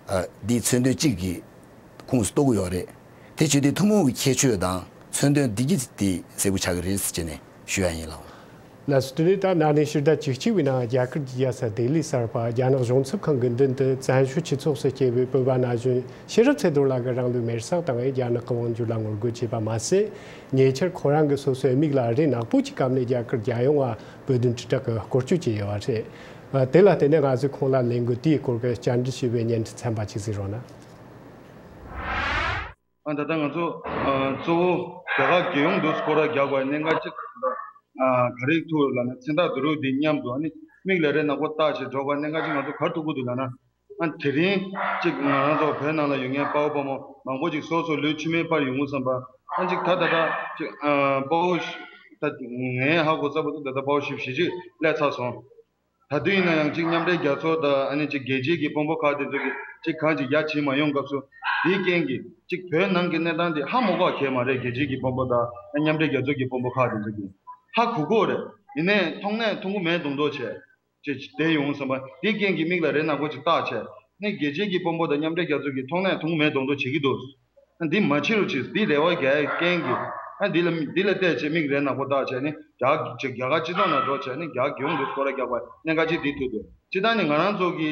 ཨ། འདི་མཚོན་དོན་གཅིག་གི་ཁོངས་སུ་གཏོགས་ཀྱི་ཡོད་རེད། དེ་བྱས་ཏེ་ཐུན་མོང་གི་ཁྱད་ཆོས་དང་མཚོན་དོན་བདེ་སྐྱིད་དེ་གསལ་པོ་ཆགས་ཀྱི་རེད་ཟེར་བྱས་ནས་ཞུ་ཡ་ཡིན་ལགས། ལགས་སོ། དེ་ནས་ད་ན་ནིང་ཕྱི་ཟླ་བཅུ་གཅིག་པའི་ནང་རྒྱ་གར་གྱི་རྒྱལ་ས་ལྡི་ལི་གསར་པ་རྒྱ་ནག་གཞུང་ཚབ་ཁང་གི་མདུན་དུ་བཙན་བྱོལ་སྤྱི་ཚོགས་སུ་སྐྱེས་པའི་བོད་པ་ན་གཞོན་ཤེས་རབ་ཚེ་རྡོར་ལགས་ཀྱི་རང་ལུས་མེར་སྲེག་བཏང་བས་རྒྱ་ནག་གི་དབང་སྒྱུར་ལ་ངོ་རྒོལ་བྱས་པ་མ་ཟད། ཉེ་ཆར་ཁོ་རང་གི་སོ་སོའི་མིག་ལ་རས་ནག་པོ་ཅིག་བཀབ་ནས་རྒྱ་གར་རྒྱལ་ཡོངས་ལ་བོད་དོན་དྲིལ་བསྒྲགས་ཀྱི་སྐོར་སྐྱོད་བྱས་ཡོད་པ་རེད། དེ་ལ་བརྟེན་ནས་ང་ཚོས་ཁོང་ལ་ལས་འགུལ་དེའི་སྐོར་གྱི་བཅར་འདྲི་ཞུས་པའི་བརྙན་འཕྲིན་ཚན་པ་ཅིག་གཟིགས་རོགས་གནང་། ཨ། ད་ལྟ་ང་ཚོ་ཨ་གཙོ་བོ་རྒྱ་གར་རྒྱལ་ཡོངས་འདུ་སྐོར་ར་རྒྱག་པའི་གནད་འགག་གཅིག་ཨ་ག་རེ་ཐུག་ལབ་ན། མཚན་རྟགས་བསྡུ་རུབ་འདི་མཉམ་དུ་ཨ་ནི་མིག་ལ་རས་ནག་པོ་བཏགས་བྱས་འགྲོ་བའི་གནད་འགག་གཅིག་ང་ཚོ་ག་རེ་ཐུག་གི་འདུག་ལབ་ན། ཨ། དེ་རིང་གཅིག་ང་རང་ཚོ་བོད་ནང་ལ་ཡོད་མཁན་དཔའ་བོ་དཔའ་མོ་མང་པོ་ཅིག་སོ་སོ་ལུས་མཆི་མའི་པར་ཡོང་གི་བསམ་པ། ཨ། གཅིག་ད་ད་ལྟ་གཅིག་ཨ་དཔའ་བོ་ད་ངས་ཧ་གོ་ཚར་བ་དེ་ད་ལྟ་དཔའ་བོ་བཞི་བཅུ་ཞེ་གཅིག་སླེབས་ཚར་སོང་། ད་དུང་ཡིན་ན་ཡང་གཅིག་མཉམ་འབྲེལ་རྒྱལ་ཚོགས་དང་ཨ་ནི་གཅིག་རྒྱལ་སྤྱིའི་གི་དཔོན་པོ་ཁག་དེ་ཚོ་གིས་གཅིག་གང་ཅིག་ཡ་བྱེད་མ་ཡོང་སྐབས་སུ། དེའི་རྐྱེན་གྱིས་གཅིག་བོད་ནང་གི་གནས་སྟངས་དེ་ཧ་མ་གོ་བ་གང་ཡང་མ་རེད། རྒྱལ་སྤྱིའི་གི་དཔོན་པོ་དང་མཉམ་འབྲེལ་རྒྱལ་ཚོགས་ཀྱི་དཔོན་པོ་ཁག་དེ་ཚོ་གིས་ཧ་གོ་གོ་རེད། ཡིན་ནའི་མཐོང་ནའི་མཐོང་གི་མེད་མདོག་མདོག་བྱས་ཅིག་བསྡད་ཡོང་བསམ་པ། དེའི་རྐྱེན་གྱིས་མིག་ལ་རས་ནག་པོ་ཅིག་བཏགས་བྱས་ནས་རྒྱལ་སྤྱིའི་གི་དཔོན་པོ་དང་མཉམ་འབྲེལ་རྒྱལ་ཚོགས་ཀྱིས་མཐོང་ནའི་མཐོང་གི་མེད་མདོག་མདོག་བྱེད་ཀྱི་འདུག་ཨ། འདི་མ་བྱེད་རོགས་བྱེད། འདི་རེ་བ་རྒྱག་ཡའི་རྐྱེན་གྱིས། ཨ། འདི་ལ་འདི་ལ་བལྟས་བྱས་མིག་རས་ནག་པོ་བཏགས་བྱས་ནས་རྒྱ་རྒྱ་གར་སྤྱི་ཚོགས་ནང་འགྲོ་བྱས་ནས་རྒྱ་གར་རྒྱལ་ཡོངས་འདུ་སྐོར་ར་རྒྱག་པ་གནད་འགག་ཅིག་འདི་ཐུག་འདུག་སྤྱིར་བཏང་ནི་ང་རང་ཚོ་གི་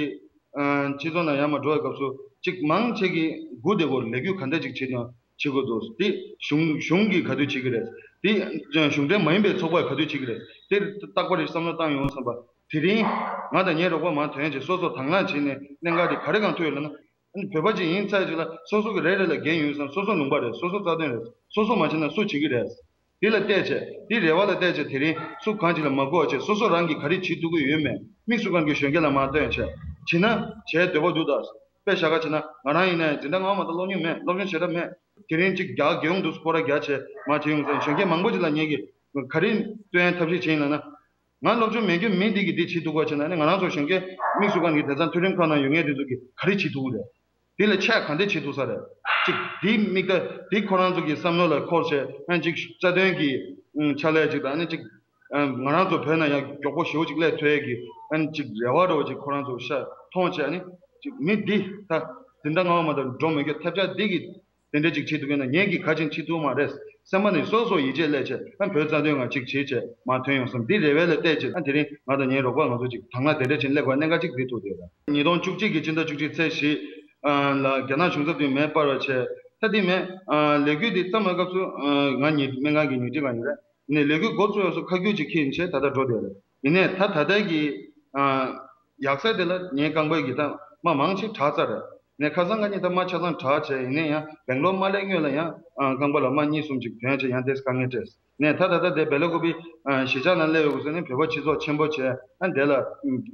ཨ་སྤྱི་ཚོགས་ནང་ཡར་མར་འགྲོ་བའི་སྐབས་སུ་གཅིག་མང་ཆེ་གི་སྒུག་བསྡད་དགོས་རེད། ལས་འགུལ་ག་འདྲ་ཅིག་བྱེད་ཀྱང་བྱེད་དགོས་འདུག་འདི་གཞུང་གཞུང་གིས་ག་དུས་བྱེད་ཀྱི་རེད། དེ་གཞུང་འབྲེལ་མ་ཡིན་པའི་ཚོགས་པས་ག་དུས་བྱེད་ཀྱི་རེད། དེ་རྟག་པར་བསམ་བློ་བཏང་ཡོང་བསམ་པ། དེ་རིང་ང་དང་ངའི་རོགས་པ་མང་དོན་ཆེ་སོ་སོ་དང་བླངས་བྱས་ནས་གནད་འགག་དེ་ག་རེ་གང་ཐུག་ཡོད་ལབ་ན། ཨ་ནི་བོད་པ་ཅིག་ཡིན་ཚར་ཅིག་ལ་སོ་སོ་གི་རེ་རེ་ལ་འགན་ཡོད་ཙང་སོ་སོ་ལུང་པ་རེད། སོ་སོ་རྩ་དོན་རེད། སོ་སོ་མ་བྱས་ན་སུ་བྱེད་ཀྱི་རེད། འདི་ལ་བལྟས་བྱས་འདི་རེ་བ་ལ་བལྟས་བྱས་དེ་རིང་སུ་གང་ཅིག་ལ་མ་གོ་བ་བྱས་སོ་སོ་རང་གིས་ག་རེ་བྱེད་ཐུབ་ཀྱི་ཡོད་མེད་དམིགས་སུ་བཀར་གྱི་གཞོན་སྐྱེས་ལ་མར་སྟོན་བྱས་བྱེད་ན་བྱས་འདོད་པ་འདུག་ད། དཔེ་བཞག་ག་བྱེད་ན་ང་རང་ཡིན་ནའི་འཛིན་གྲྭ་སྔ་མ་དང་སློབ་མྱོང་མེད། སློབ་སྦྱོང་བྱེད་གྲབས་མེད། དེ་རིང་གཅིག་རྒྱག་རྒྱག་ཡོང་འདུག་སྐོར་ར་རྒྱག་བྱས་མར་བྱེད་ཡོང་ཙང་གཞོན་སྐྱེས་མང་པོ་ཅིག་ལ་ངེད་ཀྱིས་ག་རེ་སྟོན་ཐབས་ཤེས་བྱས་ཡིན་ལབ་ན། ང་སློབ་སྦྱོང་མེད་རྒྱུ་མིན་འདི་གིས་འདི་བྱེད་ཐུབ་པ་བྱས་ན་ནི་ང་རང་ཚོ་གཞོན་སྐྱེས་དམིགས་སུ་བཀར་གྱི་དེང་སང་མཐོ་རིམ་ཁག་ནང་ཡོད་མཁན་དེ་ཚོ་གིས་ག་རེ་བྱེད་ཐུབ་ཀྱི་རེད། དེ་ལས་ཆེས་ག་འདྲ་བྱེད་ཐུབ་ས་རེད། གཅིག་འདི་དམིགས་ད་འདི་ཁོ་རང་ཚོ་གི་བསམ་བློ་ལ་འཁོར་བྱས་ཨ་གཅིག་རྩ་དོན་གྱི་ཕྱག་ལས་གཅིག་དང་ཨ་ནི་གཅིག་ང་རང་ཚོ་བོད་ནང་ཡང་མགྱོགས་པོ་ཞེ་པོ་ཅིག་སླེབས་ཐུབ་ཡས་ཀྱི་ཨ་ནི་གཅིག་རེ་བ་འདྲ་བོ་ཅིག་ཁོ་རང་ཚོ་ཤ་མཐོང་བྱས་ཨ་ནི་གཅིག་མི་འདི་ད་འཛིན་གྲྭ་སྔ་བ་མ་གཏོགས་འགྲོ་མི་དགོས་ཐབས་ཆག་འདི་གི་དེ་འདྲ་ཅིག་བྱེད་ཐུབ་ཀྱི་ན་ངས་ཀྱིས་ག་ཅིག་བྱེད་ཐུབ་མ་རེད། སེམས་པ་ནས་སོ་སོ་ཡིད་ཆེས་སླེབས་བྱས་ཨ་བོད་རྩ་དོན་ང་ཅིག་བྱེད་བྱས་མར་ཐོན་ཡོང་བསམ་འདི་རེ་བའི་ལ་བལྟས་བྱས་ཨ་དེ་རིང་ང་དང་ངའི་རོགས་པ་ང་ཚོ་ཅིག་དང་བླངས་དེ་འདྲ་བྱས་སླེབས་དགོས་གནད་འགག་ཅིག་འདི་ཐུག་བསྡད་རེད། ཉིས་སྟོང་བཅུ་གཅིག་གི་སྤྱི་ཟླ་བཅུ་གཅིག་ཚེས་བཞི་ལ་རྒྱ་ནག་གཞུང་ཚབ་དུ་མེ་སྤར་བ་བྱས་ད་འདི་མེད། ལས་འགུལ་འདི་བརྩམས་པའི་སྐབས་སུ་ང་ཉིད་སྨན་ཁང་གི་ཉུང་འཕྲི་ཁང་ཡིན་རེད། ནས་ལས་འགུལ་འགོ་བཙུགས་ཡོང་སོ་ཁ་རྒྱུན་ཅིག་ཁྱེར་ཡིན་བྱས་ད་ལྟ་འགྲོ་བསྡད་རེད། ཡིན་ནའི་ད་ད་ལྟའི་གི་ཡག་ས་དེ་ལ་ངའི་རྐང་པའི་གི་ད་རྨ་མང་ཆེ་དྲག་ཚར་རེད། ནས་ཁ་སང་ཁ་ཉིན་ད་རྨ་ཆ་ཚང་དྲག་བྱས་ཡིན་ནའི་ཡང་བེང་ལོར་མ་སླེབས་སྔོན་ལ་ཡང་རྐང་པ་ལ་རྨ་གཉིས་གསུམ་ཅིག་ཐོན་བྱས་ཡང་དེ་དཀའ་ངལ་འཕྲད། ནས་ད་ད་ལྟ་དེ་བེ་ལ་ཀུ་པི་གཞིས་ཆགས་ནང་སླེབས་ཡོད་དགོས་ཟེར་ནས་བོད་པ་སྤྱི་ཚོགས་ཆེན་པོ་བྱས་ཨ་དེ་ལ་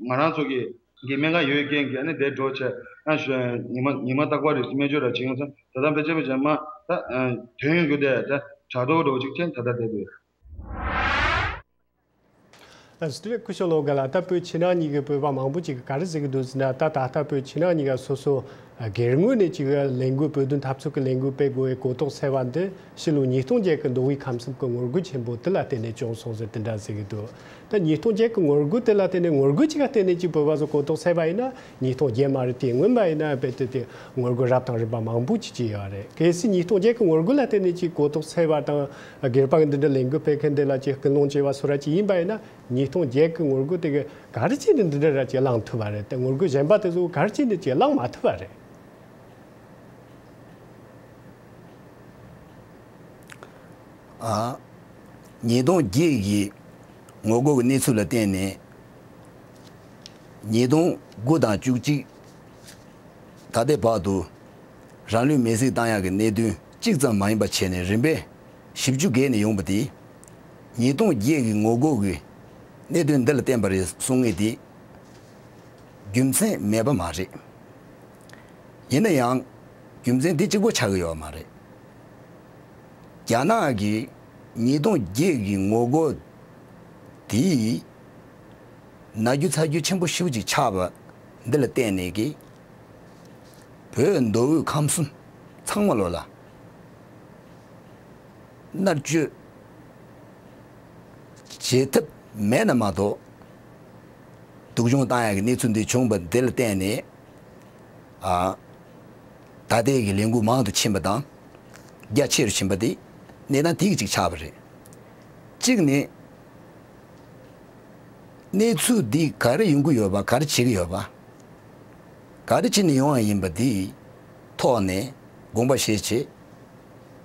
ང་རང་ཚོ་གི་གི་སྨན་ཁང་ཡོད་རྐྱེན་གྱིས་ཨ་ནི་དེ་འགྲོ་བྱས་ཨ་ཞོ་ཉི་མ་ཉི་མ་རྟག་པར་རེ་སྨན་བཅོས་ར་བྱེད་ཡོང་ཙང་ད་ལྟ་ཕལ་ཆེར་ཕལ་ཆེར་མ་ད་དོན་ཡོད་རྒྱུ་དེ་ད་དྲ་ཐོག་འགྲོ་ཅིག་ཅན་ད་ལྟ་བསྡད་འདུག་ཨ་སི་ཏི་རེ་སྐུ་ཞབས་ལོ་ག་ལ་ད་བོད་ཕྱི་ནང་གཉིས་ཀྱི་བོད་པ་མང་པོ་ཅིག་ག་རེ་ཟེར་གི་འདུག་ཟེར་ན་ད་ད་ལྟ་བོད་ཕྱི་ནང་གཉིས་ཀ་སོ་སོ་སྒེར་ངོས་ནས་ཅིག་ལས་འགུལ་བོད་དོན་འཐབ་རྩོད་ཀྱི་ལས་འགུལ་སྤེལ་དགོས་པའི་གོ་རྟོགས་འཚོལ་བ་འདི་ཕྱི་ལོ་ཉིས་སྟོང་བརྒྱད་ཀྱི་མདོ་དབུས་ཁམས་གསུམ་གྱི་ངོ་རྒོལ་ཆེན་པོ་དེ་ལ་བརྟེན་ནས་བྱུང་སོང་ཟེར་དེ་འདྲ་ཟེར་གི་འདུག་ད་ཉིས་སྟོང་བརྒྱད་ཀྱི་ངོ་རྒོལ་དེ་ལ་བརྟེན་ནས་ངོ་རྒོལ་ཅིག་ལ་བརྟེན་ནས་ཅིག་བོད་པ་ཚོ་གོ་རྟོགས་འཚོལ་བ་ཡིན་ན་ཉིས་སྟོང་བརྒྱད་མ་རེད་དེ་སྔོན་མ་ཡིན་ན་རྦད་དེ་དེ་ངོ་རྒོལ་རབ་དང་རིམ་པ་མང་པོ་ཅིག་བྱས་ཡོད་རེད། གལ་སྲིད་ཉིས་སྟོང་བརྒྱད་ཀྱི་ངོ་རྒོལ་ལ་བརྟེན་ནས་ཅིག་གོ་རྟོགས་འཚོལ་བ་དང་སྒེར་པ་གི་འདི་འདྲ་ལས་འགུལ་སྤེལ་མཁན་འདི་ལ་ཅིག་སྐུལ་སློང་བྱས་པ་སོ་ར་ཅིག་ཡིན་པ་ཡིན་ན་ཉིས་སྟོང་བརྒྱད་ཀྱི་ངོ་རྒོལ་དེ་གི་ག་རེ་བྱས་ནས་འདི་འདྲ་ར་ཅིག་བསླངས་ཐུབ་པ་རེད་དེ་ངོ་རྒོལ་གཞན་པ་དེ་ཚོ་ག་རེ་བྱས་ནས་ཅིག་བསླངས་མ་ཐུབ་པ་རེད། ཨ། ཉིས་སྟོང་བརྒྱད་ཀྱི་ངོ་རྒོལ་གྱི་གནས་ཚུལ་ལ་བརྟེན་ནས་ཉིས་སྟོང་དགུ་དང་བཅུ་གཅིག་ད་ལྟའི་བར་དུ་རང་ལུས་མེར་སྲེག་བཏང་ཡག་གི་གནད་དོན་གཅིག་ཙམ་མ་ཡིན་པ་བྱས་ནས་རིམ་པས་བཞི་བཅུ་བརྒལ་ནས་ཡོང་པ་དེ་ཉིས་སྟོང་བརྒྱད་ཀྱི་ངོ་རྒོལ་གྱི་གནད་དོན་འདི་ལ་བརྟེན་པ་རེད་གསུང་ངེས་དེ་རྒྱུ་མཚན་མེད་པ་མ་རེད། ཡིན་ན་ཡང་རྒྱུ་མཚན་འདི་གཅིག་པོ་ཆགས་ཀྱི་ཡོད་མ་རེད། རྒྱ་ནག་གིས་ཉིས་སྟོང་བརྒྱད་ཀྱི་ངོ་རྒོལ་དེས་ན་རྒྱུ་ཚ་རྒྱུ་ཆེན་པོ་ཞེ་པོ་ཅིག་ཆགས་པ་འདི་ལ་བརྟེན་ནས་ཀྱི་བོད་མདོ་དབུས་ཁམས་གསུམ་ཚང་མ་ལོ་ལ་མནར་གཅོད་བྱེད་ཐབས་མེད་ན་མ་གཏོགས་སྡུག་སྦྱོང་བཏང་ཡག་གི་གནས་ཚུལ་འདི་བྱུང་བ་འདི་ལ་བརྟེན་ནས། ཨ། ད་ལྟའི་གི་ལས་འགུལ་མང་དུ་ཕྱིན་པ་དང་། རྒྱ་ཆེ་རུ་ཕྱིན་པ་དེ་གནས་སྟངས་དེ་གཅིག་ཆགས་པ་རེད། གཅིག་ནི། གནས་ཚུལ་འདི་ག་རེ་ཡོང་གི་ཡོད་པ་ག་རེ་བྱེད་ཀྱི་ཡོད་པ། ག་རེ་བྱས་ནས་ཡོང་བ་ཡིན་པ་འདིའི་ཐོག་ནས་དགོངས་པ་བཞེས་བྱས།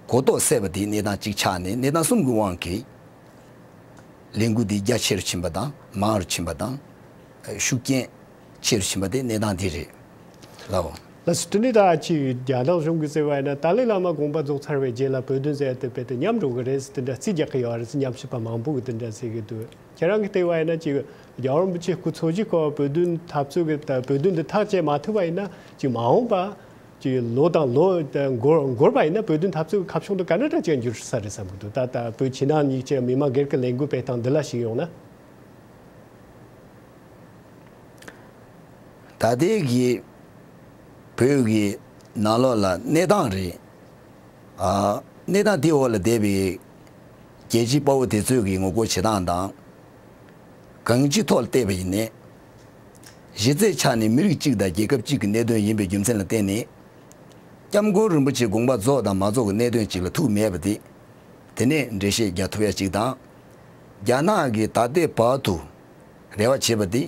གོ་རྟོགས་སད་པ་དེ་གནས་སྟངས་གཅིག་ཆགས་ནས་གནས་སྟངས་གསུམ་གྱི་དབང་གིས། ལས་འགུལ་འདི་རྒྱ་ཆེ་རུ་ཕྱིན་པ་དང་མང་རུ་ཕྱིན་པ་དང་། ཤུགས་རྐྱེན་ཆེ་རུ་ཕྱིན་པ་དེ་གནས་སྟངས་འདི་རེད། ལའོ། ལགས་སོ། དེ་ནས་ད་ཅིག་རྒྱ་ནག་གཞུང་གིས་ཟེར་བ་ཡིན་ན་ཏཱ་ལའི་བླ་མ་དགོངས་པ་རྫོགས་ཚར་བའི་རྗེས་ལ་བོད་དོན་ཟེར་ཡ་དེ་རྦད་དེ་ཉམས་འགྲོ་གི་རེད་ཟེར་དེ་འདྲ་རྩིས་རྒྱག་གི་ཡོད་རེད་ཟེར་ཉམས་ཞིབ་པ་མང་པོ་གིས་དེ་འདྲ་ཟེར་གི་འདུག་ཁྱེད་རང་གིས་བལྟས་པ་ཡིན་ན་ཅིག་རྒྱལ་བ་རིན་པོ་ཆེ་སྐུ་འཚོ་བཞུགས་སྐབས་བོད་དོན་འཐབ་རྩོད་ཀྱི་ད་བོད་དོན་འདི་ཐག་བཅད་མ་ཐུབ་པ་ཡིན་ན་ཅིག་མ་འོངས་པ། ཀྱི་ལོ་དང་ལོ་འགོར་འགོར་བ་ཡིན་ན་བོད་དོན་འཐབ་རྩོད་ཀྱི་ཁ་ཕྱོགས་འདི་ག་འདྲ་འདྲ་ཅིག་འགྱུར་ས་རེད་བསམ་གྱི་འདུག་ད་ལྟ་བོད་ཕྱི་ནང་གཉིས་ཀྱི་མི་མང་སྒེར་གྱི་ལས་འགུལ་སྤེལ་སྟངས་འདི་ལ་ཞིག་ཡོང་ན། ད་ལྟའི་གི་བོད་ཀྱི་ནང་ལོགས་ལ་གནས་སྟངས་རེད། ཨ། གནས་སྟངས་དེའི་འོག་ལ་བསྡད་པའི་རྒྱལ་སྤྱིའི་དཔའ་བོ་དེ་ཚོས་ཀྱི་ངོ་རྒོལ་བྱེད་སྟངས་དང་། གང་ཅིའི་ཐོག་ལ་བལྟས་པ་ཡིན་ནའི། གཞི་རྩའི་ཆ་ནས་མི་རིགས་གཅིག་དང་རྒྱལ་ཁབ་གཅིག་གི་གནད་དོན་ཡིན་པའི་རྒྱུ་མཚན་ལ་བརྟེན་ནས། སྐྱབས་མགོན་རིན་པོ་ཆེའི་དགོངས་པ་རྫོགས་དང་མ་རྫོགས་ཀྱི་གནད་དོན་གཅིག་ལ་ཐུག་མེད་པ་དེ། དེ་ནས་འགྲེལ་བཤད་རྒྱག་ཐུབ་ཡ་གཅིག་དང་། རྒྱ་ནག་གིས་ད་ལྟའི་བར་དུ་རེ་བ་བྱེད་པ་དེ།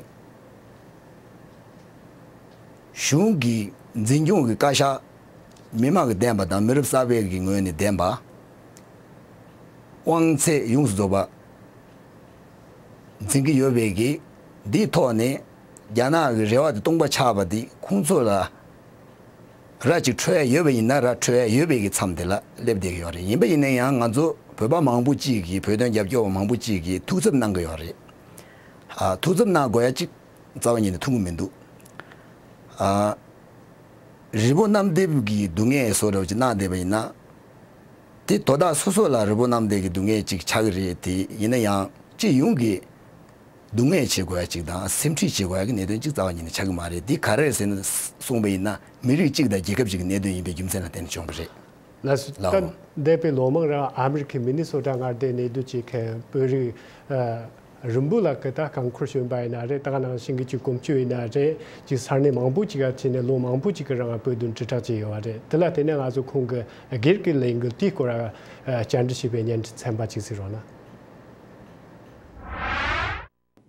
གཞུང་གི་འཛིན་སྐྱོང་གི་བཀའ་ཤག་མི་མང་གི་འདེམས་པ་དང་མི་རབས་གསར་པའི་གི་ངོས་ནས་འདེམས་པ། དབང་ཚད་ཡོངས་སུ་རྫོགས་པ་འཛིན་གྱི་ཡོད་པའི་གི་འདིའི་ཐོག་ནས་རྒྱ་ནག་གི་རེ་བ་དེ་སྟོང་པ་ཆགས་པ་དེ་ཁོང་ཚོ་ལ་ར་ཅིག་འཕྲོད་ཡ་ཡོད་པ་ཡིན་ན་ར་འཕྲོད་ཡ་ཡོད་པའི་གི་མཚམས་དེ་ལ་སླེབས་བསྡད་ཀྱི་ཡོད་རེད། ཡིན་པ་ཡིན་ན་ཡང་ང་ཚོ་བོད་པ་མང་པོ་ཅིག་གིས་བོད་དོན་རྒྱབ་སྐྱོར་བ་མང་པོ་ཅིག་གིས་ཐུགས་འཚབ་གནང་གི་ཡོད་རེད། ཨ། ཐུགས་འཚབ་གནང་དགོས་ཡ་ཅིག་རྩ་བ་ཉིད་ནས་མཐོང་གི་མི་འདུག། ཨ། རི་བོ་གནམ་རྡིབ་ཀྱི་སྡུག་བསྔལ་བཟོ་འདྲ་བ་ཅིག་གནང་བསྡད་པ་ཡིན་ན། དེ་དོ་བདག་སོ་སོ་ལ་རི་བོ་གནམ་རྡིབ་ཀྱི་སྡུག་བསྔལ་ཅིག་ཆགས་ཀྱི་རེད། དེ་ཡིན་ན་ཡང་སྤྱི་ཡོངས་ཀྱི་སྡུག་བསྔལ་བྱེད་དགོས་ཡ་ཅིག་དང་སེམས་ཁྲལ་བྱེད་དགོས་ཡ་གི་གནད་དོན་ཅིག་རྩ་བ་ཉིད་ནས་ཆགས་ཀྱི་མ་རེད། འདི་ག་རེ་རེད་ཟེར་ན་གསུངས་པ་ཡིན་ན་མི་རིགས་གཅིག་དང་རྒྱལ་ཁབ་ཅིག་གི་གནད་དོན་ཡིན་པའི་རྒྱུ་མཚན་ལ་བརྟེན་ནས་བྱུང་བ་རེད། ལགས་སོ། ལགས་འོང་། ད་འདས་པའི་ལོ་མང་རིང་ཨ་མི་རི་ཁའི་མི་ནི་སོ་ཊ་མངའ་སྡེའི་གནས་སྡོད་བྱེད་མཁན་བོད་རིགས་ཨ་རིན་པོ་ལགས་ཀྱིས་ད་རྐང་འཁོར་བྱོན་པ་ཡིན་ན་རེད། ད་ག་ནང་བཞིན་གྱི་ཅིག་གོམ་བགྲོད་ཡིན་ན་རེད། ཅིག་ས་གནས་མང་པོ་ཅིག་ག་ཕྱིན་ནས་ལོ་མང་པོ་ཅིག་གི་རིང་བོད་དོན་དྲིལ་བསྒྲགས་བྱས་ཡོད་པ་རེད། དེ་ལ་བརྟེན་ནས་ང་ཚོ་ཁོང་གི་སྒེར་གྱི་ལས་འགུལ་དེའི་སྐོར་ཨ་བཅར་འདྲི་བྱས་པའི་བརྙན་འཕྲིན་ཚན་པ་ཅིག་གཟིགས་རོགས་གནང་།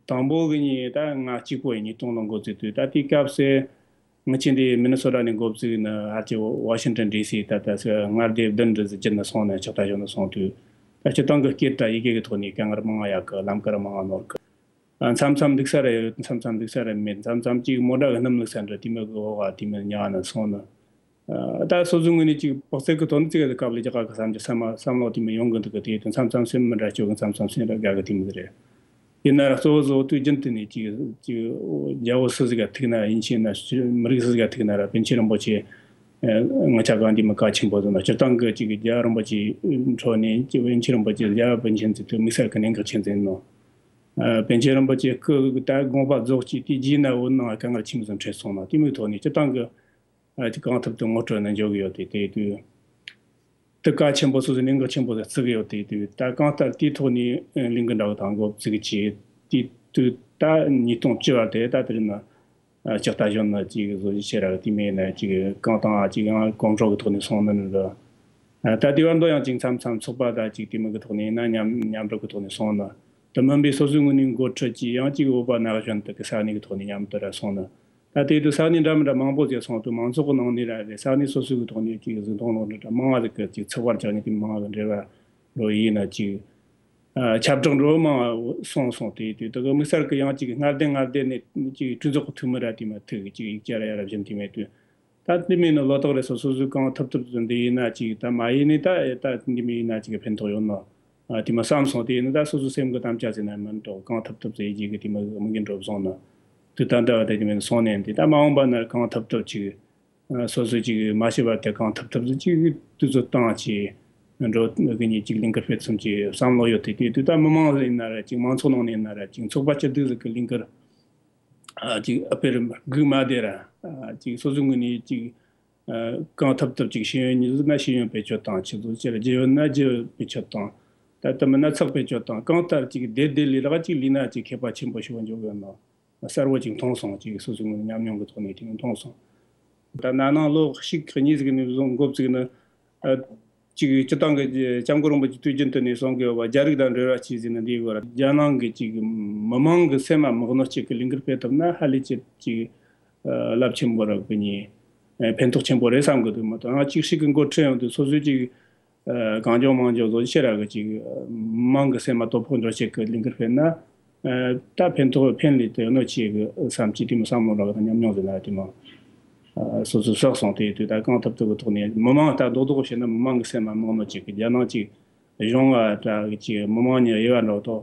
དང་པོ་གི་ཉིན་ད་ང་གཅིག་པོ་ཡིན། ཉིས་སྟོང་ལོ་འགོ་བཙུགས་དུས་ད་དེའི་སྐབས་སུ། ངི་ཆེ་འདི་མི་ནི་སོ་ཊ་ནས་འགོ་བཙུགས་ནི་ཧ་ཅི་ཝ་ཤིང་ཊོན་ཌི་སི་ད་ལྟ་སི་མངའ་སྡེ་བདུན་རེ་ཟི་བརྒྱུད་ནས་སོང་ནས་ཕྱག་རྟགས་ཞུ་ནས་སོང་དུས། ད་སྤྱི་བཏང་གི་སྐད་དང་ཡི་གེ་གི་ཐོག་ནས་དཀའ་ངལ་མང་ང་ཡོད་གི། ལམ་ཁར་མང་ང་ནོར་གི། མཚམས་མཚམས་འདུག་ས་རེ་ཡོད། མཚམས་མཚམས་འདུག་ས་རེ་མེད། མཚམས་མཚམས་ཅིག་མོ་ཊ་གི་སྣུམ་བླུགས་ས་འདྲ་དེ་མོ་གི་འོག་ག་དེ་མོ་ཉལ་ནས་སོང་ནི། ད་སོ་སོའི་ངོས་ནས་ཅིག་དཔག་ཚད་ཀྱི་ཐོག་ནས་ཅིག་གི་དཀའ་ལས་རྒྱག་གི་བསམ་གྱི་བསམ་བསམ་བློ་དེ་མོ་ཡོང་གི་འདུག་གི། དེ་དུས་མཚམས་མཚམས་སེམས་མི་འདྲ་སྐྱོ་གི། མཚམས་མཚམས་སེམས་ར་དགའ་གི་དེ་མོ་རེད། ཡིན་ན་ར་གཙོ་བོ་གཙོ་བོ་དུས་རྒྱུན་དུ་ནས་ཅིག་ཅིག་རྒྱལ་པོ་སུ་ཟིག་ག་ཐུག་ན་ཡིན་ཕྱིན་ན་མི་རིགས་སུ་ཟིག་ག་ཐུག་ན་ར་པཎ་ཆེན་རིན་པོ་ཆེ་ངི་ཆ་གང་འདི་མི་གལ་ཆེན་པོ་ཟིག་ན། སྤྱིར་བཏང་གི་ཅིག་རྒྱལ་བ་རིན་པོ་ཆེ་འཕྲོ་ནས་ཅིག་པཎ་ཆེན་རིན་པོ་ཆེ་རྒྱལ་བ་པཎ་ཆེན་ཟེར་དུས་དམིགས་བསལ་གི་གནད་འགག་ཆེན་ཟིག་ནོ། པཎ་ཆེན་རིན་པོ་ཆེ་སྐུ་ད་དགོངས་པ་རྫོགས་ཀྱི་དེ་རྗེས་ན་བོད་ནང་དཀའ་ངལ་ཆེན་པོ་ཟིག་འཕྲད་སོང་ན། དེ་མོའི་ཐོག་ནས་སྤྱིར་བཏང་གི་ཅིག་གང་ཐུབ་ཐུབ་ངོ་སྤྲོད་ནས་འཇོག་གི་ཡོད་དེ། དེ་དུས་དེ་གལ་ཆེན་པོ་སོ་སོའི་གནད་འགག་ཆེན་པོ་ཟིག་བརྩི་གི་ཡོད་དེ། དེ་ད་གང་ལྟར་དེའི་ཐོག་ནས་ལས་འགུལ་འདྲ་བོ་དང་འགོ་བཙུགས་ཀྱི་བྱས། དེ་དུས་ད་ཉིས་སྟོང་བཅུ་བ་དེ་ད་དེ་རིང་ན་ལྕགས་རྟ་གཞོན་ནུ་ཅིག་བཟོ་རྒྱུ་བྱེད་ར་གི་དེ་མེད་ན་ཅིག་གང་དང་ཅིག་ཡང་གོམ་བགྲོད་ཀྱི་ཐོག་ནས་སོང་ནི་ནི་རེད། ད་དེ་བར་དུ་ཡང་ཅིག་མཚམས་མཚམས་ཚོགས་པ་དང་ཅིག་དེ་མོ་གི་ཐོག་ནས་ཡིན་ན་མཉམ་མཉམ་རུབ་ཀྱི་ཐོག་ནས་སོང་ནི། དེ་མིན་པའི་སོ་སོའི་ངོས་ནས་འགོ་ཁྲིད་ཀྱིས་ཡང་ཅིག་བོད་པ་ན་གཞོན་དུ་གི་ས་གནས་ཀྱི་ཐོག་ནས་མཉམ་དུ་ར་སོང་ནི། ད་དེ་དུས་ས་གནས་འདྲ་མི་འདྲ་མང་པོ་ཟིག་སོང་དུས་མང་ཚོགས་ཀྱི་ནང་ནས་ར་རེད། ས་གནས་སོ་སོ་གི་ཐོག་ནས་ཅིག་གཟིགས་མཐོང་ལོ་འདྲ་མང་བ་ཟིག་གི་ཅིག་ཚགས་པར་བཅག་ནས་དེ་མང་བ་གི་འབྲེལ་བ་འགྲོ་ཡིན་ན་ཅིག་ཨ་ཁྱབ་བསྒྲགས་འགྲོ་མང་བ་སོང་སོང་། དེ་དུས་དེ་གི་དམིགས་བསལ་གི་ཡང་ཅིག་མངའ་སྡེ་མངའ་སྡེ་ནས་ཅིག་གྲོས་ཚོགས་ཀྱི་འཐུས་མི་ར་དེ་མ་ཐུག་གི་ཅིག་ཡིག་ཆ་ར་ཡ་ར་བཞིན་དེ་མེད་དུས། ད་དེ་མིན་ནི་ལོ་ཏོག་རེ་སོ་སོ་སོས་གང་ཐུབ་ཐུབ་འདི་ཡིན་ན་ཅིག་ད་མ་ཡིན་ནི་ད་ད་འདི་མི་ཡིན་ན་ཅིག་ཕན་ཐོགས་ཡོད་ནོ། ཨ་དེ་མ་བསམ་སོང་། དེ་ཡིན་ན་ད་སོ་སོ་སེམས་ཀྱི་དམ་བཅའ་ཟེར་ན་མིན་འགྲོ། གང་ཐུབ་ཐུབ་ཟེར་རྒྱུ་གི་དེ་མི་དམིགས་ཡུལ་འགྲོ་སོང་ནི། དུས་ད་ལྟ་བ་ད་དེ་མིན་སོང་ནས་འདི་ད་མ་འོངས་པ་ན་གང་ཐུབ་ཐུབ་ཅིག་ཨ་སོ་སོ་ཅིག་མ་ཤི་བར་དུ་གང་ཐུབ་ཐུབ་ཅིག་དུས་ཚོད་བཏང་ཅིག་འགྲོ་གི་ཉིད་ཅིག་ལས་འགུལ་སྤེལ་ཚུལ་གྱི་བསམ་བློ་ཡོད་དེ། དེ་དུས་ད་མི་མང་ཡིན་ན་ར་ཅིག་མང་ཚོགས་ནང་ནས་ཡིན་ན་ར་ཅིག་ཚོགས་པ་སྐྱིད་སྡུག་ཟིག་གི་ལས་འགུལ། ཨ་ཅིག་ཨ་དཔེར་སྒུག་མ་བསྡད་ར། ཨ་ཅིག་སོ་སོའི་ངོས་ནས་ཅིག་ཨ་གང་ཐུབ་ཐུབ་ཅིག་ཤེས་ཡོན་ཉིད་ཟིག་ན་ཤེས་ཡོན་བེད་སྤྱོད་བཏང་། ཆེད་དུ་ཅིག་རྒྱུ་ཡོད་ན་རྒྱུ་བེད་སྤྱོད་བཏང་། ད་ལྟ་མིན་ན་ཚགས་བེད་སྤྱོད་བཏང་། གང་ལྟར་ཅིག་བདེ་བདེ་ལས་ལག་ཅིག་ལས་ན་ཅིག་ཁྱད་པར་ཆེན་པོ་ཞིག་འཇོག་ཡོད་ནོ། གསལ་བོ་ཅིག་མཐོང་སོང་། ཅིག་སོ་སོའི་ངོས་ནས་ཉམས་མྱོང་གི་ཐོག་ནས་དེ་མཐོང་སོང་། ད་ན་ནིང་ལོ་གཅིག་གཉིས་ཟིག་ནས་བཟུང་འགོ་བཙུགས་ནི། ཨ་ཅིག་སྤྱི་བཏང་གི་སྐྱབས་མགོན་རིན་པོ་ཆེ་དུས་རྒྱུན་དུ་ནས་གསུང་གི་ཡོད་པ། རྒྱ་རིགས་དང་འབྲེལ་བ་བྱས་ཟིན་ན་འདི་གོ་ར། རྒྱ་ནང་གི་ཅིག་མི་མང་གི་སེམས་མ་མི་གནོད་ཅིག་གི་ལས་འགུལ་སྤེལ་ཐུབ་ན་ཧ་ལས་ཅིག་ཅིག་རླབས་ཆེན་པོ་ར་གི་ནི་ཕན་ཐོགས་ཆེན་པོ་རེད་བསམ་གི་འདུག་མ་གཏོགས་ང་ཅིག་ཤིག་གི་འགོ་ཁྲིད་ཡོང་དུས་སོ་སོའི་ཅིག་གང་བྱུང་མང་བྱུང་བཟོ་ཤེས་ར་གི་ཅིག་མི་མང་གི་སེམས་མ་དོ་ཕོག་འགྲོ་ཅིག་གི་ལས་འགུལ་སྤེལ་ན། ད་ཕན་ཐོགས་ཕན་ལས་དེ་གནོད་ཆེ་གི་བསམ་གྱི་དེ་མོ་བསམ་བློ་རག་དང་ཉམས་མྱོང་ཟེར་ན་དེ་མོ་སོ་སོ་བསགས་སོང་། དེ་དུས་ད་གང་ཐུབ་ཐུབ་གི་ཐོག་ནས་མི་མང་ད་རྡོག་རྡོག་བྱས་ན་མི་མང་གི་སེམས་མ་མི་གནོད་ཅིག་གི་རྒྱ་ནག་ཅིག་གཞུང་ང་ད་གི་ཅིག་མི་མང་གཉིས་དབྱེ་བ་འགྲོ་ཐོག་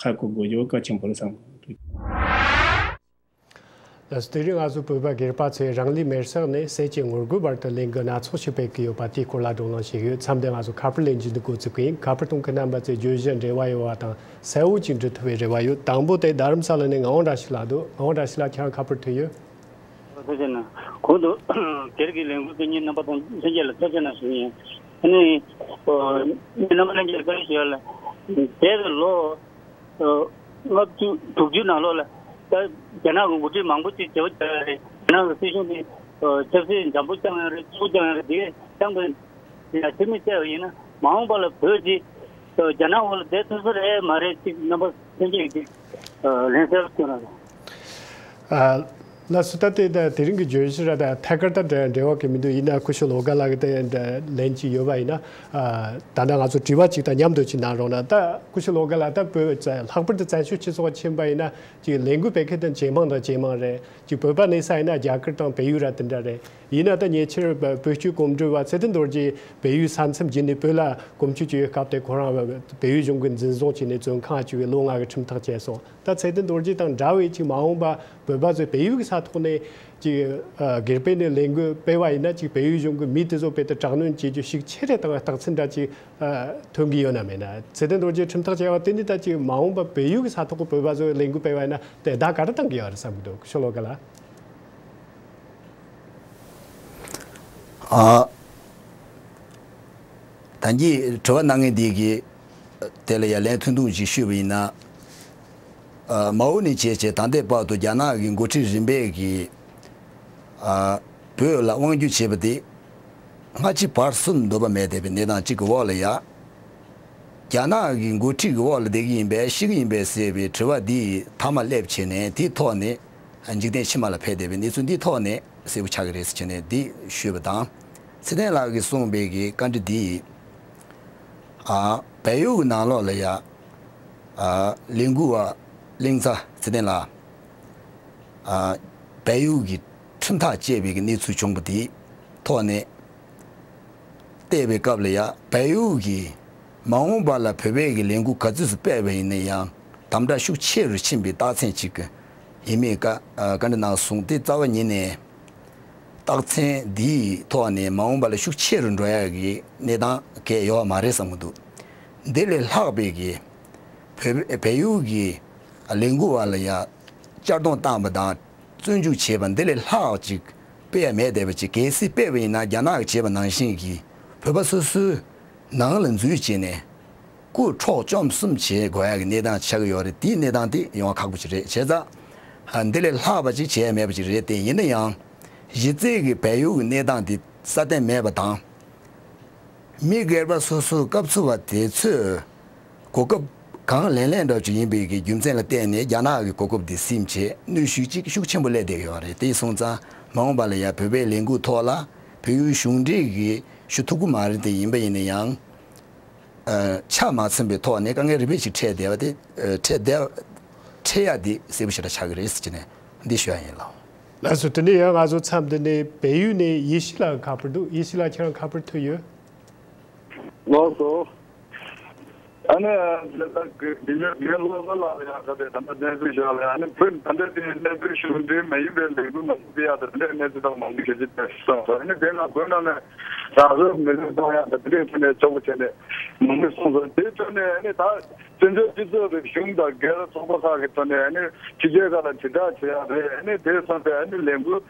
ཧ་གོ་དགོས་རྒྱུ་གལ་ཆེན་པོ་རེད་བསམ་གི། ལགས་སོ། དེ་རིང་ང་ཚོ་བོད་པ་སྒེར་པ་ཚོས་རང་ལུས་མེར་བསྲེགས་ནས་བསད་རྐྱེན་ངོ་རྒོལ་བར་དུ་ལས་འགུལ་སྣ་ཚོགས་ཤིག་སྤེལ་གྱི་ཡོད་པ་དེའི་སྐོར་ལ་བགྲོ་གླེང་བྱེད་ཀྱི་ཡོད། མཚམས་འདིར་ང་ཚོ་ཁ་པར་ལེན་རྒྱུ་འདི་འགོ་བཙུགས་ཀྱི་ཡིན། ཁ་པར་གཏོང་མཁན་རྣམ་པ་ཚོས་བརྗོད་གཞི་འབྲེལ་བ་ཡོད་པ་དང་གསལ་བོ་ཅིག་འབྲི་ཐུབ་པའི་རེ་བ་ཡོད། དང་པོ་དེ་རྡ་རམ་ས་ལ་ནས་ངག་དབང་བཀྲ་ཤིས་ལགས་འདུག། ངག་དབང་བཀྲ་ཤིས་ལགས་ཁྱེད་རང་ཁ་པར་ཐོན་ཡོད། ཐུགས་རྗེ་གནང་། གོང་དུ་སྒེར་གྱི་ལས་འགུལ་སྤེལ་མཁན་རྣམ་པ་དང་ལྷན་རྒྱས་ལ་ཐུགས་རྗེ་གནང་ཞུ་ཡིན། ཨ་ནི་རྣམ་པ་ལྷན་རྒྱས་ལ་བཀའ་འདྲི་ཞུ་ཡ་ལ། འདས་པའི་ལོ་ལྔ་བཅུ་དྲུག་ཅུ་ནང་ལོགས་ལ་ད་རྒྱ་ནག་གི་འགོ་ཁྲིད་མང་པོ་ཅིག་བྱེད་པ་བྱས་རེད། རྒྱ་ནག་གི་སྲིད་གཞུང་དེ་ཆབ་སྲིད་འཇམ་པོ་བསྐྱངས་ཡོད་རེད། སྐྱོ་བོ་བསྐྱངས་ཡོད་རེད། དེ་བསྐྱངས་པའི་ཡ་ཕྱི་མིག་བལྟས་པ་ཡིན་ན་མ་འོངས་པ་ལ་བོད་ཅིག་རྒྱ་ནག་འོག་ལ་བསྡད་ཐུབ་ས་རེད་མ་རེད་ཅིག་རྣམ་པ་ལྷན་རྒྱས་ཀྱིས་ལན་གསལ་སྐྱོན་རོགས། ཨ། ལགས་སོ། ད་དེ་ད་དེ་རིང་གི་བརྗོད་གཞི་ར་ད་ཐད་ཀར་ད་འབྲེལ་བ་གི་མི་འདུག་ཡིན་ན་སྐུ་ཞབས་བློ་དགའ་ལགས་ཀྱི་ད་ལན་ཅིག་ཡོད་པ་ཡིན་ན། ད་ལྟ་ང་ཚོ་དྲི་བ་ཅིག་དང་མཉམ་དུ་ཅིག་གནང་རོགས་གནང་། ད་སྐུ་ཞབས་བློ་དགའ་ལགས། ད་བོད་ལྷག་པར་དུ་བཙན་བྱོལ་སྤྱི་ཚོགས་ཕྱིན་པ་ཡིན་ན་ཅིག་ལས་འགུལ་སྤེལ་མཁན་དང་ཇེ་མང་དང་ཇེ་མང་རེད། ཅིག་བོད་པ་གནས་ས་ཡིན་ན་རྒྱ་གར་དང་བལ་ཡུལ་ར་དེ་འདྲ་རེད། ཡིན་ན་ད་ཉེ་ཆར་བོད་བོད་སྐྱོད་གོམ་བགྲོད་པ་ཚེ་བརྟན་རྡོ་རྗེ་བལ་ཡུལ་ས་མཚམས་བརྒྱུད་ནས་བོད་ལ་གོམ་བགྲོད་བྱེད་ཡོད་སྐབས་དེ་ཁོ་རང་བལ་ཡུལ་གཞུང་གིས་འཛིན་བཟུང་བྱས་ནས་བཙོན་ཁང་བཅུག་པའི་ལོ་ལྔ་གི་ཁྲིམས་ཐག་བཅད་སོང་། ད་ཚེ་བརྟན་རྡོ་རྗེ་དང་འདྲ་བའི་ཅིག་མ་འོངས་པ་བོད་པ་ཚོས་བལ་ཡུལ་གྱི་ས་ཐོག་ནས་ཅིག་སྒེར་སྤེལ་ནས་ལས་འགུལ་སྤེལ་བ་ཡིན་ན། ཅིག་བལ་ཡུལ་གཞུང་གིས་མི་དེ་ཚོ་དཔེ་དེ་དྲག་གནོན་བྱེད་རྒྱུ་ཤུགས་ཆེ་རེད་དང་རྟགས་མཚན་འདྲ་ཅིག་ཐོན་གྱི་ཡོད་ན་མེད་ན། ཚེ་བརྟན་རྡོ་རྗེ་ཁྲིམས་ཐག་བཅད་པ་དེ་ནི་ད་ཅིག་མ་འོངས་པ་བལ་ཡུལ་གྱི་ས་ཐོག་གི་བོད་པ་ཚོས་ལས་འགུལ་སྤེལ་བ་ཡིན་ན་དེ་བདག་ག་རེ་བཏང་གི་ཡོད་རེད་བསམ་གྱི་འདུག་ཤོ་ལོ་ག་ལ། ཨ། ད་གིན་དྲི་བ་གནང་མཁན་དེ་གིས་དེ་ལ་ཡ་ལན་ཐུང་ཐུང་ཞིག་ཞུས་པ་ཡིན་ན། ཨ། མ་འོངས་ནས་བྱས་བྱས་ད་ལྟའི་བར་དུ་རྒྱ་ནག་གི་འགོ་ཁྲིད་རིམ་པས་ཀྱིས། ཨ། བོད་ལ་དབང་སྒྱུར་བྱས་པ་དེ་སྔ་ཕྱི་བར་གསུམ་འདོད་པ་མེད་བསྡད་པའི་གནས་སྟངས་གཅིག་གི་འོག་ལ་ཡ། རྒྱ་ནག་གི་འགོ་ཁྲིད་ཀྱི་འོག་ལ་བསྡད་ཀྱི་ཡིན་པས་ཤི་གི་ཡིན་པས་ཟེར་བའི་དྲི་བ་འདི་མཐའ་མ་སླེབས་བྱས་ནས་དེའི་ཐོག་ནས་འཇིག་རྟེན་ཕྱི་མ་ལ་ཕེབས་བསྡད་པའི་གནས་ཚུལ་འདིའི་ཐོག་ནས་གསལ་པོ་ཆགས་ཀྱི་རེད་ཟེར་བྱས་ནས་འདི་ཞུས་པ་དང་། ཚེ་བརྟན་ལགས་ཀྱིས་གསུངས་པའི་གི་བཀའ་འདྲི་འདི། ཨ། བལ་ཡུལ་གྱི་ནང་ལོགས་ལ་ཡ། ཨ། ལས་འགུལ་བ་གླིང་ཚ་ཚེ་བརྟན་ལགས། ཨ། བལ་ཡུལ་གྱི་ཁྲིམས་ཐག་བཅད་པའི་གི་གནས་ཚུལ་བྱུང་པ་དེའི་ཐོག་ནས་བལྟས་པའི་སྐབས་ལ་ཡ། བལ་ཡུལ་གྱི་མ་འོངས་པ་ལ་བོད་པའི་གི་ལས་འགུལ་ག་ཚོད་སུ་སྤེལ་བ་ཡིན་ན་ཡང་དམ་དྲག་ཤུགས་ཆེ་རུ་ཕྱིན་པའི་རྟགས་མཚན་ཅིག་ཡིན་མིན་བཀའ་བཀའ་འདྲི་གནང་སོང་། དེ་རྩ་བ་ཉིད་ནས་རྟགས་མཚན་འདིའི་ཐོག་ནས་མ་འོངས་པ་ལ་ཤུགས་ཆེ་རུ་འགྲོ་ཡ་གི་གནས་སྟངས་གང་ཡང་ཡོད་མ་རེད་བསམ་གྱི་འདུག་འདི་ལས་ལྷག་པའི་གི་བལ་བལ་ཡུལ་གྱི་ལས་འགུལ་བ་ལ་ཡ་གཅར་རྡུང་བཏང་བ་དང་བཙོན་འཇུག་བྱས་པ་འདི་ལས་ལྷག་ཅིག་སྤེལ་ཡ་མེད་བསྡད་པ་ཅིག་གལ་སྲིད་སྤེལ་བ་ཡིན་ན་རྒྱ་ནག་གིས་བྱས་པ་ནང་བཞིན་གྱི་བོད་པ་སོ་སོའི་ནང་ལ་འཛུལ་བྱས་ནས་རྐུ་འཕྲོག་བཅོམ་གསུམ་བྱེད་དགོས་ཡ་གི་གནས་སྟངས་ཆགས་ཀྱི་ཡོད་རེད། དེའི་གནས་སྟངས་དེ་ཡོང་བ་ཁག་པོ་ཅིག་རེད། བྱས་ཙང་འདི་ལས་ལྷག་པ་ཅིག་བྱས་ཡ་མེད་པ་ཅིག་རེད། དེ་ཡིན་ན་ཡང་གཞི་རྩའི་གི་བལ་ཡུལ་གྱི་གནས་སྟངས་དེ་སྲ་བརྟན་མེད་པ་དང་། མི་སྒེར་པ་སོ་སོའི་སྐབས་འཚོལ་བ་དེ་ཚོས་གོ་སྐབས་གང་ལེན་ལེན་འདྲ་ཅིག་ཡིན་པའི་གི་རྒྱུ་མཚན་ལ་བརྟེན་ནས་རྒྱ་ནག་གི་གོ་སྐབས་འདི་ཟིན་བྱས་གནོན་ཤུགས་ཅིག་ཤུགས་ཆེན་པོ་སླེབས་བསྡད་ཡོད་རེད། དེ་སོང་ཙང་མ་འོངས་པ་ལ་ཡ་བོད་པའི་ལས་འགུལ་ཐོག་ལ་བལ་ཡུལ་གཞུང་འབྲེལ་གྱི་ཞུ་ཐུབ་ཀྱི་མ་རེད། དེ་ཡིན་པ་ཡིན་ན་ཡང་ཆ་མ་ཚང་པའི་ཐོག་ནས་དཀའ་ངལ་རིམ་པས་ཅིག་འཕྲད་བསྡད་པ་དེ་འཕྲད་བསྡད་འཕྲད་ཡ་དེ་གསལ་པོ་ཞེ་དྲག་ཆགས་ཀྱི་རེད་ཟེར་ནས་འདི་ཞུ་ཡ་ཡིན་ལགས། ལགས་སོ། དེ་ནས་ཡང་ང་ཚོ་མཚམས་འདི་ནས་བལ་ཡུལ་ནས་ཡེ་ཤེས་ལགས་ཁ་པར་འདུག་ཡེ་ཤེས་ལགས་ཁྱེད་རང་ཁ་པར་ཐོན་ཡོད། ལགས་སོ། ཨ་ནི་ལ་ལ་གི་མི་མི་མི་ལོ་ལ་ལ་ཡ་ག་དེ་ད་ལྟ་གནས་ཚུལ་ཞིག་ལ་ཡ་ཨ་ནི་བོད་ད་ལྟ་དེ་གནས་ཚུལ་གཞུང་འབྲེལ་མ་ཡིན་པའི་ལས་འགུལ་མང་པོ་སྤེལ་ཡ་དང་དེ་འདྲའི་གནས་ཚུལ་དང་མང་པོ་ཞིག་ཅིག་ཕེབས་སོང་། ཨ་ནི་དེ་ལ་བོད་ནང་ནས་རང་སོའི་མི་རིགས་གཏོང་ཡ་དང་དེ་འདྲའི་ཐོག་ནས་ཕྱོགས་པོ་བྱས་ནས་མང་པོ་གསུངས་སོང་། དེའི་ཐོག་ནས་ཨ་ནི་ད་བཙན་བྱོལ་སྤྱི་ཚོགས་རིག་གཞུང་དང་སྒེར་ཚོགས་པ་ཁག་གི་ཐོག་ནས་ཨ་ནི་ཕྱི་རྒྱལ་ཁག་ལ་དྲིལ་བསྒྲགས་བྱེད་ཡ་རེད། ཨ་ནི་དེ་སོང་ཙང་ཨ་ནི་ལས་འགུལ་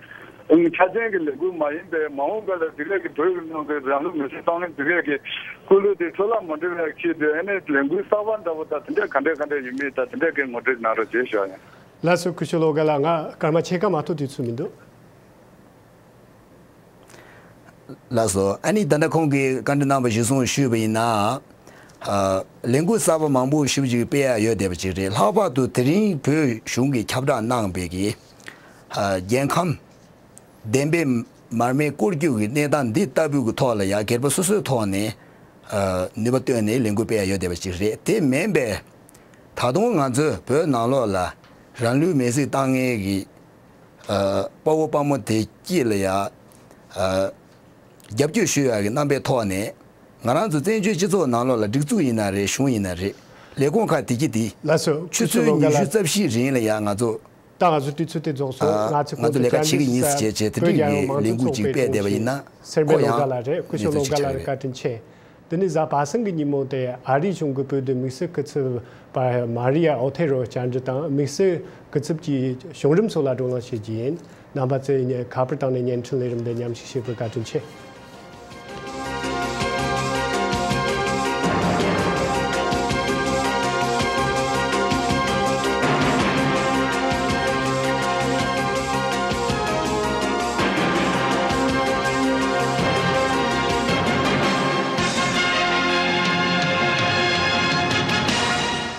ཆ་ཅན་གྱི་ལས་འགུལ་མ་ཡིན་པའི་མ་འོངས་པ་ལ་དེ་ལས་ཀྱི་བོད་ཀྱི་ནང་གི་རང་ལུགས་མི་གསོད་གཏོང་མཁན་དེ་གས་ཀྱི་སྐུ་ལུས་དེ་འཕྲོ་བརླག་མ་འགྲོ་བའི་ཆེད་དུ་ཨ་ནི་ལས་འགུལ་གསར་པ་འདྲ་པོ་དང་དེ་འདྲས་ག་འདྲས་ག་འདྲས་ཡོད་མེད་དང་དེ་འདྲས་ཀྱི་ངོ་སྤྲོད་གནང་རོགས་བྱེད་ཞུ་ཡ་ཡིན། ལགས་སོ། སྐུ་ཞབས་བློ་དགའ་ལགས། ང་སྐར་མ་ཕྱེད་ཀ་མ་གཏོགས་དུས་ཚོད་མི་འདུག་ལགས་སོ། ཨ་ནི་ད་ལྟ་ཁོང་གིས་བཀའ་འདྲི་གནང་བ་གཞིར་བཟུང་ཞུས་པ་ཡིན་ན། ཨ། ལས་འགུལ་གསར་པ་མང་པོ་ཞེ་པོ་ཅིག་སྤེལ་ཡ་ཡོད་བསྡད་པ་ཅིག་རེད། ལྷག་པར་དུ་དེ་རིང་བོད་གཞུང་གིས་ཁྱབ་བསྒྲགས་གནང་བའི་གི། ཨ། རྒྱལ་ཁམས་བདེན་པའི་མར་མེ་སྐོར་སྐྱོད་ཀྱི་གནས་སྟངས་འདི་ལྟ་བུའི་གི་ཐོག་ལ་ཡ་སྒེར་པ་སོ་སོའི་ཐོག་ནས། ཨ། ནུས་པ་བཏོན་ནས་ལས་འགུལ་སྤེལ་ཡ་ཡོད་བསྡད་པ་ཅིག་རེད། དེ་མིན་པའི་ད་དུང་ང་ཚོས་བོད་ནང་ལོགས་ལ་རང་ལུས་མེར་སྲེག་བཏང་མཁན་གྱི། ཨ། དཔའ་བོ་དཔའ་མོ་དེ་སྐྱིད་ལ་ཡ། ཨ། རྒྱབ་སྐྱོར་ཞུ་ཡག་གི་རྣམ་པའི་ཐོག་ནས་ང་རང་ཚོ་བཙན་བྱོལ་སྤྱི་ཚོགས་ནང་ལོགས་ལ་སྒྲིག་འཛུགས་ཡིན་ན་རེད། གཞུང་ཡིན་ན་རེད། ལས་ཁུངས་ཁག་དེ་གྱིས་དེ་ལགས་སོ། ཆུ་ཚོད་ཉི་ཤུ་རྩ་བཞི་རིང་ལ་ཡང་ང་ཚོ། ད་ང་ཚོ་དུས་ཚོད་དེ་རྫོགས་སོང་། ཨ། ང་ཚོས་ང་ཚོ་ལས་ཀ་བྱེད་ཀྱི་ཡིན་ཟེར་བྱས་བྱས་དེ་འདྲ་གི་ལས་འགུལ་ཅིག་སྤེལ་བསྡད་པ་ཡིན་ན་ཁོ་ཡང་གནས་ཚུལ་ཆེ་རེད། བཀའ་དྲིན་ཆེ། དེ་ནས་གཟའ་པ་སངས་ཀྱི་ཉིན་མོ་དེ་ཨ་རིའི་གཞུང་གི་བོད་དུ་དམིགས་བསལ་སྐུ་ཚབ་པ་མཱ་རི་ཡ་ཨོ་ཐེ་རོ་བཅར་འདྲི་དང་དམིགས་བསལ་སྐུ་ཚབ་ཀྱི་བྱུང་རིམ་སོགས་ལ་བགྲོ་གླེང་བྱེད་རྒྱུ་ཡིན། རྣམ་པ་ཚོས་ཁ་པར་བཏང་ནས་བརྙན་འཕྲིན་ལས་རིམ་འདི་མཉམ་ཞུགས་བྱེད་པར་བཀའ་དྲིན་ཆེ།